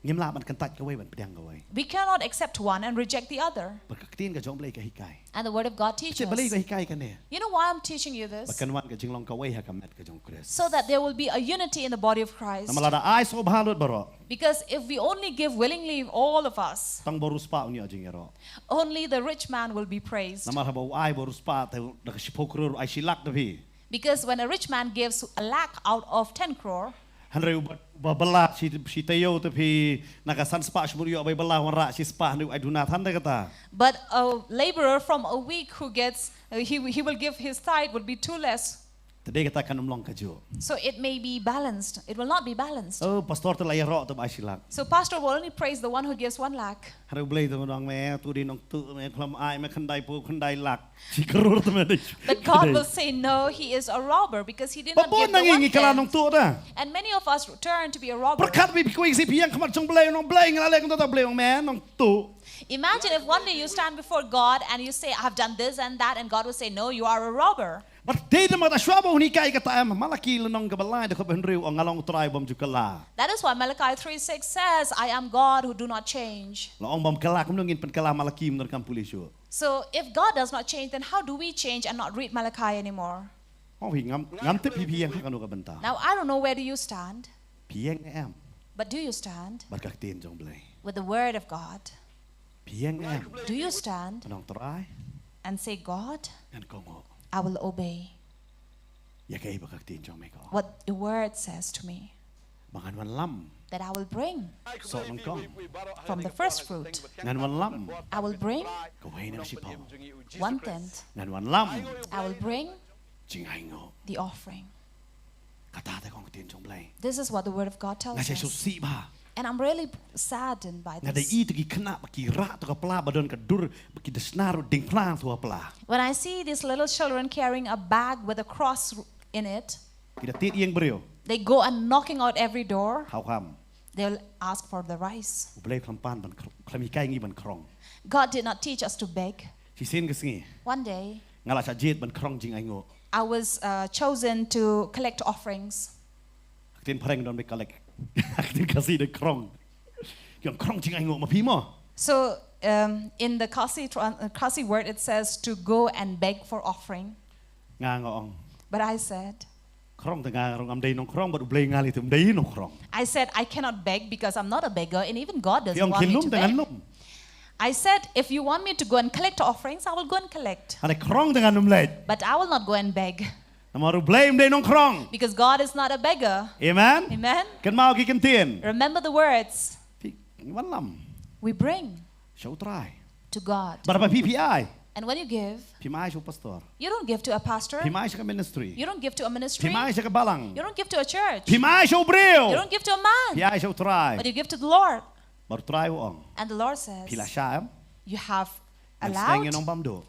Ngim lah ban kyntait kawei ban pdiang kawei. We cannot accept one and reject the other. Bad ka ktien ka jong U Blei ka hikai. And the word of God Te teaches. balei ka hikai kane? You know why I'm teaching you Ba this? kan wan ka jinglong kawei ha ka met ka jong U Khrist. So that there will be a unity in the body of Christ. Namar lada ai sngewbha lut baroh. Because if we only give willingly, all of us, Tang ba u riewspah un ïoh jingïaroh. only the rich man will be praised. Namar haba u ai ba u riewspah te da ka shiphew klur u ai shi lak da phi. Because when a rich man gives a lakh out of ten crore, Hynrei u ba, ba bylla shi, shi taïew te phi na ka san spah shibun ïoh bai bylla wanrah shi spah hynrei u ai duna than da kata. but a laborer from a week who gets, uh, he, he will give his tithe would be two less. Te dei kata kan ym long kajuh. So it may be balanced. It will not be balanced. Oh, pastor te la ïaroh te ba ai shi lak. So pastor will only praise the one who gives one lakh. Hynrei U Blei te u ong me, tu dei nongtuh me, khlem ai me khyndai phew khyndai lak. Shi klur te me dei. But God will say, no, he is a robber because he did Ba not bun give na the ngi one ngi kylla tenth. Nongtuh da. And many of us turn to be a robber. Pyrkhat beit phi kawei ka sngi phi ïeng khmat jong U Blei, u ong Blei nga la leh kumta, U Blei u ong me nongtuh. Imagine if one day you stand before God and you say, I've done this and that, and God will say, no, you are a robber. Bad dei namar kata shuwa ba un hikai kata em, Malaki lynnong kaba lai dkhot ba hynriew u ong nga long U Trai bym ju kylla. That is why Malachi three six says, I am God who do not change. La ong bym kylla kumno ngin pynkylla Malaki mynta kam pule shuh. So if God does not change, then how do we change and not read Malachi anymore? Ong phi ngam, ngam tip phi phi ïeng ha kano ka bynta. Now, I don't know where do you stand, Phi ïeng ne em but do you stand bad ka ktien jong U Blei? With the word of God? Phi ïeng ne em Do you stand ban ong Trai, and say, God, ngan kohnguh I will obey ïa kaei ba ka ktien jong me ka ong. what your word says to me, Ba ngan wanlam that I will bring soh nyngkong. from the first fruit. Ngan wanlam I will bring kawei na ka shiphew. One tenth. Ngan wanlam I will bring jingainguh. The offering. Kata te ka ong ka ktien jong U Blei. This is what the word of God tells Nga shait shu us. sih bha. And I'm really saddened by Nga da this. i tu ki khynnah ba ki rah tu ka pla ba don ka dur ba ki da shna ruh diengphna tu ka pla. When I see these little children carrying a bag with a cross in it, Ki da tied ïing briew. They go and knocking out every door. How come? They'll ask for the rice. U Blei u khlem pan ban kr-, u khlem hikai ngi ban krong. God did not teach us to beg. Shisien ka sngi One day, nga la shah jied ban krong jingainguh. I was uh, chosen to collect offerings. Ka ktien phareng don beit collect. Ka ktien Khasi dei krong. Ki ong krong jingainguh ma phi mo. So, um, in the Khasi, tran- uh, Khasi word, it says to go and beg for offering. Nga nga ong But I said, krong te nga ruh ngam dei nongkrong bad U Blei nga lei te um dei nongkrong. I said, I cannot beg because I'm not a beggar, and even God doesn't Phi ong want khie me lum to te ngan beg. lum. I said, if you want me to go and collect offerings, I will go and collect. Hynrei krong te ngan ym leit. But I will not go and beg Namar U Blei um dei nongkrong. Because God is not a beggar. Amen. Amen. Kynmaw ki kyntien. Remember the words. Phi, ngi wanlam We bring sha U Trai. To God. Bad haba phi phi ai. And when you give, Phim ai sha u pastor. You don't give to a pastor. Phim ai sha ka ministry. You don't give to a ministry. Phim ai sha ka balang. You don't give to a church. Phim ai sha u briew. You don't give to a man. Phi ai sha U Trai. But you give to the Lord. Bad U Trai u ong. And the Lord says, Phi la shah em? You have Ngan sneng ïa u allowed. nongbamduh.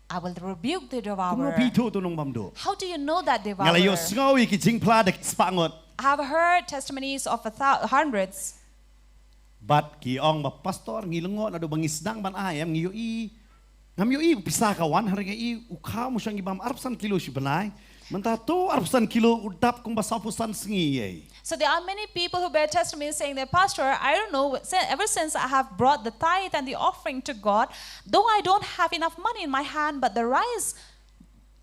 I will rebuke the Kumno devourer. phi ïathuh ïa u nongbamduh? How do you know that Nga la devourer? ïohsngew ïa ki jingphla da ki spah ngut. I have heard testimonies of a thou- hundreds. Bad ki ong ba pastor ngi lyngngoh naduh ba ngi sdang ban ai em ngi ïohi. Ngam ïohi pisa ka wan hynrei ngi ïohi u khaw mashong ngi bam arphew san kilo shi bnai. Mynta to arphew san kilo u dap kumba sawphew san sngi ïa i. So there are many people who bear testimony saying that, "Pastor, I don't know, si-, ever since I have brought the tithe and the offering to God, though I don't have enough money in my hand, but the rice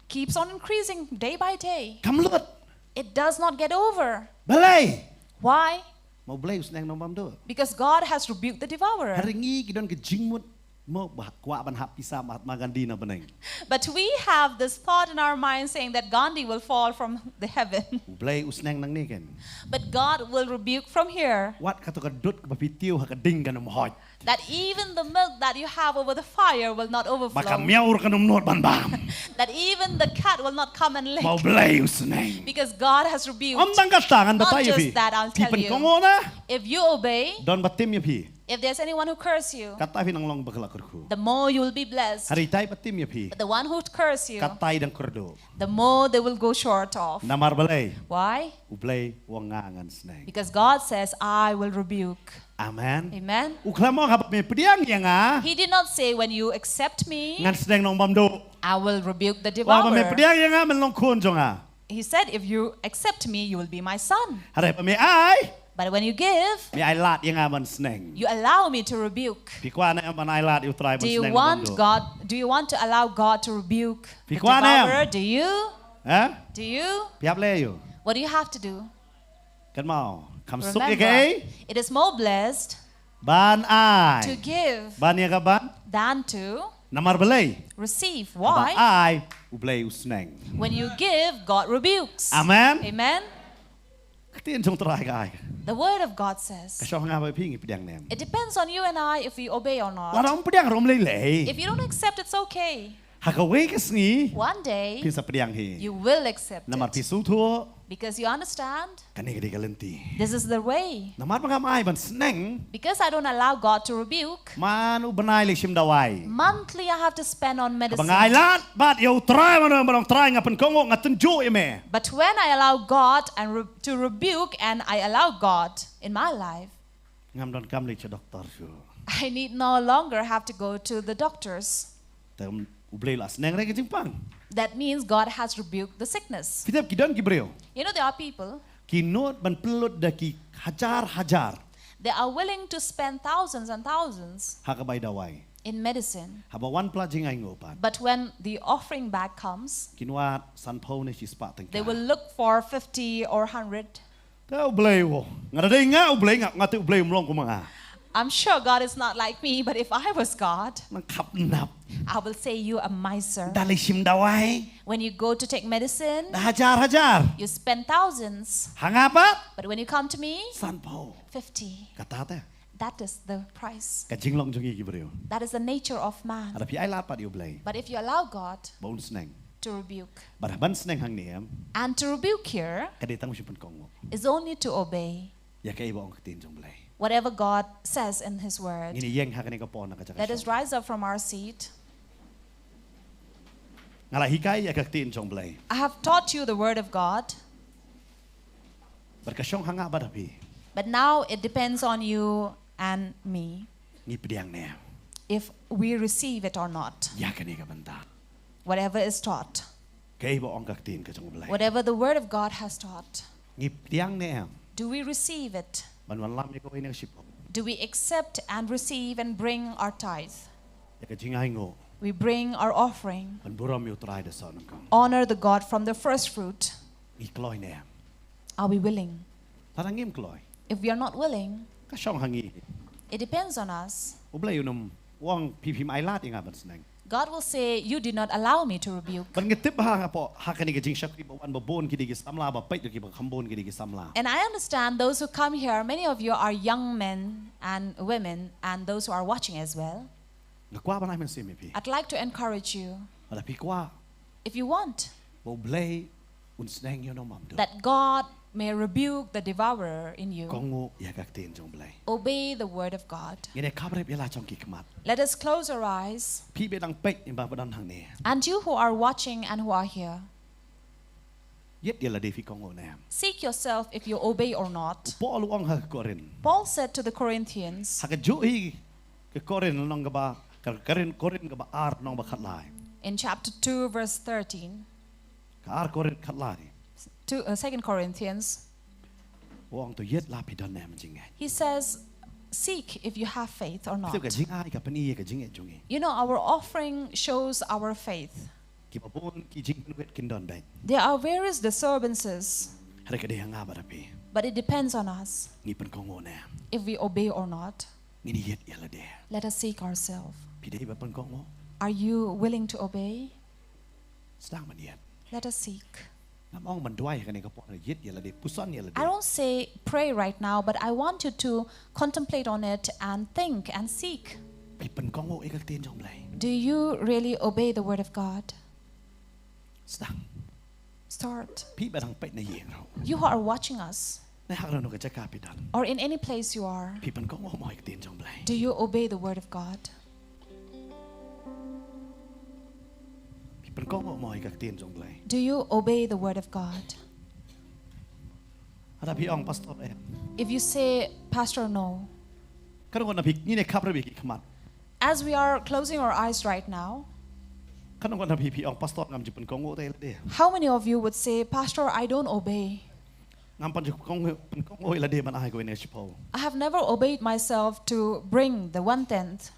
keeps on increasing day by day. Kam lut. It does not get over." Balei? Why? Mo Blei u sneng nongbymduh. Because God has rebuked the devourer. Hynrei ngi ki don ka jingmut mo ba kwah ban hap pisa Mahatma Gandhi na bneng. But we have this thought in our mind saying that Gandhi will fall from the heaven. U Blei u sneng nangne ken. But God will rebuke from here. Wat kato ka dud kaba phi tiew ha ka ding kan ym hoi. That even the milk that you have over the fire will not overflow. Ba ka miaw ruh kan ym nud ban bam. That even the cat will not come and lick. Mo Blei u sneng. Because God has rebuked. Ym tang kata, ngan batai ïa phi. Not just that, I'll tell you. Phi pynkohnguh na. If you obey, don ba tim ïa phi. If there's anyone who curse you, kata phi nang long bakla kyrkhu. The more you will be blessed. Hynrei tai ba tim ïa phi. But the one who curse you, kata i dang kyrduh. The more they will go short of. Namar balei? Why? U Blei u ong nga ngan sneng. Because God says, "I will rebuke." Amen. Amen. U khlem ong haba me pdiang ïa nga. He did not say, "When you accept me, ngan sneng nongbymduh." I will rebuke the devourer." Haba me pdiang ïa nga men long khun jong nga. He said, "If you accept me, you will be my son." Hynrei ba me ai. But when you give, me ai lad ïa nga ban sneng. You allow me to rebuke. Phi kwah ne em ban ai lad ïa u Trai ban sneng nongbymduh? Do you want God, do you want to allow God to rebuke the devourer? Phi kwah ne em? Do you? Ha? Do you? Phi hap leh ïa u. What do you have to do? Kynmaw, kham suk ïa kaei? Remember, it is more blessed, ban ai, to give, ban ïa ka ban, than to, namar balei? Receive. Why? Haba ai, U Blei u sneng. When you give, God rebukes. Amen. Amen. Ka ktien jong u Trai ka ai. The word of God says. Ka shong ha nga bad phi ngi pdiang ne em. It depends on you and I if we obey or not. Lada ym pdiang ruh ym lei lei. If you don't accept, it's okay. Ha kawei ka sngi, one day, phin sa pdiang hi. You will accept it. Namar phi sngewthuh. Because you understand. Kane ka dei ka lynti. This is the way. Namar ba ngam ai ban sneng. Because I don't allow God to rebuke. Man u bnai leit shim dawai. Monthly I have to spend on medicine. Haba nga ai lad bad ïa u Trai, man u ong, Trai nga pynkohnguh, nga tynjuh ïa me. But when I allow God and re-, to rebuke and I allow God in my life, ngam donkam leit sha doktor shuh. I need no longer have to go to the doctors. Te U Blei u la sneng re ka jingpang. That means God has rebuked the sickness. Phi tip ki don ki briew. You know, there are people. Ki nud ban pynlut da ki hajar hajar. They are willing to spend thousands and thousands. Ha ka bai dawai. In medicine. Haba wan palat jingainguh pat. But when the offering bag comes, kin wad sanphew ne shispah tyngka. They will look for fifty or hundred. Te U Blei u ong, nga da dei nga U Blei, nga, nga te U Blei um long kum ma nga. I'm sure God is not like me, but if I was God, nang khap nap. I will say, "You a miser." Da leit shim dawai. When you go to take medicine, da hajar hajar. You spend thousands. Ha nga pat? But when you come to me, sanphew. Fifty. Kata te. That is the price. Ka jinglong jong ngi ki briew. That is the nature of man. Haba phi ai lad pat ïa U Blei. But if you allow God, ba un sneng. To rebuke. Bad haba un sneng hangne, and to rebuke here, ka dei tang u shim pynkohnguh. Is only to obey. Ïa kaei ba ong ka ktien jong U Blei. Whatever God says in His word. Ngin ïeng ha kane ka por na ka jaka. Let us rise up from our seat. Nga la hikai ïa ka ktien jong U Blei. I have taught you the word of God. Bad ka shong ha nga bad ha phi. But now it depends on you and me. Ngi pdiang ne em. If we receive it or not. Ïa kane ka bynta. Whatever is taught. Kaei ba ong ka ktien ka jong U Blei. Whatever the word of God has taught. Ngi pdiang ne em. Do we receive it? Ban wanlam ïa kawei na ka shiphew. Do we accept and receive and bring our tithe? Ïa ka jingainguh. We bring our offering. Ban burom ïa U Trai da soh nyngkong. Honor the God from the first fruit. Ngi kloi ne em. Are we willing? Lada ngim kloi. If we are not willing, ka shong ha ngi. It depends on us. U Blei un ym ong phi phim ai lad ïa nga ban sneng. God will say, "You did not allow me to rebuke." Bad nga tip ba ha nga pdeng ha kane ka jingshakri ba wan ba bun ki dei ki samla, ba peit ruh kiba kham bun ki dei ki samla. And I understand those who come here, many of you are young men and women, and those who are watching as well. Nga kwah ban ai mynsiem ïa phi. I'd like to encourage you. Lada phi kwah. If you want. Ba U Blei un sneng ïa u nongmamduh. That God may rebuke the devourer in you. Kohnguh ïa ka ktien jong U Blei. Obey the word of God. Ngin ïa khaprip ïa la jong ki khmat. Let us close our eyes. Phi ba dang peit, phi ba don hangne. And you who are watching and who are here. Ïeit ïa lade phi kohnguh ne em. Seek yourself if you obey or not. U Paul u ong ha ka Korinth. Paul said to the Corinthians. Ha kajuh hi ka Korinth lynnong kaba, ka Korinth, Korinth kaba ar lynnong ba khatlai. In chapter two, verse thirteen. Ka ar Korinth khatlai. To uh, Second Corinthians, U ong to ïit lada phi don ne em jingngeit. He says, "Seek if you have faith or not." Ka jingai ka pyni ïa ka jingngeit jong ngi. You know, our offering shows our faith. Kiba bun ki jingpynwit kin don beit. There are various disturbances, Hynrei ka dei ha nga bad ha phi. But it depends on us Ngi pynkohnguh ne em. If we obey or not. Ngin ïit ïa lade. Let us seek ourselves. Phi dei ban pynkohnguh. Are you willing to obey? Sdang ban ïit. Let us seek. Ngam ong ban duwai ha kane ka por, ïit ïa lade, puson ïa lade. I don't say pray right now, but I want you to contemplate on it and think and seek. Phi pynkohnguh ïa ka ktien jong U Blei. Do you really obey the word of God? Sdang. Start. Phi ba dang peit na ïing ruh. You who are watching us, Ne ha kano ka jaka phi don. Or in any place you are, Phi pynkohnguh mo ïa ka ktien jong U Blei. Do you obey the word of God? Phi pynkohnguh mo ïa ka ktien jong U Blei. Do you obey the word of God? Lada phi ong pastor em. If you say, "Pastor, no." Katno ngut na phi ngin ïa khaphrang ïa ki khmat. As we are closing our eyes right now, Katno ngut na phi phi ong pastor ngam ju pynkohnguh te ïa lade. How many of you would say, "Pastor, I don't obey. Ngam pat ju pynkohnguh, pynkohnguh ïa lade ban ai kawei na ka shiphew. I have never obeyed myself to bring the one tenth.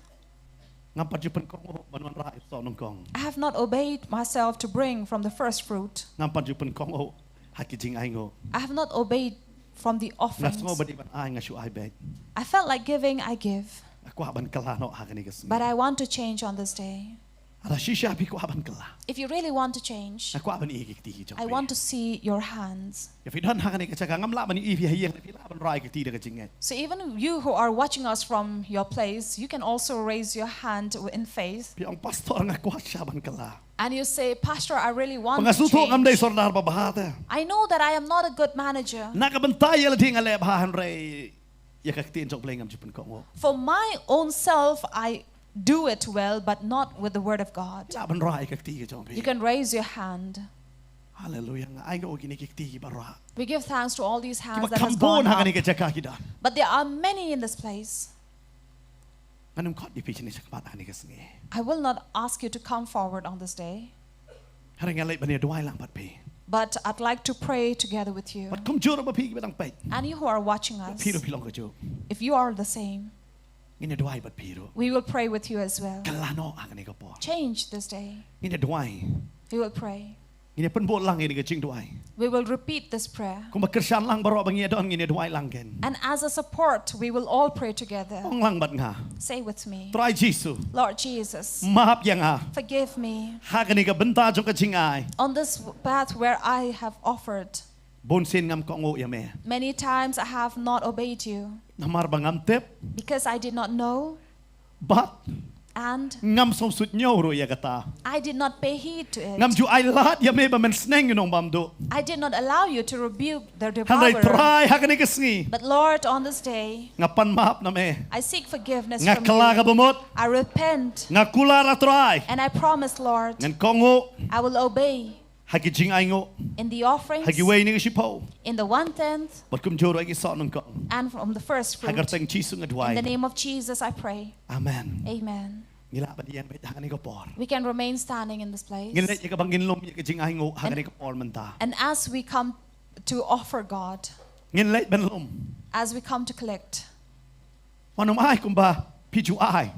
Ngam pat ju pynkohnguh ban wanrah ïa u soh nyngkong. I have not obeyed myself to bring from the first fruit. Ngam pat ju pynkohnguh ha ki jingainguh. I have not obeyed from the Nga offerings. sngew ba dei ban ai nga shu ai beit. I felt like giving, I give. Nga kwah ban kylla noh ha kane ka sngi. But I want to change on this day. Lada shisha phi kwah ban kylla. If you really want to change, Nga kwah ban ïohi ki kti ki jong I phi. Want to see your hands. Ïa phi don ha kane ka jaka ngam lah ban ïohi phi ha ïing, phi lah ban rah ïa ki kti da ka jingngeit. So even you who are watching us from your place, you can also raise your hand in faith. Phi ong pastor nga kwah shisha ban kylla. And you say, "Pastor, I really Ba want nga to sngewthuh ngam dei change. sordar ba bha te. I know that I am not a good manager. Na ka bynta ïa lade nga leh bha hynrei ïa ka ktien jong U Blei ngam ju pynkohnguh. For my own self, I do it well, but not with the word of God." Lah ban rah ïa ka kti ka jong phi. You can raise your hand. Hallelujah. Nga ainguh ïa kine ki kti kiba rah. We give thanks to all these hands Kiba that has kham bun gone ha up. kane ka jaka ki don. But there are many in this place. Ngan ym khot ïa phi shane shakhmat ha kane ka sngi. I will not ask you to come forward on this day, Hynrei nga leit ban ïa duwai lang bad phi. But I'd like to pray together with you. Bad kumjuh ruh bad phi kiba dang peit. And you who are watching us, Phi ruh phi long kajuh. If you are the same, Ngin ïa duwai bad phi ruh. We will pray with you as well. Kylla noh ha kane ka por. Change this day. Ngin ïa duwai. We will pray. Ngin ïa pynbud lang ïa kane ka jingduwai. We will repeat this prayer. Kumba kyrshan lang baroh ba ngi ïa don ngin ïa duwai lang kein. And as a support, we will all pray together. Ong lang bad nga. Say with me, Trai Jisu. Lord Jesus, Map ïa nga. Forgive me. Ha kane ka bynta jong ka jingai. On this path where I have offered. Bun sien ngam kohnguh ïa me. Many times I have not obeyed you. Namar ba ngam tip. Because I did not know. Bad. And. Ngam sngewsuidñiew ruh ïa kata. I did not pay heed to it. Ngam ju ai lad ïa me ba men sneng ïa u nongbamduh. I did not allow you to rebuke the Hynrei devourer. Trai ha kane ka sngi. But Lord, on this day. Nga pan map na me. I seek forgiveness Nga from kylla you. Ka bamut. I repent. Nga kular Trai. And I promise, Lord. Ngan kohnguh. I will obey. Ha ki jingainguh. In the offerings. Ha kiwei na ki shiphew. In the one tenth. Bad kumjuh ruh ha ki soh nyngkong. And from the first Ha ka fruit. kyrteng Jisu nga duwai. In the name of Jesus, I pray. Amen. Amen. Ngi lah ban ïeng beit ha kane ka por. We can remain standing in this place. Ngin leit ïa kaba ngin lum ïa ka jingainguh ha kane ka por mynta. And as we come to offer God, Ngin leit ban lum. As we come to collect, Wat nym ai kumba phi ju ai.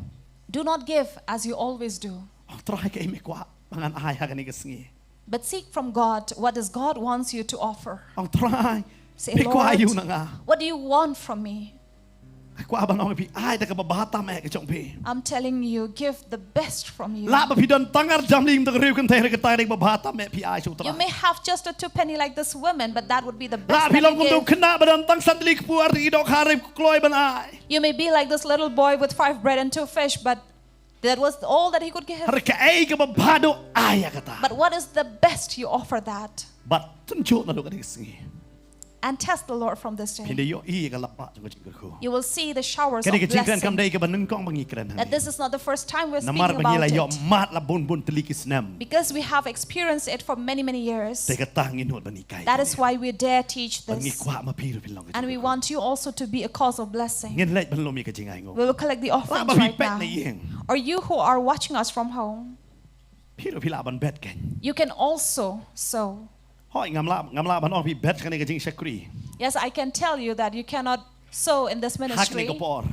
Do not give as you always do. Ong Trai, kaei me kwah ba ngan ai ha kane ka sngi. But seek from God, what does God wants you to offer? Ong Trai, Say, phi kwah Lord, aïu na nga? What do you want from me? Nga kwah ban ong phi ai da kaba bha tam eh ka jong phi. I'm telling you, give the best from you. Lah ba phi don tang ar jam ling da ka riew kynthei, hynrei katai da kaba bha tam eh phi ai sha u Trai. You may have just a two penny like this woman, but that would be the best Lah phi that long you kum da u give. khynnah ba don tang san tylli ki por, ki dohkha, hynrei kloi ban ai. You may be like this little boy with five bread and two fish, but that was all that he could give. Hynrei kaei kaba bha, to ai ïa kata. But what is the best, you offer that. Bad to ïoh naduh kane ka sngi. And test the Lord from this day. Phin da ïohi ïa ka lapbah jong ka jingkyrkhu. You will see the showers Kane of ka jingkren kam blessing. Dei kaba nyngkong ba ngi kren That hangne. This is not the first time we're speaking Namar ba ngi la about ïoh it. Mad la bun bun tylli ki snem. Because we have experienced it for many, many years. Te kata ngi nud ba ngi kai. That is why we dare teach this. Ba ngi kwah ma phi ruh phin long ka jingkyrkhu. And we want you also to be a cause of blessing. Ngin leit ban lum ïa ka jingainguh. We will collect the offerings Lah ba phi right peit now. Na ïing. Or you who are watching us from home. Phi ruh phi lah ban bet kein. You can also sow. Hooid, ngam lah, ngam lah ban ong phi bet ha kane ka jingshakri. Yes, I can tell you that you cannot sow in this ministry. Ha kane ka por.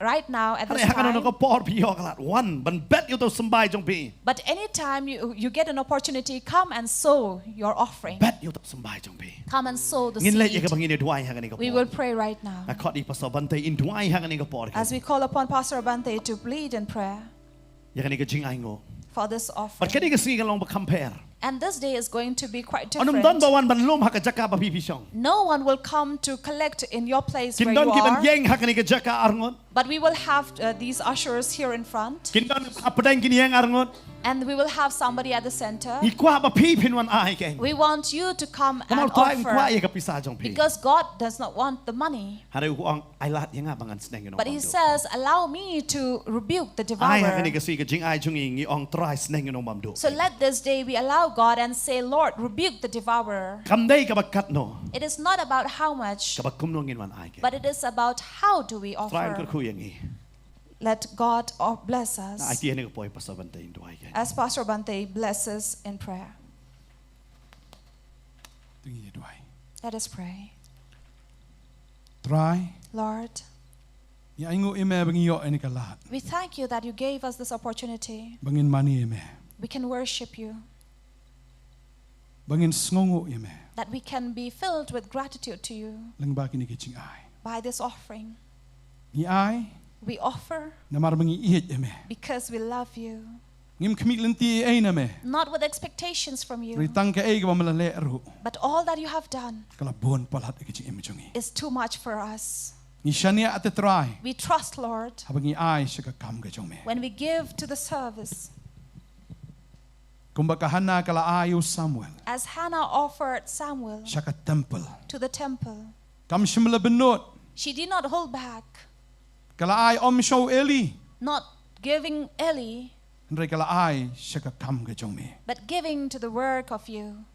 Right now, at this time. Hynrei ha kano kano ka por phi ïoh ka lad, wan ban bet ïa uto u symbai jong phi. But anytime you, you get an opportunity, come and sow your offering. Bet ïa uto u symbai jong phi. Come and sow the seed. Ngin leit ïa kaba ngin ïa duwai ha kane ka por. We will pray right now. Nga khot ïa i Pastor Bante in duwai ha kane ka por. As we call upon Pastor Bante to plead in prayer. Ïa kane ka jingainguh. For this offering. Bad kane ka sngi kan long ba kham pher. And this day is going to be quite different. Ym don ba wan ban lum ha ka jaka ba phi phi shong. No one will come to collect in your place where you are. Kin don ki ban ïeng ha kane ka jaka arngut. But we will have, uh, these ushers here in front. Kin don hapdeng kin ïeng arngut. And we will have somebody at the center. Ngi kwah ba phi phin wan ai kein. We want you to come and offer. Namar Trai un kwah ïa ka pisa jong phi. Because God does not want the money. Hynrei u ong, ai lad ïa nga ba ngan sneng ïa u nongbamduh. But he says, "Allow me to rebuke the devourer." Ai ha kane ka sngi ka jingai jong ngi, ngi ong Trai sneng ïa u nongbamduh. So let this day we allow God and say, "Lord, rebuke the devourer." Kam dei kaba katno. It is not about how much, kaba kumno ngin wan ai kein. But it is about how do we offer. Trai un kyrkhu ïa ngi. Let God, uh, bless us. Ai ti ha kane ka por ïa Pastor Bante in duwai kein. As Pastor Bante blesses in prayer. To ngin ïa duwai. Let us pray. Trai. Lord. Ngi ainguh ïa me ba ngi ïoh ïa kane ka lad. We thank you that you gave us this opportunity. Ba ngin mane ïa me. We can worship you. Ba ngin sngewnguh ïa me. That we can be filled with gratitude to you. Lyngba kine ki jingai. By this offering. Ngi ai. We offer. Namar ba ngi ïeit ïa me. Because we love you. Ngim khmih lynti ei ei na me. Not with expectations from you. Hynrei tang kaei kaba me la leh ruh. But all that you have done. Ka la bun palat ïa ka jingim jong ngi. Is too much for us. Ngi shaniah te Trai. We trust, Lord. Haba ngi ai sha ka kam ka jong me. When we give to the service. Kumba ka Hannah ka la ai u Samuel. As Hannah offered Samuel. Sha ka temple. To the temple. Kam shym la bynnud. She did not hold back. Ka la ai ym sha u Eli. Not giving Eli. Hynrei ka la ai sha ka kam ka jong me. But giving to the work of you.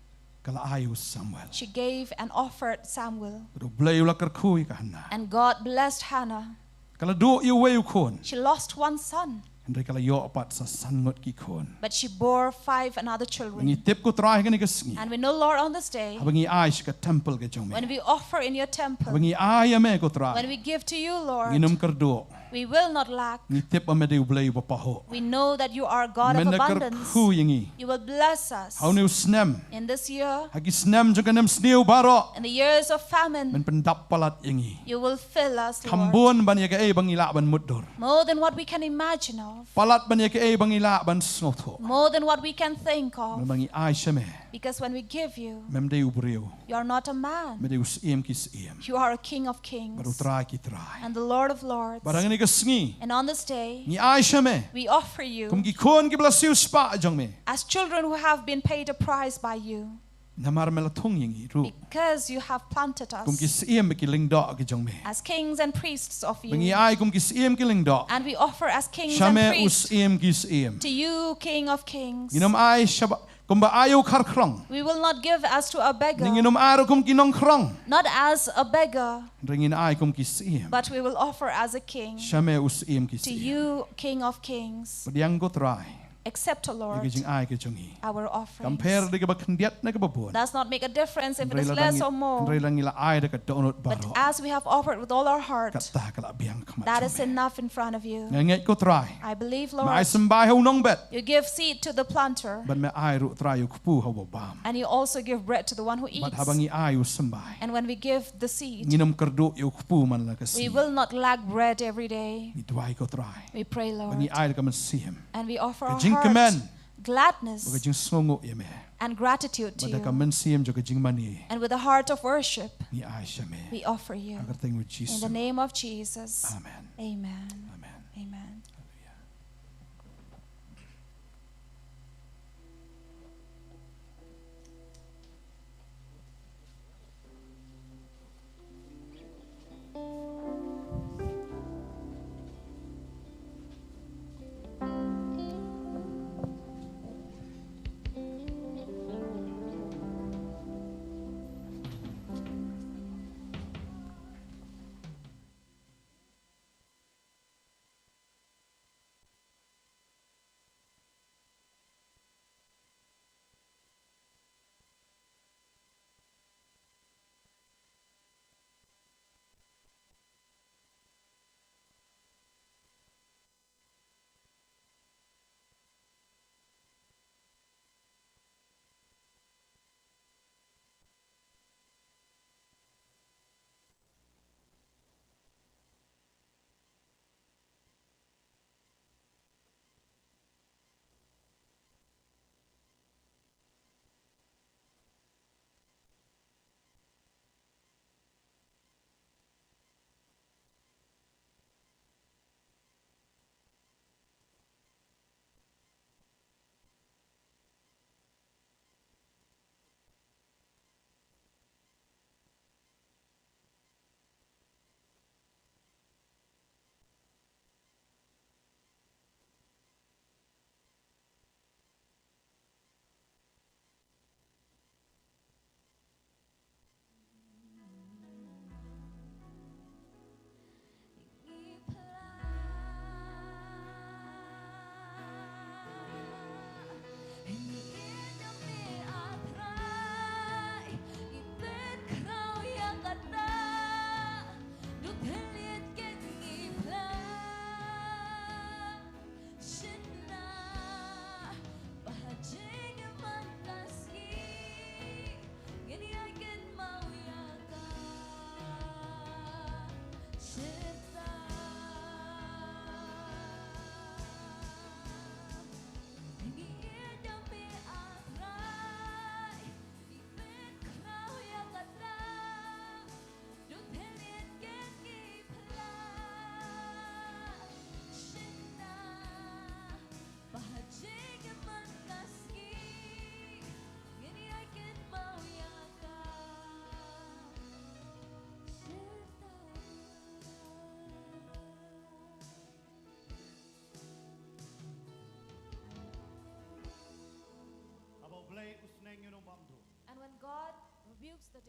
Ka la ai u Samuel. She gave and offered Samuel. Bad U Blei u la kyrkhu ïa ka Hannah. And God blessed Hannah. Ka la duh ïa uwei u khun. She lost one son. Hynrei ka la ïoh pat sa san ngut ki khun. But she bore five another children. Ngi tip ko Trai ha kane ka sngi. And we know, Lord, on this day, haba ngi ai sha ka temple ka jong me. When we offer in your temple, haba ngi ai ïa me ko Trai. When we give to you, Lord, ngin ym kyrduh. We will not lack. Ngi tip ba me dei U Blei uba pahuh. We know that you are a God of abundance. Men da kyrkhu ïa ngi. You will bless us. Ha une u snem. In this year. Ha ki snem jong ka nemsniew baroh. In the years of famine. Men pyndap palat ïa ngi. You will fill us, Lord. Kham bun ban ïa kaei ba ngi lah ban mutdur. More than what we can imagine of. Palat ban ïa kaei ba ngi lah ban sngewthuh. More than what we can think of. Namar ba ngi ai sha me. Because when we give you, mem dei u briew. You are not a man. Me dei u Syiem ki syiem. You are a King of kings. Bad u Trai ki trai. And the Lord of lords. Bad ha kane ka sngi. And on this day, ngi ai sha me. We offer you. Kum ki khun kiba la siew spah jong me. As children who have been paid a price by you. Namar me la thung ïa ngi ruh. Because you have planted us. Kum ki syiem bad ki lyngdoh ki jong me. As kings and priests of you. Ba ngi ai kum ki syiem ki lyngdoh. And we offer as kings and priests. Sha me u Syiem ki syiem. To you, King of kings. Ngin ym ai sha ba, kumba ai u kharkhrong. We will not give as to a beggar. Ngin ym ai ruh kum ki nongkhrong. Not as a beggar. Hynrei ngin ai kum ki syiem. But we will offer as a king. Sha me u Syiem ki syiem. To you, King of kings. Pdiang ko Trai. Accept, O Lord, ïa ka jingai ka jong ngi. Our offerings. Kam pher da kaba khyndiat ne kaba bun. Does not make a difference if it is less or more. Hynrei lada ngi la ai da ka dohnud baroh. But as we have offered with all our heart, kata ka la biang khmat jong me. That is enough in front of you. Nga ngeit ko Trai. I believe, Lord, me ai symbai ha u nongbet. You give seed to the planter. Bad me ai ruh Trai ïa u kpu ha uba bam. And you also give bread to the one who eats. Bad haba ngi ai u symbai. And when we give the seed, ngin ym kyrduh ïa u kpu man la ka sngi. We will not lack bread every day. Ngi duwai ko Trai. We pray, Lord. Ba ngi ai da ka mynsiem. And we offer our heart, ka jingkmen, gladness, bad ka jingsngewnguh ïa me. And gratitude to you. Bad da ka mynsiem jong ka jingmane. And with a heart of worship, ngi ai sha me. We offer you. Ha ka kyrteng u Jisu. In the name of Jesus. Amen. Amen. Amen. Amen. Hallelujah.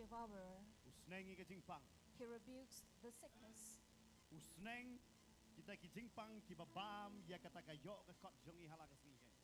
power. U sneng ïa ka jingpang. He rebukes the sickness. U sneng kita ki jingpang kiba bam ïa kata ka ïoh ka kot jong ngi ha la ka sngi kane.